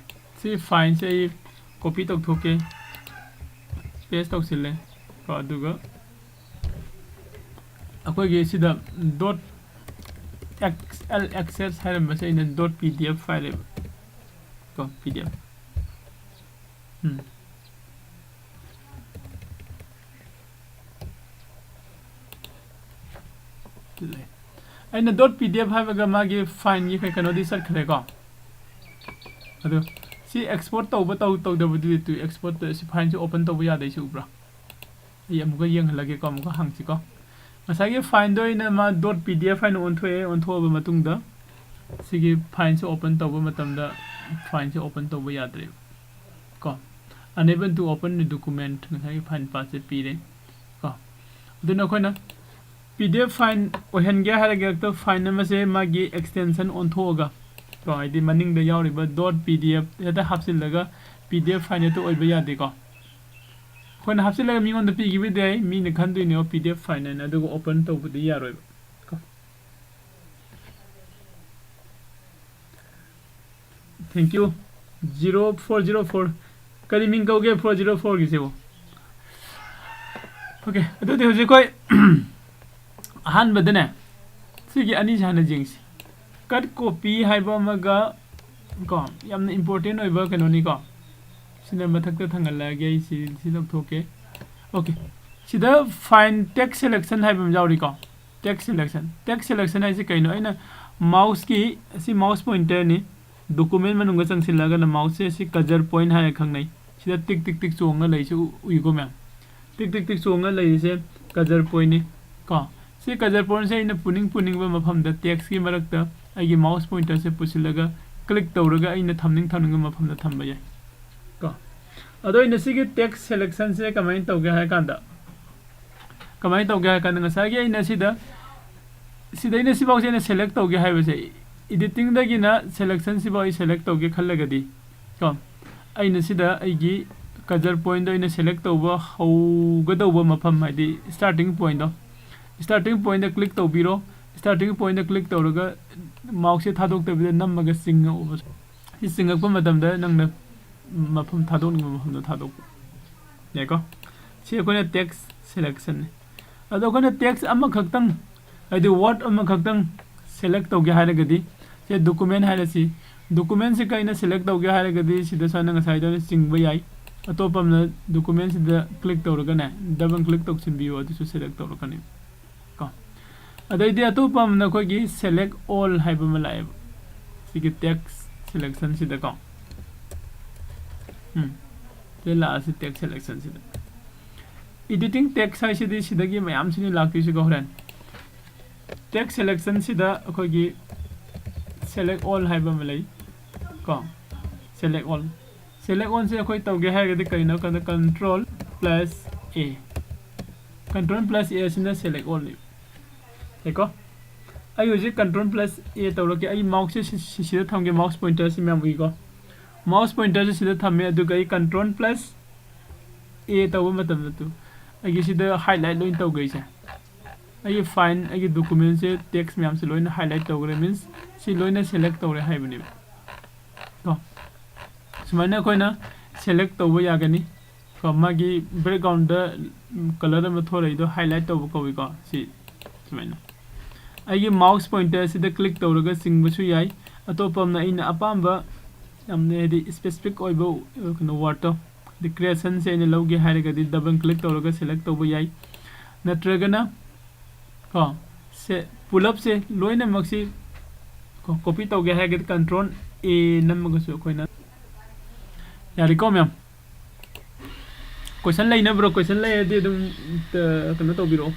ꯁꯤ file ꯁꯦ ꯑꯩ copy ꯇꯧꯊꯣꯛꯀꯦ, paste ꯇꯧꯁꯤꯜꯂꯦ ꯀꯣ, ꯑꯗꯨꯒ ꯑꯩꯈꯣꯏꯒꯤ ꯁꯤꯗ dot X L X S ꯍꯥꯏꯔꯝꯕꯁꯦ ꯑꯩꯅ dot P D F file ꯅꯦꯕ ꯀꯣ, P D F꯫ ꯎꯝ꯫ ꯂꯩ꯫ ꯑꯩꯅ dot P D F ꯍꯥꯏꯕꯒ ꯃꯥꯒꯤ file ꯒꯤ ꯀꯩ-, ꯀꯩꯅꯣꯗꯤ ꯆꯠꯈ꯭ꯔꯦꯀꯣ꯫ ꯑꯗꯨ ꯁꯤ export ꯇꯧꯕ ꯇꯧ ꯇꯧꯗꯕꯗꯨꯗꯤ ꯇꯨ export ꯁꯤ file ꯁꯤ open ꯇꯧꯕ ꯌꯥꯗꯦ, ꯁꯤ ꯎꯕ꯭ꯔꯥ? ꯑꯩ ꯑꯃꯨꯛꯀ ꯌꯦꯡꯍꯜꯂꯒꯦꯀꯣ, ꯑꯃꯨꯛꯀ ꯍꯥꯡꯁꯤꯀꯣ꯫ ꯉꯁꯥꯏꯒꯤ file ꯗꯣ ꯑꯩꯅ ꯃꯥ dot P D F ꯍꯥꯏꯅ ꯑꯣꯟꯊꯣꯛꯑꯦ꯫ ꯑꯣꯟꯊꯣꯛꯑꯕ ꯃꯇꯨꯡꯗ ꯁꯤꯒꯤ file ꯁꯤ open ꯇꯧꯕ ꯃꯇꯝꯗ file ꯁꯤ open ꯇꯧꯕ ꯌꯥꯗ꯭ꯔꯦꯕ ꯀꯣ꯫ Unable to open the document, ꯉꯁꯥꯏꯒꯤ file path ꯁꯦ ꯄꯤꯔꯦ ꯀꯣ꯫ ꯑꯗꯨꯅ ꯑꯩꯈꯣꯏꯅ P D F file ꯑꯣꯏꯍꯟꯒꯦ ꯍꯥꯏꯔꯒ ꯍꯦꯛꯇ file ꯑꯃꯁꯦ ꯃꯥꯒꯤ extension ꯑꯣꯟꯊꯣꯛꯑꯒ ꯀꯣ, ꯍꯥꯏꯗꯤ ꯃꯅꯤꯡꯗ ꯌꯥꯎꯔꯤꯕ dot P D F ꯍꯦꯛꯇ ꯍꯥꯞꯆꯤꯜꯂꯒ P D F file ꯍꯦꯛꯇ ꯑꯣꯏꯕ ꯌꯥꯗꯦꯀꯣ꯫ ꯑꯩꯈꯣꯏꯅ ꯍꯥꯞꯆꯤꯜꯂꯒ ꯃꯤꯉꯣꯟꯗ ꯄꯤꯈꯤꯕꯗꯤ ꯌꯥꯏ, ꯃꯤꯅ ꯈꯟꯗꯣꯏꯅꯦꯕ P D F file ꯍꯥꯏꯅ, ꯑꯗꯨꯒ open ꯇꯧꯕꯗꯤ ꯌꯥꯔꯣꯏꯕ ꯀꯣ꯫ Thank you꯫ Zero four zero four꯫ ꯀꯔꯤ ꯃꯤꯡ ꯀꯧꯒꯦ four zero four ꯒꯤꯁꯤꯕꯨ? Okay, ꯑꯗꯨꯗꯤ ꯍꯧꯖꯤꯛ ꯑꯩꯈꯣꯏ ꯑꯍꯥꯟꯕꯗꯅꯦ ꯁꯤꯒꯤ ꯑꯅꯤꯁꯦ ꯍꯥꯟꯅ ꯌꯦꯡꯁꯤ꯫ Cut copy ꯍꯥꯏꯕ ꯑꯃꯒ ꯀꯣ, ꯌꯥꯝꯅ important ꯑꯣꯏꯕ ꯀꯩꯅꯣꯅꯤꯀꯣ꯫ ꯁꯤꯅ ꯃꯊꯛꯇ ꯊꯥꯡꯒꯠꯂꯛꯑꯒꯦ, ꯑꯩ ꯁꯤ, ꯁꯤ ꯂꯧꯊꯣꯛꯀꯦ꯫ Okay, ꯁꯤꯗ file text selection ꯍꯥꯏꯕ ꯑꯃ ꯌꯥꯎꯔꯤꯀꯣ꯫ Text selection, text selection ꯍꯥꯏꯁꯦ ꯀꯩꯅꯣ? ꯑꯩꯅ mouse ꯀꯤ, ꯁꯤ mouse pointer ꯅꯤ, document ꯃꯅꯨꯡꯗ ꯆꯪꯁꯤꯜꯂꯒꯅ mouse ꯁꯦ ꯁꯤ cursor point ꯍꯥꯏꯔ ꯈꯪꯅꯩ꯫ ꯁꯤꯗ ꯇꯤꯛ ꯇꯤꯛ ꯇꯤꯛ ꯆꯣꯡꯉ ꯂꯩꯁꯦ ꯎ-, ꯎꯏꯀꯣ ꯃꯌꯥꯝ? ꯇꯤꯛ ꯇꯤꯛ ꯇꯤꯛ ꯆꯣꯡꯉ ꯂꯩꯔꯤꯁꯦ cursor point ꯅꯤ ꯀꯣ꯫ ꯁꯤ cursor point ꯁꯦ ꯑꯩꯅ ꯄꯨꯅꯤꯡ ꯄꯨꯅꯤꯡꯕ ꯃꯐꯝꯗ text ꯀꯤ ꯃꯔꯛꯇ ꯑꯩꯒꯤ mouse pointer ꯁꯦ ꯄꯨꯁꯤꯜꯂꯒ click ꯇꯧꯔꯒ ꯑꯩꯅ ꯊꯝꯅꯤꯡ ꯊꯝꯅꯤꯡꯕ ꯃꯐꯝꯗ ꯊꯝꯕ ꯌꯥꯏ ꯀꯣ꯫ ꯑꯗꯣ ꯑꯩꯅ ꯁꯤꯒꯤ text selection ꯁꯦ ꯀꯃꯥꯏꯅ ꯇꯧꯒꯦ ꯍꯥꯏ ꯀꯥꯟꯗ, ꯀꯃꯥꯏꯅ ꯇꯧꯒꯦ ꯍꯥꯏ ꯀꯥꯟꯗ, ꯉꯁꯥꯏꯒꯤ ꯑꯩꯅ ꯁꯤꯗ, ꯁꯤꯗꯩꯅ ꯁꯤꯐꯥꯎꯁꯦ ꯑꯩꯅ select ꯇꯧꯒꯦ ꯍꯥꯏꯕꯁꯦ, editing ꯗꯒꯤꯅ selection ꯁꯤꯐꯥꯎ ꯑꯩ select ꯇꯧꯒꯦ ꯈꯜꯂꯒꯗꯤ ꯀꯣ, ꯑꯩꯅ ꯁꯤꯗ ꯑꯩꯒꯤ cursor point ꯗꯣ ꯑꯩꯅ select ꯇꯧꯕ ꯍꯧꯒꯗꯧꯕ ꯃꯐꯝ, ꯍꯥꯏꯗꯤ starting point ꯗꯣ, starting point ꯗ click ꯇꯧꯕꯤꯔꯣ꯫ Starting point ꯗ click ꯇꯧꯔꯒ mouse ꯁꯦ ꯊꯥꯗꯣꯛꯇꯕꯤꯗ ꯅꯝꯃꯒ ꯆꯤꯡꯉꯛꯑꯣꯕ꯫ ꯁꯤ ꯆꯤꯡꯉꯛꯄ ꯃꯇꯝꯗ ꯅꯪꯅ ꯃꯐꯝ ꯊꯥꯗꯣꯛꯅꯤꯡꯕ ꯃꯐꯝꯗ ꯊꯥꯗꯣꯛꯄ ꯌꯥꯏꯀꯣ꯫ ꯁꯤ ꯑꯩꯈꯣꯏꯅ text selection ꯅꯤ꯫ ꯑꯗꯣ ꯑꯩꯈꯣꯏꯅ text ꯑꯃꯈꯛꯇꯪ, ꯍꯥꯏꯗꯤ word ꯑꯃꯈꯛꯇꯪ select ꯇꯧꯒꯦ ꯍꯥꯏꯔꯒꯗꯤ, ꯁꯦ document ꯍꯥꯏꯔꯁꯤ, document ꯁꯤ ꯀꯩꯅ select ꯇꯧꯒꯦ ꯍꯥꯏꯔꯒꯗꯤ ꯁꯤꯗ ꯁꯨꯃꯥꯏꯅ ꯉꯁꯥꯏꯗꯧꯅ ꯆꯤꯡꯕ ꯌꯥꯏ꯫ ꯑꯇꯣꯞꯄ ꯑꯃꯅ document ꯁꯤꯗ click ꯇꯧꯔꯒꯅꯦ, double click ꯇꯧꯁꯤꯟꯕꯤꯌꯨ, ꯑꯗꯨꯁꯨ select ꯇꯧꯔꯛꯀꯅꯤ ꯀꯣ꯫ ꯑꯗꯩꯗꯤ ꯑꯇꯣꯞꯄ ꯑꯃꯅ ꯑꯩꯈꯣꯏꯒꯤ select all ꯍꯥꯏꯕ ꯑꯃ ꯂꯥꯛꯑꯦꯕ ꯁꯤꯒꯤ text selection ꯁꯤꯗꯀꯣ꯫ ꯎꯝ ꯁꯤ ꯂꯥꯛꯑꯁꯤ text selection ꯁꯤꯗ꯫ Editing text ꯍꯥꯏꯁꯤꯗꯤ ꯁꯤꯗꯒꯤ ꯃꯌꯥꯝꯁꯤꯅꯤ ꯂꯥꯛꯇꯣꯏꯁꯤꯀꯣ ꯍꯣꯔꯦꯟ꯫ Text selection ꯁꯤꯗ ꯑꯩꯈꯣꯏꯒꯤ select all ꯍꯥꯏꯕ ꯑꯃ ꯂꯩ ꯀꯣ꯫ Select all, select all ꯁꯦ ꯑꯩꯈꯣꯏ ꯇꯧꯒꯦ ꯍꯥꯏꯔꯒꯗꯤ ꯀꯔꯤꯅꯣ ꯀꯥꯟꯗ control plus A, control plus A ꯑꯁꯤꯅ select all ꯅꯤ꯫ ꯌꯥꯏꯀꯣ? ꯑꯩ ꯍꯧꯖꯤꯛ control plus A ꯇꯧꯔꯛꯀꯦ꯫ ꯑꯩ mouse ꯁꯦ ꯁꯤ- ꯁꯤ- ꯁꯤꯗ ꯊꯝꯒꯦ꯫ Mouse pointer ꯁꯤ ꯃꯌꯥꯝ ꯎꯏꯀꯣ? Mouse pointer ꯁꯤ ꯁꯤꯗ ꯊꯝꯃꯦ, ꯑꯗꯨꯒ ꯑꯩ control plus A ꯇꯧꯕ ꯃꯇꯝꯗ ꯇꯨ ꯑꯩꯒꯤ ꯁꯤꯗ highlight ꯂꯣꯏ ꯇꯧꯈ꯭ꯔꯦ ꯑꯩꯁꯦ꯫ ꯑꯩꯒꯤ file, ꯑꯩꯒꯤ document ꯁꯦ, text ꯃꯌꯥꯝꯁꯦ ꯂꯣꯏꯅ highlight ꯇꯧꯈ꯭ꯔꯦ, means ꯁꯤ ꯂꯣꯏꯅ select ꯇꯧꯔꯦ ꯍꯥꯏꯕꯅꯦꯕ꯫ ꯀꯣ, ꯁꯨꯃꯥꯏꯅ ꯑꯩꯈꯣꯏꯅ select ꯇꯧꯕ ꯌꯥꯒꯅꯤ꯫ ꯀꯣ, ꯃꯥꯒꯤ background ꯗ colour ꯑꯃ ꯊꯣꯔꯛꯏꯗꯣ highlight ꯇꯧꯕ ꯀꯧꯏꯀꯣ꯫ ꯁꯤ ꯁꯨꯃꯥꯏꯅ ꯑꯩꯒꯤ mouse pointer ꯑꯁꯤꯗ click ꯇꯧꯔꯒ ꯆꯤꯡꯕꯁꯨ ꯌꯥꯏ꯫ ꯑꯇꯣꯞꯄ ꯑꯃꯅ ꯑꯩꯅ ꯑꯄꯥꯝꯕ ꯌꯥꯝꯅ, ꯍꯥꯏꯗꯤ, specific ꯑꯣꯏꯕ, ꯑ, ꯀꯩꯅꯣ, word ꯇꯣ, ꯍꯥꯏꯗꯤ, creation ꯁꯦ ꯑꯩꯅ ꯂꯧꯒꯦ ꯍꯥꯏꯔꯒꯗꯤ double click ꯇꯧꯔꯒ select ꯇꯧꯕ ꯌꯥꯏ꯫ ꯅꯠꯇ꯭ꯔꯒꯅ, ꯀꯣ, ꯁꯦ, ꯄꯨꯂꯞꯁꯦ ꯂꯣꯏꯅꯃꯛꯁꯤ, ꯀꯣ, copy ꯇꯧꯒꯦ ꯍꯥꯏꯔꯒꯗꯤ control A ꯅꯝꯃꯒꯁꯨ ꯑꯩꯈꯣꯏꯅ ꯌꯥꯔꯦꯀꯣ ꯃꯌꯥꯝ? Question ꯂꯩꯅꯕ꯭ꯔꯣ? Question ꯂꯩꯔꯗꯤ ꯑꯗꯨꯝ, ꯑ, ꯀꯩꯅꯣ ꯇꯧꯕꯤꯔꯛꯑꯣ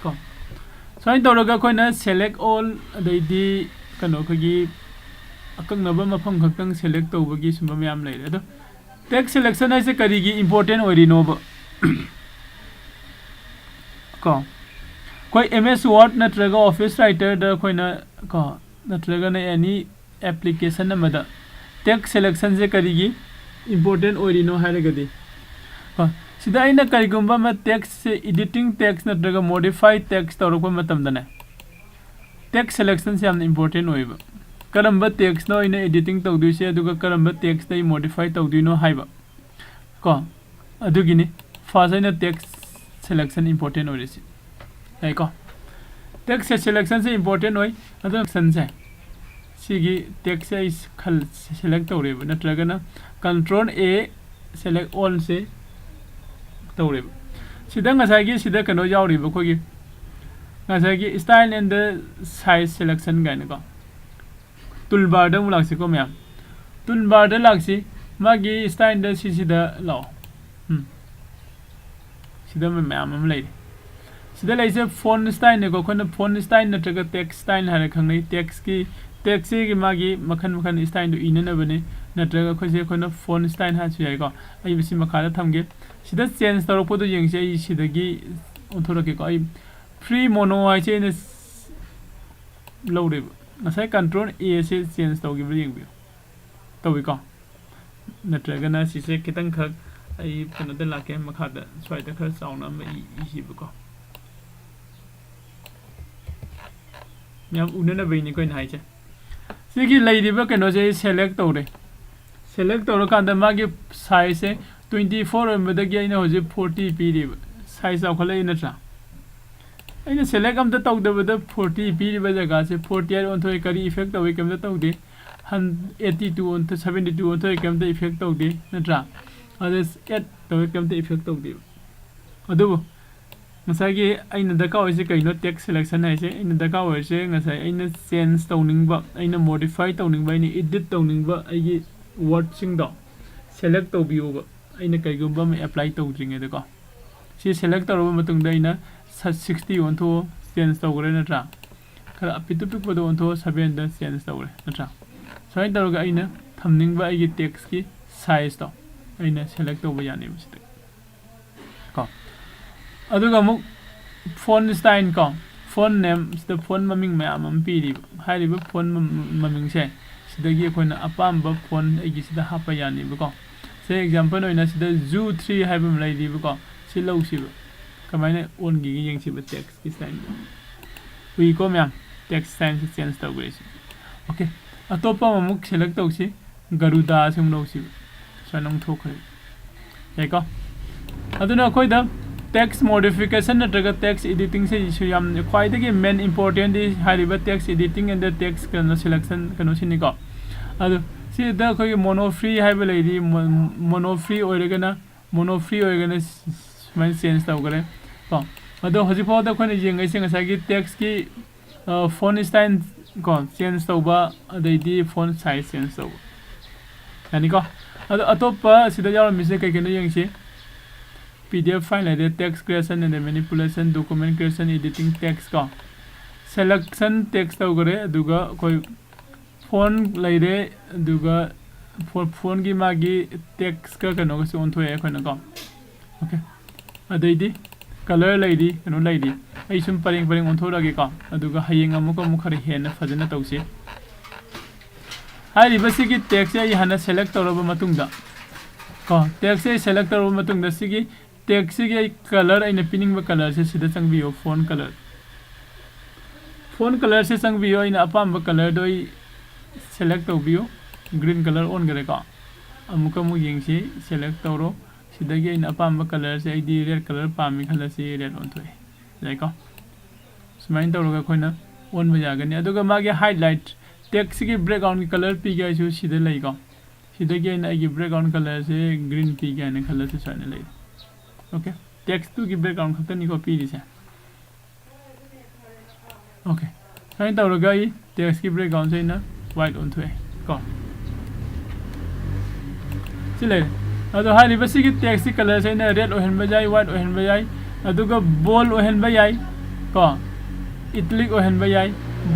ꯀꯣ꯫ ꯁꯨꯃꯥꯏꯅ ꯇꯧꯔꯒ ꯑꯩꯈꯣꯏꯅ select all, ꯑꯗꯩꯗꯤ ꯀꯩꯅꯣ, ꯑꯩꯈꯣꯏꯒꯤ ꯑꯀꯛꯅꯕ ꯃꯐꯝ ꯈꯛꯇꯪ select ꯇꯧꯕꯒꯤ ꯁꯨꯝꯕ ꯃꯌꯥꯝ ꯂꯩꯔꯦ꯫ ꯑꯗꯣ text selection ꯍꯥꯏꯁꯦ ꯀꯔꯤꯒꯤ important ꯑꯣꯏꯔꯤꯅꯣꯕ? ꯀꯣ, ꯑꯩꯈꯣꯏ M S Word ꯅꯠꯇ꯭ꯔꯒ Office Writer ꯗ ꯑꯩꯈꯣꯏꯅ, ꯀꯣ, ꯅꯠꯇ꯭ꯔꯒꯅ any application ꯑꯃꯗ text selection ꯁꯦ ꯀꯔꯤꯒꯤ important ꯑꯣꯏꯔꯤꯅꯣ ꯍꯥꯏꯔꯒꯗꯤ, ꯀꯣ, ꯁꯤꯗ ꯑꯩꯅ ꯀꯔꯤꯒꯨꯝꯕ ꯑꯃ text ꯁꯦ, editing text ꯅꯠꯇ꯭ꯔꯒ modify text ꯇꯧꯔꯛꯄ ꯃꯇꯝꯗꯅꯦ, text selection ꯁꯦ ꯌꯥꯝꯅ important ꯑꯣꯏꯌꯦꯕ꯫ ꯀꯔꯝꯕ text ꯅꯣ ꯑꯩꯅ editing ꯇꯧꯗꯣꯏꯁꯦ, ꯑꯗꯨꯒ ꯀꯔꯝꯕ text ꯑꯩ modify ꯇꯧꯗꯣꯏꯅꯣ ꯍꯥꯏꯕ, ꯀꯣ, ꯑꯗꯨꯒꯤꯅꯤ first ꯑꯩꯅ text selection important ꯑꯣꯏꯔꯤꯁꯤ꯫ ꯌꯥꯏꯀꯣ? Text selection ꯁꯦ important ꯑꯣꯏ꯫ ꯑꯗꯣ selection ꯁꯦ, ꯁꯤꯒꯤ text ꯁꯦ ꯑꯩ ꯈꯜ-, select ꯇꯧꯔꯦꯕ, ꯅꯠꯇ꯭ꯔꯒꯅ control A, select all ꯁꯦ ꯇꯧꯔꯦꯕ꯫ ꯁꯤꯗ ꯉꯁꯥꯏꯒꯤ, ꯁꯤꯗ ꯀꯩꯅꯣ ꯌꯥꯎꯔꯤꯕ, ꯑꯩꯈꯣꯏꯒꯤ ꯉꯁꯥꯏꯒꯤ style and the size selection ꯀꯥꯏꯅꯀꯣ꯫ Toolbar ꯗ ꯑꯃꯨꯛ ꯂꯥꯛꯁꯤꯀꯣ ꯃꯌꯥꯝ꯫ Toolbar ꯗ ꯂꯥꯛꯁꯤ꯫ ꯃꯥꯒꯤ styleꯗ ꯁꯤꯁꯤꯗ ꯂꯥꯛꯑꯣ꯫ ꯎꯝ꯫ ꯁꯤꯗ ꯃꯌꯥꯝ ꯑꯃ ꯂꯩꯔꯤ꯫ ꯁꯤꯗ ꯂꯩꯁꯦ font styleꯅꯦꯀꯣ꯫ ꯑꯩꯈꯣꯏꯅ font style ꯅꯠꯇ꯭ꯔꯒ text style ꯍꯥꯏꯔ ꯈꯪꯅꯩ꯫ Textꯀꯤ, textꯁꯤꯒꯤ ꯃꯥꯒꯤ ꯃꯈꯜ ꯃꯈꯜ styleꯗꯨ ꯏꯅꯅꯕꯅꯤ꯫ ꯅꯠꯇ꯭ꯔꯒ ꯑꯩꯈꯣꯏꯁꯦ ꯑꯩꯈꯣꯏꯅ font style ꯍꯥꯏꯔꯁꯨ ꯌꯥꯏꯀꯣ꯫ ꯑꯩ ꯃꯁꯤ ꯃꯈꯥꯗ ꯊꯝꯒꯦ꯫ ꯁꯤꯗ change ꯇꯧꯔꯛꯄꯗꯣ ꯌꯦꯡꯁꯦ꯫ ꯑꯩ ꯁꯤꯗꯒꯤ ꯑꯣꯟꯊꯣꯔꯛꯀꯦꯀꯣ꯫ ꯑꯩ free mono ꯍꯥꯏꯁꯦ ꯑꯩꯅ ꯂꯧꯔꯦꯕ꯫ ꯉꯁꯥꯏ control A ꯁꯦ change ꯇꯧꯈꯤꯕ꯭ꯔꯥ ꯌꯦꯡꯕꯤꯌꯨ꯫ ꯇꯧꯏꯀꯣ꯫ ꯅꯠꯇ꯭ꯔꯒꯅ ꯁꯤꯁꯦ ꯈꯤꯇꯪꯈꯛ ꯑꯩ ꯀꯩꯅꯣꯗ ꯂꯥꯛꯀꯦ, ꯃꯈꯥꯗ ꯁ꯭ꯋꯥꯏꯗ ꯈꯔ ꯆꯥꯎꯅ ꯑꯃ ꯏ-, ꯏꯁꯤꯕꯀꯣ꯫ ꯃꯌꯥꯝ ꯎꯅꯅꯕꯒꯤꯅꯤꯀꯣ ꯑꯩꯅ ꯍꯥꯏꯁꯦ꯫ ꯁꯤꯒꯤ ꯂꯩꯔꯤꯕ ꯀꯩꯅꯣꯁꯦ ꯑꯩ select ꯇꯧꯔꯦ꯫ Select ꯇꯧꯔꯀꯥꯟꯗ ꯃꯥꯒꯤ sizeꯁꯦ twenty four ꯑꯣꯏꯔꯝꯕꯗꯒꯤ ꯑꯩꯅ ꯍꯧꯖꯤꯛ forty ꯄꯤꯔꯤꯕ꯫ Size ꯆꯥꯎꯈꯠꯂꯛꯏ ꯅꯠꯇ꯭ꯔꯥ? ꯑꯩꯅ select ꯑꯝꯇ ꯇꯧꯗꯕꯗ forty ꯄꯤꯔꯤꯕ ꯖꯒꯥꯁꯦ forty ꯍꯥꯏꯔ ꯑꯣꯟꯊꯣꯛꯑꯦ꯫ ꯀꯔꯤ effect ꯇꯧꯏ? ꯀꯩꯝꯇ ꯇꯧꯗꯦ꯫ Hun-, eighty two ꯑꯣꯟꯊꯣꯛ, seventy two ꯑꯣꯟꯊꯣꯛꯑꯦ, ꯀꯩꯝꯇ effect ꯇꯧꯗꯦ ꯅꯠꯇ꯭ꯔꯥ? ꯑꯗ add ꯇꯧꯋꯦ, ꯀꯩꯝꯇ effect ꯇꯧꯗꯦꯕ꯫ ꯑꯗꯨꯕꯨ ꯉꯁꯥꯏꯒꯤ ꯑꯩꯅ ꯗꯔꯀꯥꯔ ꯑꯣꯏꯔꯤꯁꯦ ꯀꯩꯅꯣ? Text selection ꯍꯥꯏꯁꯦ ꯑꯩꯅ ꯗꯔꯀꯥꯔ ꯑꯣꯏꯔꯤꯁꯦ ꯉꯁꯥꯏ ꯑꯩꯅ change ꯇꯧꯅꯤꯡꯕ, ꯑꯩꯅ modify ꯇꯧꯅꯤꯡꯕ, ꯑꯩꯅ edit ꯇꯧꯅꯤꯡꯕ ꯑꯩꯒꯤ wordꯁꯤꯡꯗꯣ select ꯇꯧꯕꯤꯌꯣꯕ꯫ ꯑꯩꯅ ꯀꯩꯒꯨꯝꯕ ꯑꯃ apply ꯇꯧꯗ꯭ꯔꯤꯉꯩꯗꯀꯣ꯫ ꯁꯤ select ꯇꯧꯔꯕ ꯃꯇꯨꯡꯗ ꯑꯩꯅ ꯁ-, sixty ꯑꯣꯟꯊꯣꯛꯑꯣ, change ꯇꯧꯈ꯭ꯔꯦ ꯅꯠꯇ꯭ꯔꯥ? ꯈꯔ ꯑꯄꯤꯛꯇꯨ ꯄꯤꯛꯄꯗ ꯑꯣꯟꯊꯣꯛꯑꯣ, sevenꯗ change ꯇꯧꯈ꯭ꯔꯦ ꯅꯠꯇ꯭ꯔꯥ? ꯁꯨꯃꯥꯏꯅ ꯇꯧꯔꯒ ꯑꯩꯅ ꯊꯝꯅꯤꯡꯕ ꯑꯩꯒꯤ textꯀꯤ sizeꯇꯣ ꯑꯩꯅ select ꯇꯧꯕ ꯌꯥꯅꯦꯕ ꯁꯤꯗ꯫ ꯀꯣ꯫ ꯑꯗꯨꯒ ꯑꯃꯨꯛ font style ꯀꯣ, font name ꯁꯤꯗ font ꯃꯃꯤꯡ ꯃꯌꯥꯝ ꯑꯃ ꯄꯤꯔꯤꯕ꯫ ꯍꯥꯏꯔꯤꯕ font ꯃ-, ꯃꯃꯤꯡꯁꯦ ꯁꯤꯗꯒꯤ ꯑꯩꯈꯣꯏꯅ ꯑꯄꯥꯝꯕ font ꯑꯩꯒꯤ ꯁꯤꯗ ꯍꯥꯞꯄ ꯌꯥꯅꯤꯕꯀꯣ꯫ ꯁꯦ example ꯑꯣꯏꯅ ꯁꯤꯗ Zoo three ꯍꯥꯏꯕ ꯑꯃ ꯂꯩꯔꯤꯕꯀꯣ꯫ ꯁꯤ ꯂꯧꯁꯤꯕ꯫ ꯀꯃꯥꯏꯅ ꯑꯣꯟꯈꯤꯒꯦ ꯌꯦꯡꯁꯤꯕ textꯀꯤ styleꯗꯣ꯫ ꯎꯏꯀꯣ ꯃꯌꯥꯝ? Text styleꯁꯦ change ꯇꯧꯈ꯭ꯔꯦ ꯁꯤ꯫ Okay꯫ ꯑꯇꯣꯞꯄ ꯑꯃꯃꯨꯛ select ꯇꯧꯁꯤ꯫ Garuda ꯁꯤ ꯑꯃꯨꯛ ꯂꯧꯁꯤꯕ꯫ ꯁꯨꯃꯥꯏꯅ ꯑꯃꯨꯛ ꯊꯣꯛꯈ꯭ꯔꯦ꯫ ꯌꯥꯏꯀꯣ? ꯑꯗꯨꯅ ꯑꯩꯈꯣꯏꯗ text modification ꯅꯠꯇ꯭ꯔꯒ text editing ꯁꯤꯁꯨ ꯌꯥꯝ ꯈ꯭ꯋꯥꯏꯗꯒꯤ main importantꯗꯤ ꯍꯥꯏꯔꯤꯕ text editing and the text ꯀꯩꯅꯣ selection ꯀꯩꯅꯣꯁꯤꯅꯤꯀꯣ꯫ ꯑꯗꯨ ꯁꯤꯗ ꯑꯩꯈꯣꯏꯒꯤ mono free ꯍꯥꯏꯕ ꯂꯩꯔꯤ, mo-, mono free ꯑꯣꯏꯔꯒꯅ, mono free ꯑꯣꯏꯔꯒꯅ ꯁꯨꯃꯥꯏꯅ change ꯇꯧꯈ꯭ꯔꯦ ꯀꯣ꯫ ꯑꯗꯣ ꯍꯧꯖꯤꯛꯐꯥꯎꯗ ꯑꯩꯈꯣꯏꯅ ꯌꯦꯡꯉꯩꯁꯦ ꯉꯁꯥꯏꯒꯤ textꯀꯤ, ꯑ, font style ꯀꯣ, change ꯇꯧꯕ, ꯑꯗꯩꯗꯤ font size change ꯇꯧꯕ꯫ ꯌꯥꯅꯤꯀꯣ? ꯑꯗꯣ ꯑꯇꯣꯞꯄ ꯁꯤꯗ ꯌꯥꯎꯔꯝꯃꯤꯁꯦ ꯀꯩ ꯀꯩꯅꯣ ꯌꯦꯡꯁꯤ꯫ P D F file ꯂꯩꯔꯦ, text creation and manipulation, document creation, editing, text ꯀꯣ꯫ Selection text ꯇꯧꯈꯔꯦ, ꯑꯗꯨꯒ ꯑꯩꯈꯣꯏ font ꯂꯩꯔꯦ, ꯑꯗꯨꯒ fo- fontꯀꯤ ꯃꯥꯒꯤ textꯀ ꯀꯩꯅꯣꯒꯁꯨ ꯑꯣꯟꯊꯣꯛꯑꯦ ꯑꯩꯈꯣꯏꯅꯀꯣ꯫ Okay, ꯑꯗꯩꯗꯤ color ꯂꯩꯔꯤ, ꯀꯩꯅꯣ ꯂꯩꯔꯤ꯫ ꯑꯩ ꯁꯨꯝ ꯄꯔꯦꯡ ꯄꯔꯦꯡ ꯑꯣꯟꯊꯣꯔꯛꯑꯒꯦꯀꯣ, ꯑꯗꯨꯒ ꯍꯌꯦꯡ ꯑꯃꯨꯛ ꯑꯃꯨꯛ ꯈꯔ ꯍꯦꯟꯅ ꯐꯖꯅ ꯇꯧꯁꯤ꯫ ꯍꯥꯏꯔꯤꯕ ꯁꯤꯒꯤ textꯁꯦ ꯑꯩ ꯍꯥꯟꯅ select ꯇꯧꯔꯕ ꯃꯇꯨꯡꯗ ꯀꯣ, textꯁꯦ ꯑꯩ select ꯇꯧꯔꯕ ꯃꯇꯨꯡꯗ ꯁꯤꯒꯤ textꯁꯤꯒꯤ ꯑꯩ color, ꯑꯩꯅ ꯄꯤꯅꯤꯡꯕ colorꯁꯦ ꯁꯤꯗ ꯆꯪꯕꯤꯌꯨ, font color꯫ Font colorꯁꯦ ꯆꯪꯕꯤꯌꯨ, ꯑꯩꯅ ꯑꯄꯥꯝꯕ colorꯗꯣ ꯑꯩ select ꯇꯧꯕꯤꯌꯨ꯫ Green color ꯑꯣꯟꯈꯔꯦꯀꯣ꯫ ꯑꯃꯨꯛꯀ ꯑꯃꯨꯛ ꯌꯦꯡꯁꯤ, select ꯇꯧꯔꯣ꯫ ꯁꯤꯗꯒꯤ ꯑꯩꯅ ꯑꯄꯥꯝꯕ colorꯁꯦ, ꯑꯩꯗꯤ red color ꯄꯥꯝꯃꯤ ꯈꯜꯂꯁꯤ, red ꯑꯣꯟꯊꯣꯛꯑꯦ꯫ ꯌꯥꯏꯀꯣ? ꯁꯨꯃꯥꯏꯅ ꯇꯧꯔꯒ ꯑꯩꯈꯣꯏꯅ ꯑꯣꯟꯕ ꯌꯥꯒꯅꯤ꯫ ꯑꯗꯨꯒ ꯃꯥꯒꯤ highlight, textꯁꯤꯒꯤ backgroundꯒꯤ color ꯄꯤꯒꯦ ꯍꯥꯏꯁꯨ ꯁꯤꯗ ꯂꯩꯀꯣ꯫ ꯁꯤꯗꯒꯤ ꯑꯩꯅ ꯑꯩꯒꯤ background colorꯁꯦ green ꯄꯤꯒꯦ ꯍꯥꯏꯅ ꯈꯜꯂꯁꯤ, ꯁꯨꯃꯥꯏꯅ ꯂꯩꯔꯦ꯫ Okay, textꯇꯨꯒꯤ background ꯈꯛꯇꯅꯤꯀꯣ ꯄꯤꯔꯤꯁꯦ꯫ Okay, ꯁꯨꯃꯥꯏꯅ ꯇꯧꯔꯒ ꯑꯩ textꯀꯤ backgroundꯁꯦ ꯑꯩꯅ white ꯑꯣꯟꯊꯣꯛꯑꯦ ꯀꯣ꯫ ꯁꯤ ꯂꯩꯔꯦ꯫ ꯑꯗꯣ ꯍꯥꯏꯔꯤꯕ ꯁꯤꯒꯤ textꯀꯤ colorꯁꯦ ꯑꯩꯅ red ꯑꯣꯏꯍꯟꯕ ꯌꯥꯏ, white ꯑꯣꯏꯍꯟꯕ ꯌꯥꯏ, ꯑꯗꯨꯒ bold ꯑꯣꯏꯍꯟꯕ ꯌꯥꯏ ꯀꯣ, italic ꯑꯣꯏꯍꯟꯕ ꯌꯥꯏ꯫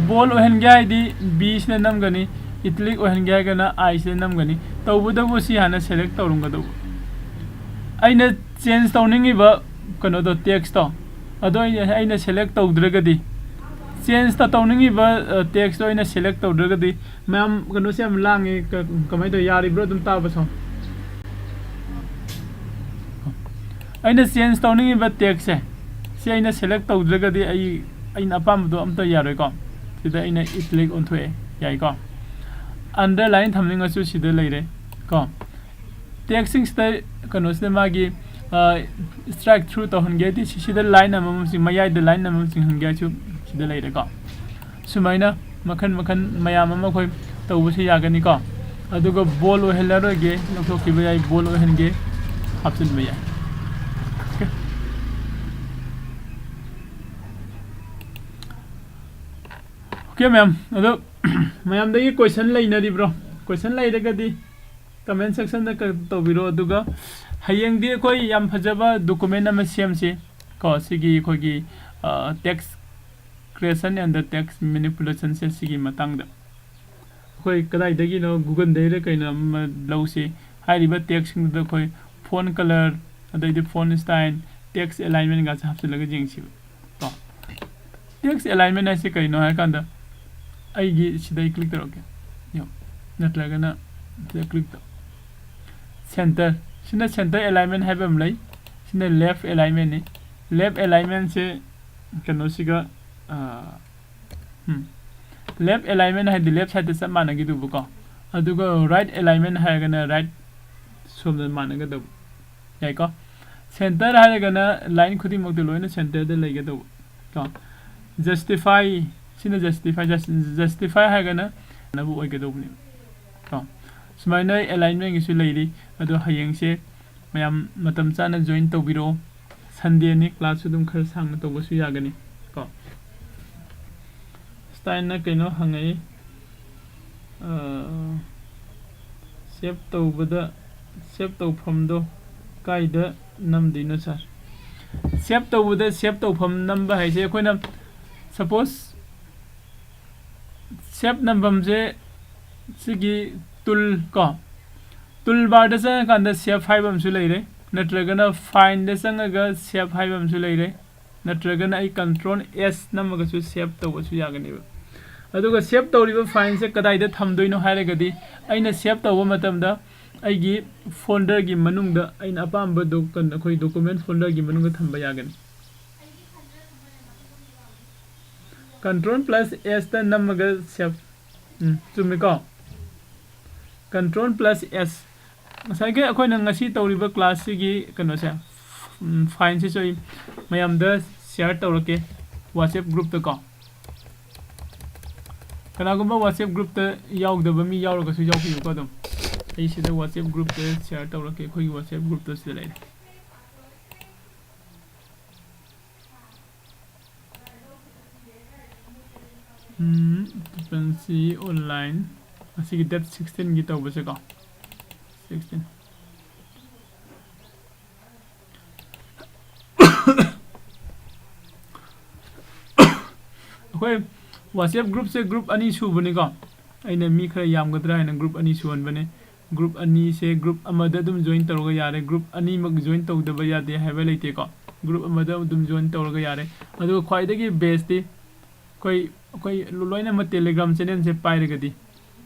Bold ꯑꯣꯏꯍꯟꯒꯦ ꯍꯥꯏꯗꯤ Bꯁꯤꯗ ꯅꯝꯒꯅꯤ, italic ꯑꯣꯏꯍꯟꯒꯦ ꯍꯥꯏꯔꯒꯅ Iꯁꯤꯗ ꯅꯝꯒꯅꯤ꯫ ꯇꯧꯕꯇꯕꯨ ꯁꯤ ꯍꯥꯟꯅ select ꯇꯧꯔꯝꯒꯗꯧꯕ꯫ ꯑꯩꯅ change ꯇꯧꯅꯤꯡꯉꯤꯕ ꯀꯩꯅꯣꯗꯣ, textꯇꯣ, ꯑꯗꯣ ꯑꯩꯅ, ꯑꯩꯅ select ꯇꯧꯗ꯭ꯔꯒꯗꯤ, change ꯇꯧꯅꯤꯡꯉꯤꯕ textꯇꯣ ꯑꯩꯅ select ꯇꯧꯗ꯭ꯔꯒꯗꯤ, ꯃꯌꯥꯝ ꯀꯩꯅꯣꯁꯦ ꯌꯥꯝ ꯂꯥꯡꯉꯦ꯫ ꯀ- ꯀꯃꯥꯏꯅ ꯇꯧꯋꯤ? ꯌꯥꯔꯤꯕ꯭ꯔꯣ? ꯑꯗꯨꯝ ꯇꯥꯕ sound꯫ ꯑꯩꯅ change ꯇꯧꯅꯤꯡꯉꯤꯕ textꯁꯦ, ꯁꯤ ꯑꯩꯅ select ꯇꯧꯗ꯭ꯔꯒꯗꯤ ꯑꯩ, ꯑꯩꯅ ꯑꯄꯥꯝꯕꯗꯣ ꯑꯝꯇ ꯌꯥꯔꯣꯏꯀꯣ꯫ ꯁꯤꯗ ꯑꯩꯅ italic ꯑꯣꯟꯊꯣꯛꯑꯦ, ꯌꯥꯏꯀꯣ꯫ Underline ꯊꯝꯅꯤꯡꯉꯁꯨ ꯁꯤꯗ ꯂꯩꯔꯦ ꯀꯣ꯫ Textꯁꯤꯡꯁꯤꯗ ꯀꯩꯅꯣꯁꯤꯗ ꯃꯥꯒꯤ, ꯑ, strike through ꯇꯧꯍꯟꯒꯦ ꯍꯥꯏꯗꯤ ꯁꯤꯁꯤꯗ line ꯑꯃꯃꯝꯁꯤ, ꯃꯌꯥꯏꯗ line ꯑꯃꯃꯝ ꯆꯤꯡꯍꯟꯒꯦ ꯍꯥꯏꯁꯨ ꯁꯤꯗ ꯂꯩꯔꯦꯀꯣ꯫ ꯁꯨꯃꯥꯏꯅ ꯃꯈꯟ ꯃꯈꯟ ꯃꯌꯥꯝ ꯑꯃ ꯑꯩꯈꯣꯏ ꯇꯧꯕꯁꯨ ꯌꯥꯒꯅꯤꯀꯣ꯫ ꯑꯗꯨꯒ bold ꯑꯣꯏꯍꯜꯂꯔꯣꯏꯒꯦ, ꯂꯧꯊꯣꯛꯈꯤꯕ ꯌꯥꯏ, bold ꯑꯣꯏꯍꯟꯒꯦ, ꯍꯥꯞꯆꯤꯟꯕ ꯌꯥꯏ꯫ Okay꯫ Okay, ꯃꯌꯥꯝ꯫ ꯑꯗꯣ ꯃꯌꯥꯝꯗꯒꯤ question ꯂꯩꯅꯔꯤꯕ꯭ꯔꯣ? Question ꯂꯩꯔꯒꯗꯤ Comment section ꯗ ꯇꯧꯕꯤꯔꯣ꯫ ꯑꯗꯨꯒ ꯍꯌꯦꯡꯗꯤ ꯑꯩꯈꯣꯏ ꯌꯥꯝ ꯐꯖꯕ document ꯑꯃ ꯁꯦꯝꯁꯤ ꯀꯣ, ꯁꯤꯒꯤ ꯑꯩꯈꯣꯏꯒꯤ text creation and the text manipulation ꯁꯦ, ꯁꯤꯒꯤ ꯃꯇꯥꯡꯗ꯫ ꯑꯩꯈꯣꯏ ꯀꯗꯥꯏꯗꯒꯤꯅꯣ, Google ꯗꯩꯔ ꯀꯩꯅꯣ ꯑꯃ ꯂꯧꯁꯤ꯫ ꯍꯥꯏꯔꯤꯕ text ꯁꯤꯡꯗꯨꯗ ꯑꯩꯈꯣꯏ font color, ꯑꯗꯩꯗꯤ font style, text alignment ꯒꯁꯦ ꯍꯥꯞꯆꯤꯜꯂꯒ ꯌꯦꯡꯁꯤꯕ ꯀꯣ꯫ Text alignment ꯍꯥꯏꯁꯦ ꯀꯩꯅꯣ ꯍꯥꯏꯔꯀꯥꯟꯗ, ꯑꯩꯒꯤ ꯁꯤꯗ ꯑꯩ click ꯇꯧꯔꯛꯀꯦ꯫ ꯌꯦꯡꯉꯣ꯫ ꯅꯠꯇ꯭ꯔꯒꯅ ꯁꯤꯗ click ꯇꯧ꯫ Center꯫ ꯁꯤꯅ center alignment ꯍꯥꯏꯕ ꯑꯃ ꯂꯩ꯫ ꯁꯤꯅ left alignment ꯅꯤ꯫ Left alignment ꯁꯦ ꯀꯩꯅꯣꯁꯤꯒ, ꯑꯥ, ꯎꯝ꯫ Left alignment ꯍꯥꯏꯗꯤ left side ꯇ ꯆꯞ ꯃꯥꯟꯅꯈꯤꯗꯧꯕꯀꯣ꯫ ꯑꯗꯨꯒ right alignment ꯍꯥꯏꯔꯒꯅ right ꯁꯣꯝꯗ ꯃꯥꯟꯅꯒꯗꯧꯕ꯫ ꯌꯥꯏꯀꯣ? Center ꯍꯥꯏꯔꯒꯅ line ꯈꯨꯗꯤꯡꯃꯛꯇ ꯂꯣꯏꯅ center ꯗ ꯂꯩꯒꯗꯧꯕ ꯀꯣ꯫ Justify, ꯁꯤꯅ justify, jus-, justify ꯍꯥꯏꯔꯒꯅ ꯅꯕꯨ ꯑꯣꯏꯒꯗꯧꯕꯅꯦꯕ ꯀꯣ꯫ ꯁꯨꯃꯥꯏꯅ alignment ꯒꯤꯁꯨ ꯂꯩꯔꯤ꯫ ꯑꯗꯣ ꯍꯌꯦꯡꯁꯦ ꯃꯌꯥꯝ ꯃꯇꯝ ꯆꯥꯅ join ꯇꯧꯕꯤꯔꯛꯑꯣ꯫ Sunday ꯅꯤ, class ꯁꯨ ꯑꯗꯨꯝ ꯈꯔ ꯁꯥꯡꯅ ꯇꯧꯕꯁꯨ ꯌꯥꯒꯅꯤ ꯀꯣ꯫ Style ꯅ ꯀꯩꯅꯣ ꯍꯪꯉꯛꯏ, ꯑ, save ꯇꯧꯕꯗ, save ꯇꯧꯐꯝꯗꯣ ꯀꯥꯏꯗ ꯅꯝꯗꯣꯏꯅꯣ sir? Save ꯇꯧꯕꯗ save ꯇꯧꯐꯝ ꯅꯝꯕ ꯍꯥꯏꯁꯦ, ꯑꯩꯈꯣꯏꯅ suppose save ꯅꯝꯐꯝꯁꯦ ꯁꯤꯒꯤ tool ꯀꯣ, tool bar ꯗ ꯆꯪꯉꯀꯥꯟꯗ save ꯍꯥꯏꯕ ꯑꯃꯁꯨ ꯂꯩꯔꯦ, ꯅꯠꯇ꯭ꯔꯒꯅ file ꯗ ꯆꯪꯉꯒ save ꯍꯥꯏꯕ ꯑꯃꯁꯨ ꯂꯩꯔꯦ, ꯅꯠꯇ꯭ꯔꯒꯅ ꯑꯩ control S ꯅꯝꯃꯒꯁꯨ save ꯇꯧꯕꯁꯨ ꯌꯥꯒꯅꯦꯕ꯫ ꯑꯗꯨꯒ save ꯇꯧꯔꯤꯕ file ꯁꯦ ꯀꯗꯥꯏꯗ ꯊꯝꯗꯣꯏꯅꯣ ꯍꯥꯏꯔꯒꯗꯤ, ꯑꯩꯅ save ꯇꯧꯕ ꯃꯇꯝꯗ ꯑꯩꯒꯤ folder ꯒꯤ ꯃꯅꯨꯡꯗ, ꯑꯩꯅ ꯑꯄꯥꯝꯕ doc-, ꯑꯩꯈꯣꯏ document folder ꯒꯤ ꯃꯅꯨꯡꯗ ꯊꯝꯕ ꯌꯥꯒꯅꯤ꯫ Control plus S ꯇ ꯅꯝꯃꯒ save꯫ ꯎꯝ, ꯆꯨꯝꯃꯤꯀꯣ? Control plus S꯫ ꯉꯁꯥꯏꯒꯤ ꯑꯩꯈꯣꯏꯅ ꯉꯁꯤ ꯇꯧꯔꯤꯕ class ꯁꯤꯒꯤ ꯀꯩꯅꯣꯁꯦ, ꯎꯝ, file ꯁꯤꯁꯨ ꯑꯩ ꯃꯌꯥꯝꯗ share ꯇꯧꯔꯛꯀꯦ WhatsApp group ꯇ ꯀꯣ꯫ ꯀꯅꯥꯒꯨꯝꯕ WhatsApp group ꯇ ꯌꯥꯎꯗꯕ ꯃꯤ ꯌꯥꯎꯔꯒꯁꯨ ꯌꯥꯎꯕꯤꯌꯨꯀꯣ ꯑꯗꯨꯝ꯫ ꯑꯩ ꯁꯤꯗ WhatsApp group ꯇ share ꯇꯧꯔꯛꯀꯦ, ꯑꯩꯈꯣꯏꯒꯤ WhatsApp group ꯇ ꯁꯤꯗ ꯂꯩꯔꯦ꯫ ꯎꯝ, occupancy online꯫ ꯑꯁꯤꯒꯤ date sixteen ꯒꯤ ꯇꯧꯕꯁꯦꯀꯣ꯫ Sixteen. ꯑꯩꯈꯣꯏ WhatsApp groupꯁꯦ group ꯑꯅꯤ ꯁꯨꯕꯅꯤꯀꯣ꯫ ꯑꯩꯅ ꯃꯤ ꯈꯔ ꯌꯥꯝꯒꯗ꯭ꯔꯥ ꯍꯥꯏꯅ group ꯑꯅꯤ ꯁꯨꯍꯟꯕꯅꯦ꯫ Group ꯑꯅꯤꯁꯦ group ꯑꯃꯗ ꯑꯗꯨꯝ join ꯇꯧꯔꯒ ꯌꯥꯔꯦ꯫ Group ꯑꯅꯤꯃꯛ join ꯇꯧꯗꯕ ꯌꯥꯗꯦ ꯍꯥꯏꯕ ꯂꯩꯇꯦꯀꯣ꯫ Group ꯑꯃꯗ ꯑꯗꯨꯝ join ꯇꯧꯔꯒ ꯌꯥꯔꯦ꯫ ꯑꯗꯨꯒ ꯈ꯭ꯋꯥꯏꯗꯒꯤ bestꯇꯤ ꯑꯩꯈꯣꯏ, ꯑꯩꯈꯣꯏ ꯂꯣꯏꯅꯃꯛ Telegram channelꯁꯦ ꯄꯥꯏꯔꯒꯗꯤ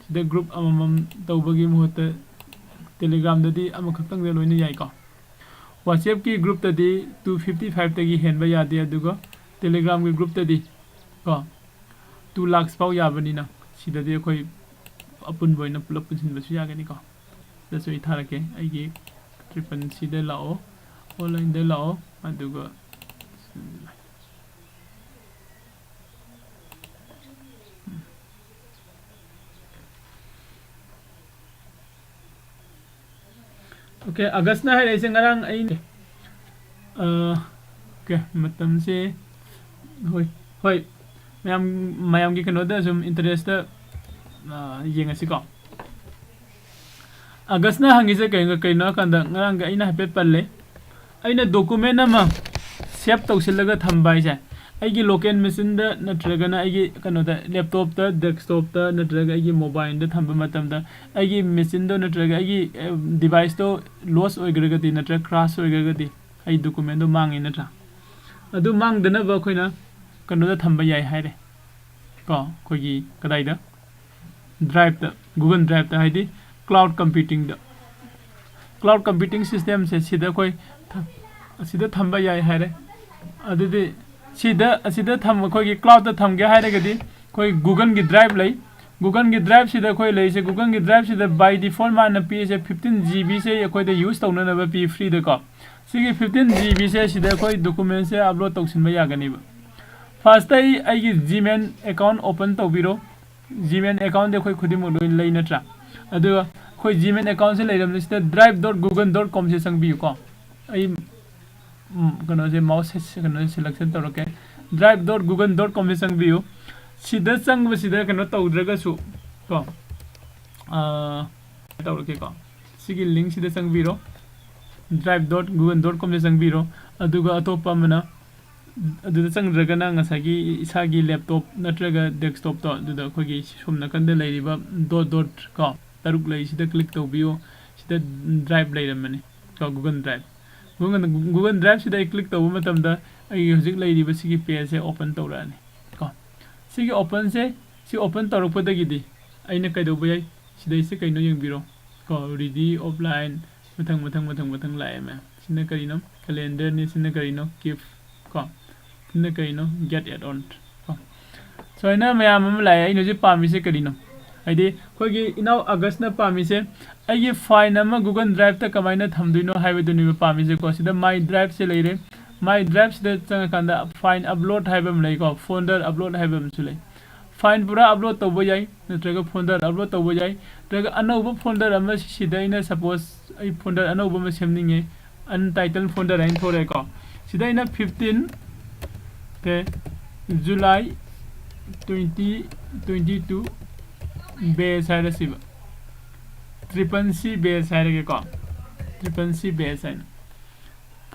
ꯁꯤꯗ group ꯑꯃꯃꯝ ꯇꯧꯕꯒꯤ ꯃꯍꯨꯠꯇ Telegramꯗꯗꯤ ꯑꯃꯈꯛꯇꯪꯗ ꯂꯣꯏꯅ ꯌꯥꯏꯀꯣ꯫ WhatsAppꯀꯤ groupꯇꯗꯤ two fifty fiveꯇꯒꯤ ꯍꯦꯟꯕ ꯌꯥꯗꯦ, ꯑꯗꯨꯒ Telegramꯒꯤ groupꯇꯗꯤ ꯀꯣ two lakhs ꯐꯥꯎ ꯌꯥꯕꯅꯤꯅ ꯁꯤꯗꯗꯤ ꯑꯩꯈꯣꯏ ꯑꯄꯨꯟꯕ ꯑꯣꯏꯅ ꯄꯨꯂꯞ ꯄꯨꯟꯁꯤꯟꯕꯁꯨ ꯌꯥꯒꯅꯤꯀꯣ꯫ ꯁꯤꯗꯁꯨ ꯑꯩ ꯊꯥꯔꯛꯀꯦ, ꯑꯩꯒꯤ triple Cꯗ ꯂꯥꯛꯑꯣ, onlineꯗ ꯂꯥꯛꯑꯣ, ꯑꯗꯨꯒ OK, ꯑꯥꯒꯁꯅ ꯍꯥꯏꯔꯛꯏꯁꯦ ꯉꯔꯥꯡ ꯑꯩꯅꯦ꯫ ꯑ, OK, ꯃꯇꯝꯁꯦ, ꯍꯣꯏ, ꯍꯣꯏ, ꯃꯌꯥꯝ, ꯃꯌꯥꯝꯒꯤ ꯀꯩꯅꯣꯗ ꯁꯨꯝ interestꯇ, ꯑ, ꯌꯦꯡꯉꯁꯤꯀꯣ꯫ ꯑꯥꯒꯁꯅ ꯍꯪꯉꯤꯁꯦ ꯀꯩꯅꯣ, ꯀꯩꯅꯣ ꯍꯥꯏꯀꯥꯟꯗ ꯉꯔꯥꯡꯒꯤ ꯑꯩꯅ ꯍꯥꯏꯐꯦꯠ ꯄꯜꯂꯦ꯫ ꯑꯩꯅ document ꯑꯃ save ꯇꯧꯁꯤꯜꯂꯒ ꯊꯝꯕ ꯍꯥꯏꯁꯦ, ꯑꯩꯒꯤ local machineꯗ ꯅꯠꯇ꯭ꯔꯒꯅ ꯑꯩꯒꯤ ꯀꯩꯅꯣꯗ, laptopꯇ, desktopꯇ ꯅꯠꯇ꯭ꯔꯒ ꯑꯩꯒꯤ mobileꯗ ꯊꯝꯕ ꯃꯇꯝꯗ, ꯑꯩꯒꯤ machineꯗꯣ ꯅꯠꯇ꯭ꯔꯒ ꯑꯩꯒꯤ, ꯑꯦ, deviceꯇꯣ loss ꯑꯣꯏꯈ꯭ꯔꯒꯗꯤ ꯅꯠꯇ꯭ꯔꯒ crash ꯑꯣꯏꯈ꯭ꯔꯒꯗꯤ ꯑꯩ documentꯗꯣ ꯃꯥꯡꯉꯤ ꯅꯠꯇ꯭ꯔꯥ? ꯑꯗꯨ ꯃꯥꯡꯗꯅꯕ ꯑꯩꯈꯣꯏꯅ ꯀꯩꯅꯣꯗ ꯊꯝꯕ ꯌꯥꯏ ꯍꯥꯏꯔꯦ ꯀꯣ, ꯑꯩꯈꯣꯏꯒꯤ ꯀꯗꯥꯏꯗ? Driveꯇ, Google Driveꯇ, ꯍꯥꯏꯗꯤ cloud computingꯗ꯫ Cloud computing systemꯁꯦ ꯁꯤꯗ ꯑꯩꯈꯣꯏ ꯊ-, ꯑꯁꯤꯗ ꯊꯝꯕ ꯌꯥꯏ ꯍꯥꯏꯔꯦ꯫ ꯑꯗꯨꯗꯤ ꯁꯤꯗ, ꯑꯁꯤꯗ ꯊꯝ-, ꯑꯩꯈꯣꯏꯒꯤ cloudꯇ ꯊꯝꯒꯦ ꯍꯥꯏꯔꯒꯗꯤ ꯑꯩꯈꯣꯏ Googleꯒꯤ Drive ꯂꯩ꯫ Googleꯒꯤ Driveꯁꯤꯗ ꯑꯩꯈꯣꯏ ꯂꯩꯔꯤꯁꯦ, Googleꯒꯤ Driveꯁꯤꯗ by default ꯃꯥꯅ ꯄꯤꯔꯤꯁꯦ fifteen GBꯁꯦ ꯑꯩꯈꯣꯏꯗ use ꯇꯧꯅꯅꯕ ꯄꯤ freeꯗꯀꯣ꯫ ꯁꯤꯒꯤ fifteen GBꯁꯦ ꯁꯤꯗ ꯑꯩꯈꯣꯏ documentꯁꯦ upload ꯇꯧꯁꯤꯟꯕ ꯌꯥꯒꯅꯤꯕ꯫ Firstꯇ ꯑꯩ ꯑꯩꯒꯤ Gmail account open ꯇꯧꯕꯤꯔꯣ꯫ Gmail accountꯗꯤ ꯑꯩꯈꯣꯏ ꯈꯨꯗꯤꯡꯃꯛ ꯂꯣꯏ ꯂꯩ ꯅꯠꯇ꯭ꯔꯥ? ꯑꯗꯨꯒ ꯑꯩꯈꯣꯏ Gmail accountꯁꯦ ꯂꯩꯔꯕꯅꯤꯅ ꯁꯤꯗ drive dot google dot comꯁꯦ ꯆꯪꯕꯤꯌꯨꯀꯣ꯫ ꯑꯩ, ꯎꯝ, ꯀꯩꯅꯣꯁꯦ, mouseꯁꯦ, ꯀꯩꯅꯣꯁꯦ selection ꯇꯧꯔꯛꯀꯦ꯫ Drive dot google dot comꯁꯦ ꯆꯪꯕꯤꯌꯨ꯫ ꯁꯤꯗ ꯆꯪꯕꯁꯤꯗ ꯀꯩꯅꯣ ꯇꯧꯗ꯭ꯔꯒꯁꯨ ꯀꯣ, ꯑꯥ, ꯇꯧꯔꯛꯀꯦꯀꯣ꯫ ꯁꯤꯒꯤ ꯂꯤꯡꯁꯤꯗ ꯆꯪꯕꯤꯔꯣ, drive dot google dot comꯗ ꯆꯪꯕꯤꯔꯣ꯫ ꯑꯗꯨꯒ ꯑꯇꯣꯞꯄ ꯑꯃꯅ, ꯑꯗꯨꯗ ꯆꯪꯗ꯭ꯔꯒꯅ ꯉꯁꯥꯏꯒꯤ ꯏꯁꯥꯒꯤ ꯂꯦꯞꯇꯣꯞ ꯅꯠꯇ꯭ꯔꯒ ꯗꯦꯁꯛꯇꯣꯞꯇꯣ, ꯑꯗꯨꯗ ꯑꯩꯈꯣꯏꯒꯤ ꯁꯣꯝ ꯅꯥꯀꯟꯗ ꯂꯩꯔꯤꯕ ꯗꯣꯠ ꯗꯣꯠ ꯀꯣ ꯇꯔꯨꯛ ꯂꯩ, ꯁꯤꯗ ꯀ꯭ꯂꯤꯛ ꯇꯧꯕꯤꯌꯨ꯫ ꯁꯤꯗ ꯗ꯭ꯔꯥꯏꯚ ꯂꯩꯔꯝꯃꯅꯤ ꯀꯣ, ꯒꯨꯒꯜ ꯗ꯭ꯔꯥꯏꯚ꯫ ꯒꯨꯒꯜ, ꯒꯨꯒꯜ ꯗ꯭ꯔꯥꯏꯚꯁꯤꯗ ꯑꯩ ꯀ꯭ꯂꯤꯛ ꯇꯧꯕ ꯃꯇꯝꯗ ꯑꯩꯒꯤ ꯍꯧꯖꯤꯛ ꯂꯩꯔꯤꯕ ꯁꯤꯒꯤ ꯄꯦꯖꯁꯦ ꯑꯣꯄꯟ ꯇꯧꯔꯛꯑꯅꯤ ꯀꯣ꯫ ꯁꯤꯒꯤ ꯑꯣꯄꯟꯁꯦ, ꯁꯤ ꯑꯣꯄꯟ ꯇꯧꯔꯛꯄꯗꯒꯤꯗꯤ ꯑꯩꯅ ꯀꯩꯗꯧꯕ ꯌꯥꯏ? ꯁꯤꯗꯩꯁꯦ ꯀꯩꯅꯣ ꯌꯦꯡꯕꯤꯔꯣ ꯀꯣ, ready, offline, ꯃꯊꯪ ꯃꯊꯪ ꯃꯊꯪ ꯃꯊꯪ ꯂꯥꯛꯑꯦ ꯃꯌꯥꯝ꯫ ꯁꯤꯅ ꯀꯔꯤꯅꯣ? ꯀꯦꯂꯦꯟꯗꯔꯅꯤ꯫ ꯁꯤꯅ ꯀꯔꯤꯅꯣ? ꯒꯤꯐ ꯀꯣ꯫ ꯁꯤꯅ ꯀꯔꯤꯅꯣ? Get add-on ꯀꯣ꯫ ꯁꯨꯃꯥꯏꯅ ꯃꯌꯥꯝ ꯑꯃ ꯂꯥꯛꯑꯦ꯫ ꯑꯩꯅ ꯍꯧꯖꯤꯛ ꯄꯥꯝꯃꯤꯁꯦ ꯀꯔꯤꯅꯣ? ꯍꯥꯏꯗꯤ ꯑꯩꯈꯣꯏꯒꯤ ꯏꯅꯥꯎ ꯑꯥꯒꯁꯅ ꯄꯥꯝꯃꯤꯁꯦ ꯑꯩꯒꯤ ꯐꯥꯏꯜ ꯑꯃ ꯒꯨꯒꯜ ꯗ꯭ꯔꯥꯏꯚꯇ ꯀꯃꯥꯏꯅ ꯊꯝꯗꯣꯏꯅꯣ ꯍꯥꯏꯕꯗꯨꯅꯦꯕ ꯄꯥꯝꯃꯤꯁꯦꯀꯣ꯫ ꯁꯤꯗ My Driveꯁꯦ ꯂꯩꯔꯦ꯫ My Driveꯁꯤꯗ ꯆꯪꯉꯀꯥꯟꯗ ꯐꯥꯏꯜ ꯑꯞꯂꯣꯗ ꯍꯥꯏꯕ ꯑꯃ ꯂꯩꯀꯣ, ꯐꯣꯜꯗꯔ ꯑꯞꯂꯣꯗ ꯍꯥꯏꯕ ꯑꯃꯁꯨ ꯂꯩ꯫ ꯐꯥꯏꯜ ꯄꯨꯔꯥ ꯑꯞꯂꯣꯗ ꯇꯧꯕ ꯌꯥꯏ, ꯅꯠꯇ꯭ꯔꯒ ꯐꯣꯜꯗꯔ ꯑꯞꯂꯣꯗ ꯇꯧꯕ ꯌꯥꯏ, ꯅꯠꯇ꯭ꯔꯒ ꯑꯅꯧꯕ ꯐꯣꯜꯗꯔ ꯑꯃ ꯁꯤꯗ ꯑꯩꯅ, ꯁꯄꯣꯁ, ꯑꯩ ꯐꯣꯜꯗꯔ ꯑꯅꯧꯕ ꯑꯃ ꯁꯦꯝꯅꯤꯡꯉꯦ, untitled folder ꯍꯥꯏꯅ ꯊꯣꯛꯂꯛꯑꯦꯀꯣ꯫ ꯁꯤꯗ ꯑꯩꯅ fifteen, okay, July twenty twenty-two batch ꯍꯥꯏꯔꯁꯤꯕ, triple C batch ꯍꯥꯏꯔꯒꯦꯀꯣ, triple C batch ꯍꯥꯏꯅ꯫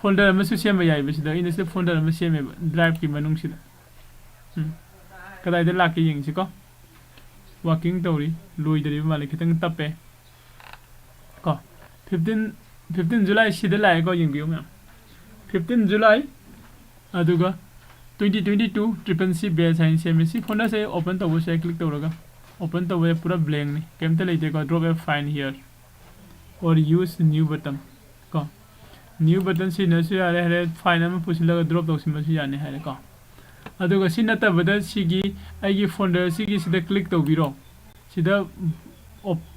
ꯐꯣꯜꯗꯔ ꯑꯃꯁꯨ ꯁꯦꯝꯕ ꯌꯥꯏꯕ ꯁꯤꯗ꯫ ꯑꯩꯅ ꯁꯤꯗ ꯐꯣꯜꯗꯔ ꯑꯃ ꯁꯦꯝꯃꯦꯕ ꯗ꯭ꯔꯥꯏꯚꯀꯤ ꯃꯅꯨꯡꯁꯤꯗ꯫ ꯎꯝ꯫ ꯀꯗꯥꯏꯗ ꯂꯥꯛꯀꯦ ꯌꯦꯡꯁꯤꯀꯣ꯫ ꯋꯥꯀꯤꯡ ꯇꯧꯔꯤ, ꯂꯣꯏꯗ꯭ꯔꯤꯕ ꯃꯥꯜꯂꯦ, ꯈꯤꯇꯪ ꯇꯞꯄꯦ ꯀꯣ꯫ Fifteen, fifteen July ꯁꯤꯗ ꯂꯥꯛꯑꯦꯀꯣ, ꯌꯦꯡꯕꯤꯌꯨ ꯃꯌꯥꯝ꯫ Fifteen July, ꯑꯗꯨꯒ twenty twenty-two triple C batch ꯍꯥꯏꯅ ꯁꯦꯝꯃꯦ꯫ ꯁꯤ ꯐꯣꯜꯗꯔꯁꯦ ꯑꯣꯄꯟ ꯇꯧꯕꯁꯦ, ꯀ꯭ꯂꯤꯛ ꯇꯧꯔꯒ ꯑꯣꯄꯟ ꯇꯧꯕꯁꯦ ꯄꯨꯔꯥ ꯕ꯭ꯂꯦꯡꯅꯤ, ꯀꯩꯝꯇ ꯂꯩꯇꯦꯀꯣ꯫ Drop a file here or use new button ꯀꯣ꯫ New button ꯁꯤꯖꯤꯟꯅꯔꯁꯨ ꯌꯥꯔꯦ꯫ ꯍꯥꯏꯔꯦ ꯐꯥꯏꯜ ꯑꯃ ꯄꯨꯁꯤꯜꯂꯒ ꯗ꯭ꯔꯣꯞ ꯇꯧꯁꯤꯟꯕꯁꯨ ꯌꯥꯅꯤ ꯍꯥꯏꯔꯦꯀꯣ꯫ ꯑꯗꯨꯒ ꯁꯤ ꯅꯠꯇꯕꯗ ꯁꯤꯒꯤ ꯑꯩꯒꯤ ꯐꯣꯜꯗꯔ ꯁꯤꯒꯤ ꯁꯤꯗ ꯀ꯭ꯂꯤꯛ ꯇꯧꯕꯤꯔꯣ꯫ ꯁꯤꯗ ꯑꯣꯞ-,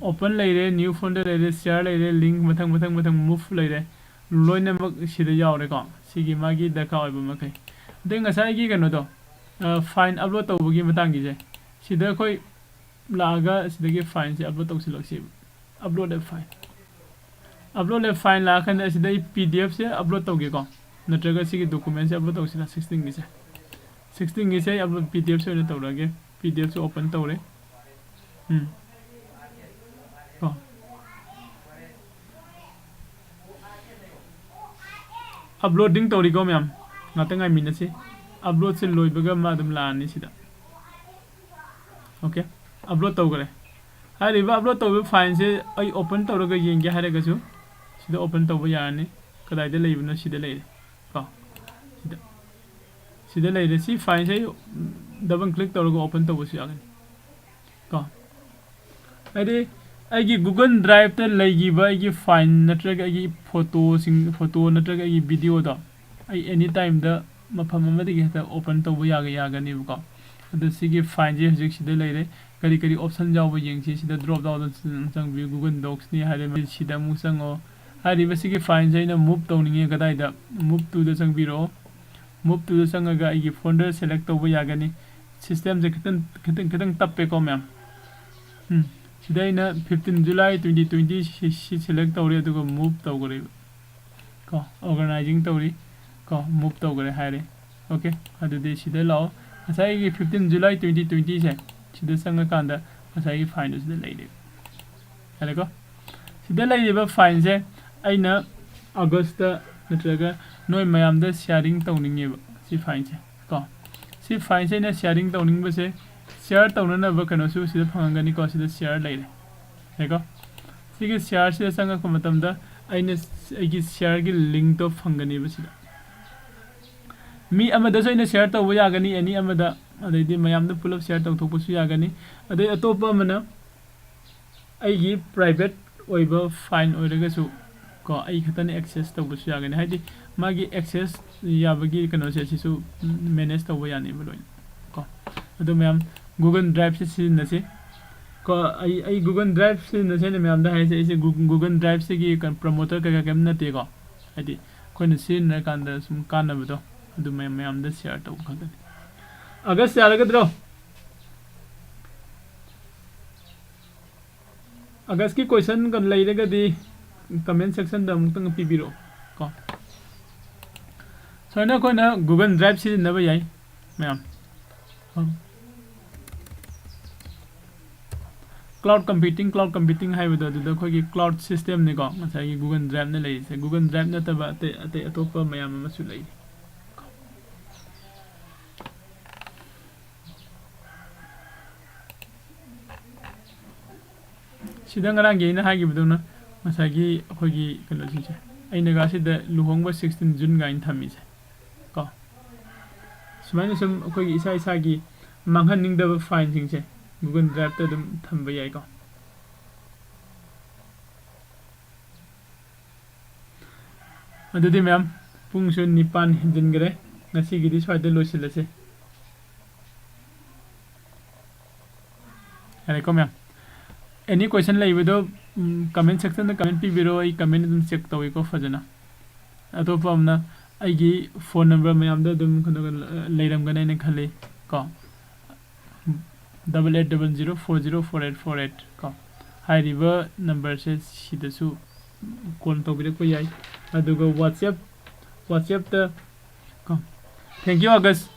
open ꯂꯩꯔꯦ, new folder ꯂꯩꯔꯦ, share ꯂꯩꯔꯦ, link ꯃꯊꯪ ꯃꯊꯪ ꯃꯊꯪ move ꯂꯩꯔꯦ, ꯂꯣꯏꯅꯃꯛ ꯁꯤꯗ ꯌꯥꯎꯔꯦꯀꯣ꯫ ꯁꯤꯒꯤ ꯃꯥꯒꯤ ꯗꯔꯀꯥꯔ ꯑꯣꯏꯕ ꯃꯈꯩ꯫ ꯑꯗꯩ ꯉꯁꯥꯏꯒꯤ ꯀꯩꯅꯣꯗꯣ, ꯑ, ꯐꯥꯏꯜ ꯑꯞꯂꯣꯗ ꯇꯧꯕꯒꯤ ꯃꯇꯥꯡꯒꯤꯁꯦ, ꯁꯤꯗ ꯑꯩꯈꯣꯏ ꯂꯥꯛꯑꯒ ꯁꯤꯗꯒꯤ ꯐꯥꯏꯜꯁꯦ upload ꯇꯧꯁꯤꯜꯂꯛꯁꯦꯕ꯫ Upload a file꯫ Upload a file ꯂꯥꯛꯑꯀꯥꯟꯗ ꯑꯁꯤꯗ ꯑꯩ P D F ꯁꯦ ꯑꯞꯂꯣꯗ ꯇꯧꯒꯦꯀꯣ, ꯅꯠꯇ꯭ꯔꯒ ꯁꯤꯒꯤ ꯗꯣꯀꯨꯃꯦꯟꯁꯦ ꯑꯞꯂꯣꯗ ꯇꯧꯁꯤꯔꯥ? Sixteen ꯒꯤꯁꯦ, sixteen ꯒꯤꯁꯦ ꯑꯩ ꯑꯞꯂꯣꯗ, P D F ꯁꯦ ꯑꯣꯏꯅ ꯇꯧꯔꯒꯦ꯫ P D F ꯁꯦ ꯑꯣꯄꯟ ꯇꯧꯔꯦ꯫ ꯎꯝ꯫ ꯀꯣ꯫ ꯑꯞꯂꯣꯗꯤꯡ ꯇꯧꯔꯤꯀꯣ ꯃꯌꯥꯝ, ꯉꯥꯛꯇꯪ ꯉꯥꯏꯃꯤꯟꯅꯁꯤ꯫ ꯑꯞꯂꯣꯗꯁꯦ ꯂꯣꯏꯕꯒ ꯃꯥ ꯑꯗꯨꯝ ꯂꯥꯛꯑꯅꯤ ꯁꯤꯗ꯫ ꯑꯣꯀꯦ, ꯑꯞꯂꯣꯗ ꯇꯧꯈ꯭ꯔꯦ꯫ ꯍꯥꯏꯔꯤꯕ ꯑꯞꯂꯣꯗ ꯇꯧꯕ ꯐꯥꯏꯜꯁꯦ ꯑꯩ ꯑꯣꯄꯟ ꯇꯧꯔꯒ ꯌꯦꯡꯒꯦ ꯍꯥꯏꯔꯒꯁꯨ ꯁꯤꯗ ꯑꯣꯄꯟ ꯇꯧꯕ ꯌꯥꯔꯅꯤ꯫ ꯀꯗꯥꯏꯗ ꯂꯩꯕꯅꯣ? ꯁꯤꯗ ꯂꯩꯔꯦ ꯀꯣ꯫ ꯁꯤꯗ, ꯁꯤꯗ ꯂꯩꯔꯦ꯫ ꯁꯤ ꯐꯥꯏꯜꯁꯦ ꯑꯩ ꯗꯕꯜ ꯀ꯭ꯂꯤꯛ ꯇꯧꯔꯒ ꯑꯣꯄꯟ ꯇꯧꯕꯁꯨ ꯌꯥꯒꯅꯤ ꯀꯣ꯫ ꯍꯥꯏꯗꯤ ꯑꯩꯒꯤ ꯒꯨꯒꯜ ꯗ꯭ꯔꯥꯏꯚꯇ ꯂꯩꯈꯤꯕ ꯑꯩꯒꯤ ꯐꯥꯏꯜ ꯅꯠꯇ꯭ꯔꯒ ꯑꯩꯒꯤ ꯐꯣꯇꯣꯁꯤꯡ, ꯐꯣꯇꯣ ꯅꯠꯇ꯭ꯔꯒ ꯑꯩꯒꯤ ꯚꯤꯗꯤꯑꯣꯗꯣ ꯑꯩ ꯑꯦꯅꯤ ꯇꯥꯏꯝꯗ ꯃꯐꯝ ꯑꯃꯗꯒꯤ ꯍꯦꯛꯇ ꯑꯣꯄꯟ ꯇꯧꯕ ꯌꯥꯒ-, ꯌꯥꯒꯅꯦꯕꯀꯣ꯫ ꯑꯗꯣ ꯁꯤꯒꯤ ꯐꯥꯏꯜꯁꯦ ꯍꯧꯖꯤꯛ ꯁꯤꯗ ꯂꯩꯔꯦ꯫ ꯀꯔꯤ ꯀꯔꯤ ꯑꯣꯞꯁꯟ ꯌꯥꯎꯕ ꯌꯦꯡꯁꯤ꯫ ꯁꯤꯗ ꯗ꯭ꯔꯣꯞ ꯗꯥꯎꯟꯗ ꯆꯪꯕꯤꯌꯨ꯫ ꯒꯨꯒꯜ ꯗꯣꯛꯁꯅꯤ ꯍꯥꯏꯔꯦ꯫ ꯁꯤꯗ ꯑꯃꯨꯛ ꯆꯪꯉꯣ꯫ ꯍꯥꯏꯔꯤꯕ ꯁꯤꯒꯤ ꯐꯥꯏꯜꯁꯦ ꯑꯩꯅ ꯃꯨꯚ ꯇꯧꯅꯤꯡꯉꯦ꯫ ꯀꯗꯥꯏꯗ? ꯃꯨꯚ ꯇꯨꯗ ꯆꯪꯕꯤꯔꯛꯑꯣ꯫ ꯃꯨꯚ ꯇꯨꯗ ꯆꯪꯉꯒ ꯑꯩꯒꯤ ꯐꯣꯜꯗꯔ ꯁꯦꯂꯦꯛ ꯇꯧꯕ ꯌꯥꯒꯅꯤ꯫ ꯁꯤꯁꯇꯦꯝꯁꯦ ꯈꯤꯇꯪ, ꯈꯤꯇꯪ, ꯈꯤꯇꯪ ꯇꯞꯄꯦꯀꯣ ꯃꯌꯥꯝ꯫ ꯎꯝ, ꯁꯤꯗ ꯑꯩꯅ fifteen July twenty twenty ꯁꯤ, ꯁꯤ ꯁꯦꯂꯦꯛ ꯇꯧꯔꯦ, ꯑꯗꯨꯒ ꯃꯨꯚ ꯇꯧꯈ꯭ꯔꯦꯕ ꯀꯣ꯫ ꯑꯣꯔꯒꯅꯥꯏꯖꯤꯡ ꯇꯧꯔꯤ ꯀꯣ, ꯃꯨꯚ ꯇꯧꯈ꯭ꯔꯦ ꯍꯥꯏꯔꯦ꯫ ꯑꯣꯀꯦ, ꯑꯗꯨꯗꯤ ꯁꯤꯗ ꯂꯥꯛꯑꯣ꯫ ꯉꯁꯥꯏꯒꯤ fifteen July twenty twenty ꯁꯦ ꯁꯤꯗ ꯆꯪꯉꯀꯥꯟꯗ ꯉꯁꯥꯏꯒꯤ ꯐꯥꯏꯜꯗꯨ ꯁꯤꯗ ꯂꯩꯔꯦꯕ꯫ ꯌꯥꯔꯦꯀꯣ? ꯁꯤꯗ ꯂꯩꯔꯤꯕ ꯐꯥꯏꯜꯁꯦ ꯑꯩꯅ ꯑꯥꯒꯁꯇ ꯅꯠꯇ꯭ꯔꯒ ꯅꯣꯏ ꯃꯌꯥꯝꯗ ꯁꯤꯌꯥꯔꯤꯡ ꯇꯧꯅꯤꯡꯉꯦꯕ, ꯁꯤ ꯐꯥꯏꯜꯁꯦ ꯀꯣ꯫ ꯁꯤ ꯐꯥꯏꯜꯁꯦ ꯑꯩꯅ ꯁꯤꯌꯥꯔꯤꯡ ꯇꯧꯅꯤꯡꯕꯁꯦ, ꯁꯤꯌꯥꯔ ꯇꯧꯅꯅꯕ ꯀꯩꯅꯣꯁꯨ ꯁꯤꯗ ꯐꯪꯉꯝꯒꯅꯤꯀꯣ꯫ ꯁꯤꯗ ꯁꯤꯌꯥꯔ ꯂꯩꯔꯦ, ꯌꯥꯔꯦꯀꯣ? ꯁꯤꯒꯤ ꯁꯤꯌꯥꯔꯁꯤꯗ ꯆꯪꯉꯛꯄ ꯃꯇꯝꯗ ꯑꯩꯅ ꯁ-, ꯑꯩꯒꯤ ꯁꯤꯌꯥꯔꯒꯤ ꯂꯤꯡꯛꯇꯣ ꯐꯪꯒꯅꯦꯕ ꯁꯤꯗ꯫ ꯃꯤ ꯑꯃꯗꯁꯨ ꯑꯩꯅ ꯁꯤꯌꯥꯔ ꯇꯧꯕ ꯌꯥꯒꯅꯤ, ꯑꯦꯅꯤ ꯑꯃꯗ, ꯑꯗꯩꯗꯤ ꯃꯌꯥꯝꯗ ꯄꯨꯂꯞ ꯁꯤꯌꯥꯔ ꯇꯧꯊꯣꯛꯄꯁꯨ ꯌꯥꯒꯅꯤ꯫ ꯑꯗꯩ ꯑꯇꯣꯞꯄ ꯑꯃꯅ ꯑꯩꯒꯤ ꯄ꯭ꯔꯥꯏꯚꯦꯠ ꯑꯣꯏꯕ ꯐꯥꯏꯜ ꯑꯣꯏꯔꯒꯁꯨ ꯀꯣ, ꯑꯩ ꯈꯛꯇꯅ ꯑꯦꯛꯁꯦꯁ ꯇꯧꯕꯁꯨ ꯌꯥꯒꯅꯤ꯫ ꯍꯥꯏꯗꯤ ꯃꯥꯒꯤ ꯑꯦꯛꯁꯦꯁ ꯌꯥꯕꯒꯤ ꯀꯩꯅꯣꯁꯦ ꯁꯤꯁꯨ ꯃꯦꯅꯦꯖ ꯇꯧꯕ ꯌꯥꯅꯦꯕ ꯂꯣꯏꯅ ꯀꯣ꯫ ꯑꯗꯣ ꯃꯌꯥꯝ ꯒꯨꯒꯜ ꯗ꯭ꯔꯥꯏꯚꯁꯦ ꯁꯤꯖꯤꯟꯅꯁꯤ ꯀꯣ꯫ ꯑꯩ, ꯑꯩ ꯒꯨꯒꯜ ꯗ꯭ꯔꯥꯏꯚ ꯁꯤꯖꯤꯟꯅꯁꯦꯅ ꯃꯌꯥꯝꯗ ꯍꯥꯏꯁꯦ, ꯑꯩꯁꯦ ꯒꯨ-, ꯒꯨꯒꯜ ꯗ꯭ꯔꯥꯏꯚꯁꯤꯒꯤ ꯀꯩꯅꯣ ꯄ꯭ꯔꯃꯣꯇꯔ ꯀꯩꯀꯥ ꯀꯩꯝ ꯅꯠꯇꯦꯀꯣ꯫ ꯍꯥꯏꯗꯤ ꯑꯩꯈꯣꯏꯅ ꯁꯤꯖꯤꯟꯅꯔꯀꯥꯟꯗ ꯁꯨꯝ ꯀꯥꯟꯅꯕꯗꯣ ꯑꯗꯨ ꯃꯌꯥꯝ, ꯃꯌꯥꯝꯗ ꯁꯤꯌꯥꯔ ꯇꯧꯕ ꯈꯛꯇꯅꯤ꯫ ꯑꯥꯒꯁ ꯌꯥꯔꯒꯗ꯭ꯔꯣ? ꯑꯥꯒꯁꯀꯤ ꯀꯣꯏꯁꯟꯒ ꯂꯩꯔꯒꯗꯤ ꯀꯃꯦꯟ ꯁꯦꯛꯁꯟꯗ ꯑꯃꯨꯛꯇꯪ ꯄꯤꯕꯤꯔꯛꯑꯣ ꯀꯣ꯫ ꯁꯨꯃꯥꯏꯅ ꯑꯩꯈꯣꯏꯅ ꯒꯨꯒꯜ ꯗ꯭ꯔꯥꯏꯚ ꯁꯤꯖꯤꯟꯅꯕ ꯌꯥꯏ ꯃꯌꯥꯝ꯫ Cloud computing, cloud computing ꯍꯥꯏꯕꯗꯣ ꯑꯗꯨꯗ ꯑꯩꯈꯣꯏꯒꯤ cloud systemꯅꯤꯀꯣ, ꯉꯁꯥꯏꯒꯤ Google Driveꯅ ꯂꯩꯔꯤꯁꯦ꯫ Google Drive ꯅꯠꯇꯕ ꯑꯇꯩ ꯑꯇꯩ ꯑꯇꯣꯞꯄ ꯃꯌꯥꯝ ꯑꯃꯁꯨ ꯂꯩꯔꯤ꯫ ꯁꯤꯗ ꯉꯔꯥꯡꯒꯤ ꯑꯩꯅ ꯍꯥꯏꯈꯤꯕꯗꯧꯅ ꯉꯁꯥꯏꯒꯤ ꯑꯩꯈꯣꯏꯒꯤ ꯀꯩꯅꯣꯁꯤꯡꯁꯦ, ꯑꯩꯅꯒ ꯁꯤꯗ ꯂꯨꯍꯣꯡꯕ sixteen June ꯀꯥꯏꯅ ꯊꯝꯃꯤꯁꯦ ꯀꯣ, ꯁꯨꯃꯥꯏꯅ ꯁꯨꯝ ꯑꯩꯈꯣꯏꯒꯤ ꯏꯁꯥ ꯏꯁꯥꯒꯤ ꯃꯥꯡꯍꯟꯅꯤꯡꯗꯕ fileꯁꯤꯡꯁꯦ Google Driveꯇ ꯑꯗꯨꯝ ꯊꯝꯕ ꯌꯥꯏꯀꯣ꯫ ꯑꯗꯨꯗꯤ ꯃꯌꯥꯝ, ꯄꯨꯡꯁꯨ ꯅꯤꯄꯥꯟ ꯍꯦꯟꯖꯤꯟꯈ꯭ꯔꯦ꯫ ꯉꯁꯤꯒꯤꯗꯤ ꯁ꯭ꯋꯥꯏꯗ ꯂꯣꯏꯁꯤꯜꯂꯁꯦ꯫ ꯌꯥꯔꯦꯀꯣ ꯃꯌꯥꯝ? Any question ꯂꯩꯕꯗꯣ, ꯎꯝ, comment sectionꯗ comment ꯄꯤꯕꯤꯔꯣ꯫ ꯑꯩ comment ꯑꯗꯨꯝ check ꯇꯧꯋꯤꯀꯣ ꯐꯖꯅ꯫ ꯑꯇꯣꯞꯄ ꯑꯃꯅ ꯑꯩꯒꯤ phone number ꯃꯌꯥꯝꯗ ꯑꯗꯨꯝ ꯀꯩꯅꯣ, ꯂꯩꯔꯝꯒꯅꯤ ꯍꯥꯏꯅ ꯈꯜꯂꯤ ꯀꯣ꯫ Double eight double zero four zero four eight four eight ꯀꯣ꯫ ꯍꯥꯏꯔꯤꯕ numberꯁꯦ ꯁꯤꯗꯁꯨ call ꯇꯧꯕꯤꯔꯛꯄ ꯌꯥꯏ꯫ ꯑꯗꯨꯒ WhatsApp, WhatsAppꯇ ꯀꯣ, thank you August꯫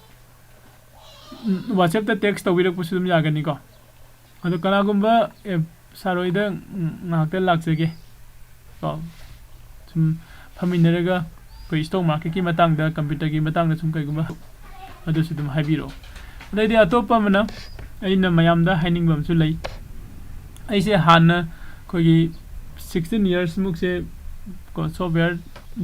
Um, WhatsAppꯇ text ꯇꯧꯕꯤꯔꯛꯄꯁꯨ ꯑꯗꯨꯝ ꯌꯥꯒꯅꯤꯀꯣ꯫ ꯑꯗꯣ ꯀꯅꯥꯒꯨꯝꯕ, ꯑꯦ, sir ꯍꯣꯏꯗ, ꯎꯝ, ꯉꯥꯏꯍꯥꯛꯇ ꯂꯥꯛꯆꯒꯦ ꯀꯣ꯫ ꯁꯨꯝ ꯐꯝꯃꯤꯟꯅꯔꯒ ꯑꯩꯈꯣꯏ stock marketꯀꯤ ꯃꯇꯥꯡꯗ, computerꯒꯤ ꯃꯇꯥꯡꯗ ꯁꯨꯝ ꯀꯩꯒꯨꯝꯕ ꯑꯗꯨꯁꯨ ꯑꯗꯨꯝ ꯍꯥꯏꯕꯤꯔꯛꯑꯣ꯫ ꯑꯗꯩꯗꯤ ꯑꯇꯣꯞꯄ ꯑꯃꯅ ꯑꯩꯅ ꯃꯌꯥꯝꯗ ꯍꯥꯏꯅꯤꯡꯕ ꯑꯃꯁꯨ ꯂꯩ꯫ ꯑꯩꯁꯦ ꯍꯥꯟꯅ ꯑꯩꯈꯣꯏꯒꯤ sixteen years ꯃꯨꯛꯁꯦ ꯀꯣ, software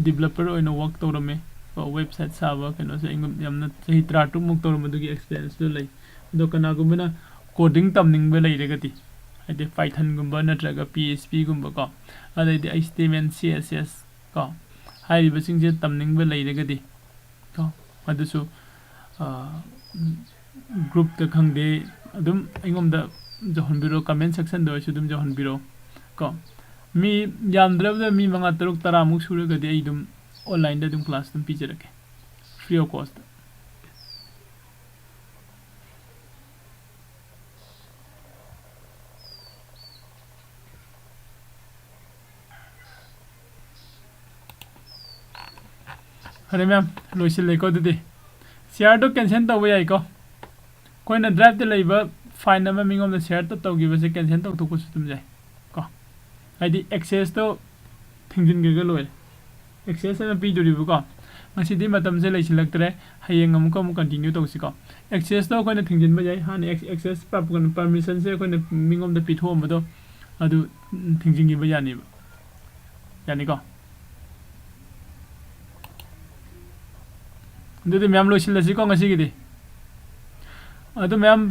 developer ꯑꯣꯏꯅ work ꯇꯧꯔꯝꯃꯦ ꯀꯣ, website ꯁꯥꯕ ꯀꯩꯅꯣꯁꯦ ꯑꯩꯉꯣꯟꯗ ꯌꯥꯝꯅ ꯆꯍꯤ ꯇꯔꯥꯇꯔꯨꯛ ꯃꯨꯛ ꯇꯧꯔꯝꯕꯗꯨꯒꯤ experienceꯇꯨ ꯂꯩ꯫ ꯑꯗꯣ ꯀꯅꯥꯒꯨꯝꯕꯅ coding ꯇꯝꯅꯤꯡꯕ ꯂꯩꯔꯒꯗꯤ, ꯍꯥꯏꯗꯤ Pythonꯒꯨꯝꯕ ꯅꯠꯇ꯭ꯔꯒ P H Pꯒꯨꯝꯕ ꯀꯣ, ꯑꯗꯩꯗꯤ H T M L, C S S ꯀꯣ, ꯍꯥꯏꯔꯤꯕꯁꯤꯡꯁꯦ ꯇꯝꯅꯤꯡꯕ ꯂꯩꯔꯒꯗꯤ ꯀꯣ, ꯑꯗꯨꯁꯨ, ꯑ, groupꯇ ꯈꯪꯗꯦ, ꯑꯗꯨꯝ ꯑꯩꯉꯣꯟꯗ ꯌꯧꯍꯟꯕꯤꯔꯣ, comment sectionꯗ ꯑꯣꯏꯔꯁꯨ ꯑꯗꯨꯝ ꯌꯧꯍꯟꯕꯤꯔꯣ ꯀꯣ꯫ ꯃꯤ ꯌꯥꯝꯗ꯭ꯔꯕꯗ ꯃꯤ ꯃꯉꯥ, ꯇꯔꯨꯛ, ꯇꯔꯥꯃꯨꯛ ꯁꯨꯔꯒꯗꯤ ꯑꯩ ꯑꯗꯨꯝ onlineꯗ ꯑꯗꯨꯝ class ꯑꯗꯨꯝ ꯄꯤꯖꯔꯛꯀꯦ, free of costꯇ꯫ ꯐꯔꯦ ꯃꯌꯥꯝ, ꯂꯣꯏꯁꯤꯜꯂꯦꯀꯣ꯫ ꯑꯗꯨꯗꯤ chairꯗꯣ cancel ꯇꯧꯕ ꯌꯥꯏꯀꯣ꯫ ꯑꯩꯈꯣꯏꯅ driveꯇ ꯂꯩꯕ file ꯑꯃ ꯃꯤꯉꯣꯟꯗ share ꯇꯧꯈꯤꯕꯁꯦ cancel ꯇꯧꯊꯣꯛꯄꯁꯨ ꯑꯗꯨꯝ ꯌꯥꯏ ꯀꯣ꯫ ꯍꯥꯏꯗꯤ access ꯇꯣ ꯊꯤꯡꯖꯤꯟꯈ꯭ꯔꯒ ꯂꯣꯏꯔꯦ꯫ Access ꯑꯃ ꯄꯤꯗꯣꯔꯤꯕꯀꯣ꯫ ꯉꯁꯤꯗꯤ ꯃꯇꯝꯁꯦ ꯂꯩꯁꯤꯜꯂꯛꯇ꯭ꯔꯦ꯫ ꯍꯌꯦꯡ ꯑꯃꯨꯛꯀ ꯑꯃꯨꯛ continue ꯇꯧꯁꯤꯀꯣ꯫ Access ꯇꯣ ꯑꯩꯈꯣꯏꯅ ꯊꯤꯡꯖꯤꯟꯕ ꯌꯥꯏ꯫ ꯍꯥꯟꯅ ac-, access ꯄ-, permission ꯁꯦ ꯑꯩꯈꯣꯏꯅ ꯃꯤꯉꯣꯟꯗ ꯄꯤꯊꯣꯛꯑꯝꯕꯗꯣ ꯑꯗꯨ, ꯎꯝ, ꯊꯤꯡꯖꯤꯟꯈꯤꯕ ꯌꯥꯅꯤꯕ꯫ ꯌꯥꯅꯤꯀꯣ? ꯑꯗꯨꯗꯤ ꯃꯌꯥꯝ ꯂꯣꯏꯁꯤꯜꯂꯁꯤꯀꯣ ꯉꯁꯤꯒꯤꯗꯤ꯫ ꯑꯗꯨ ꯃꯌꯥꯝ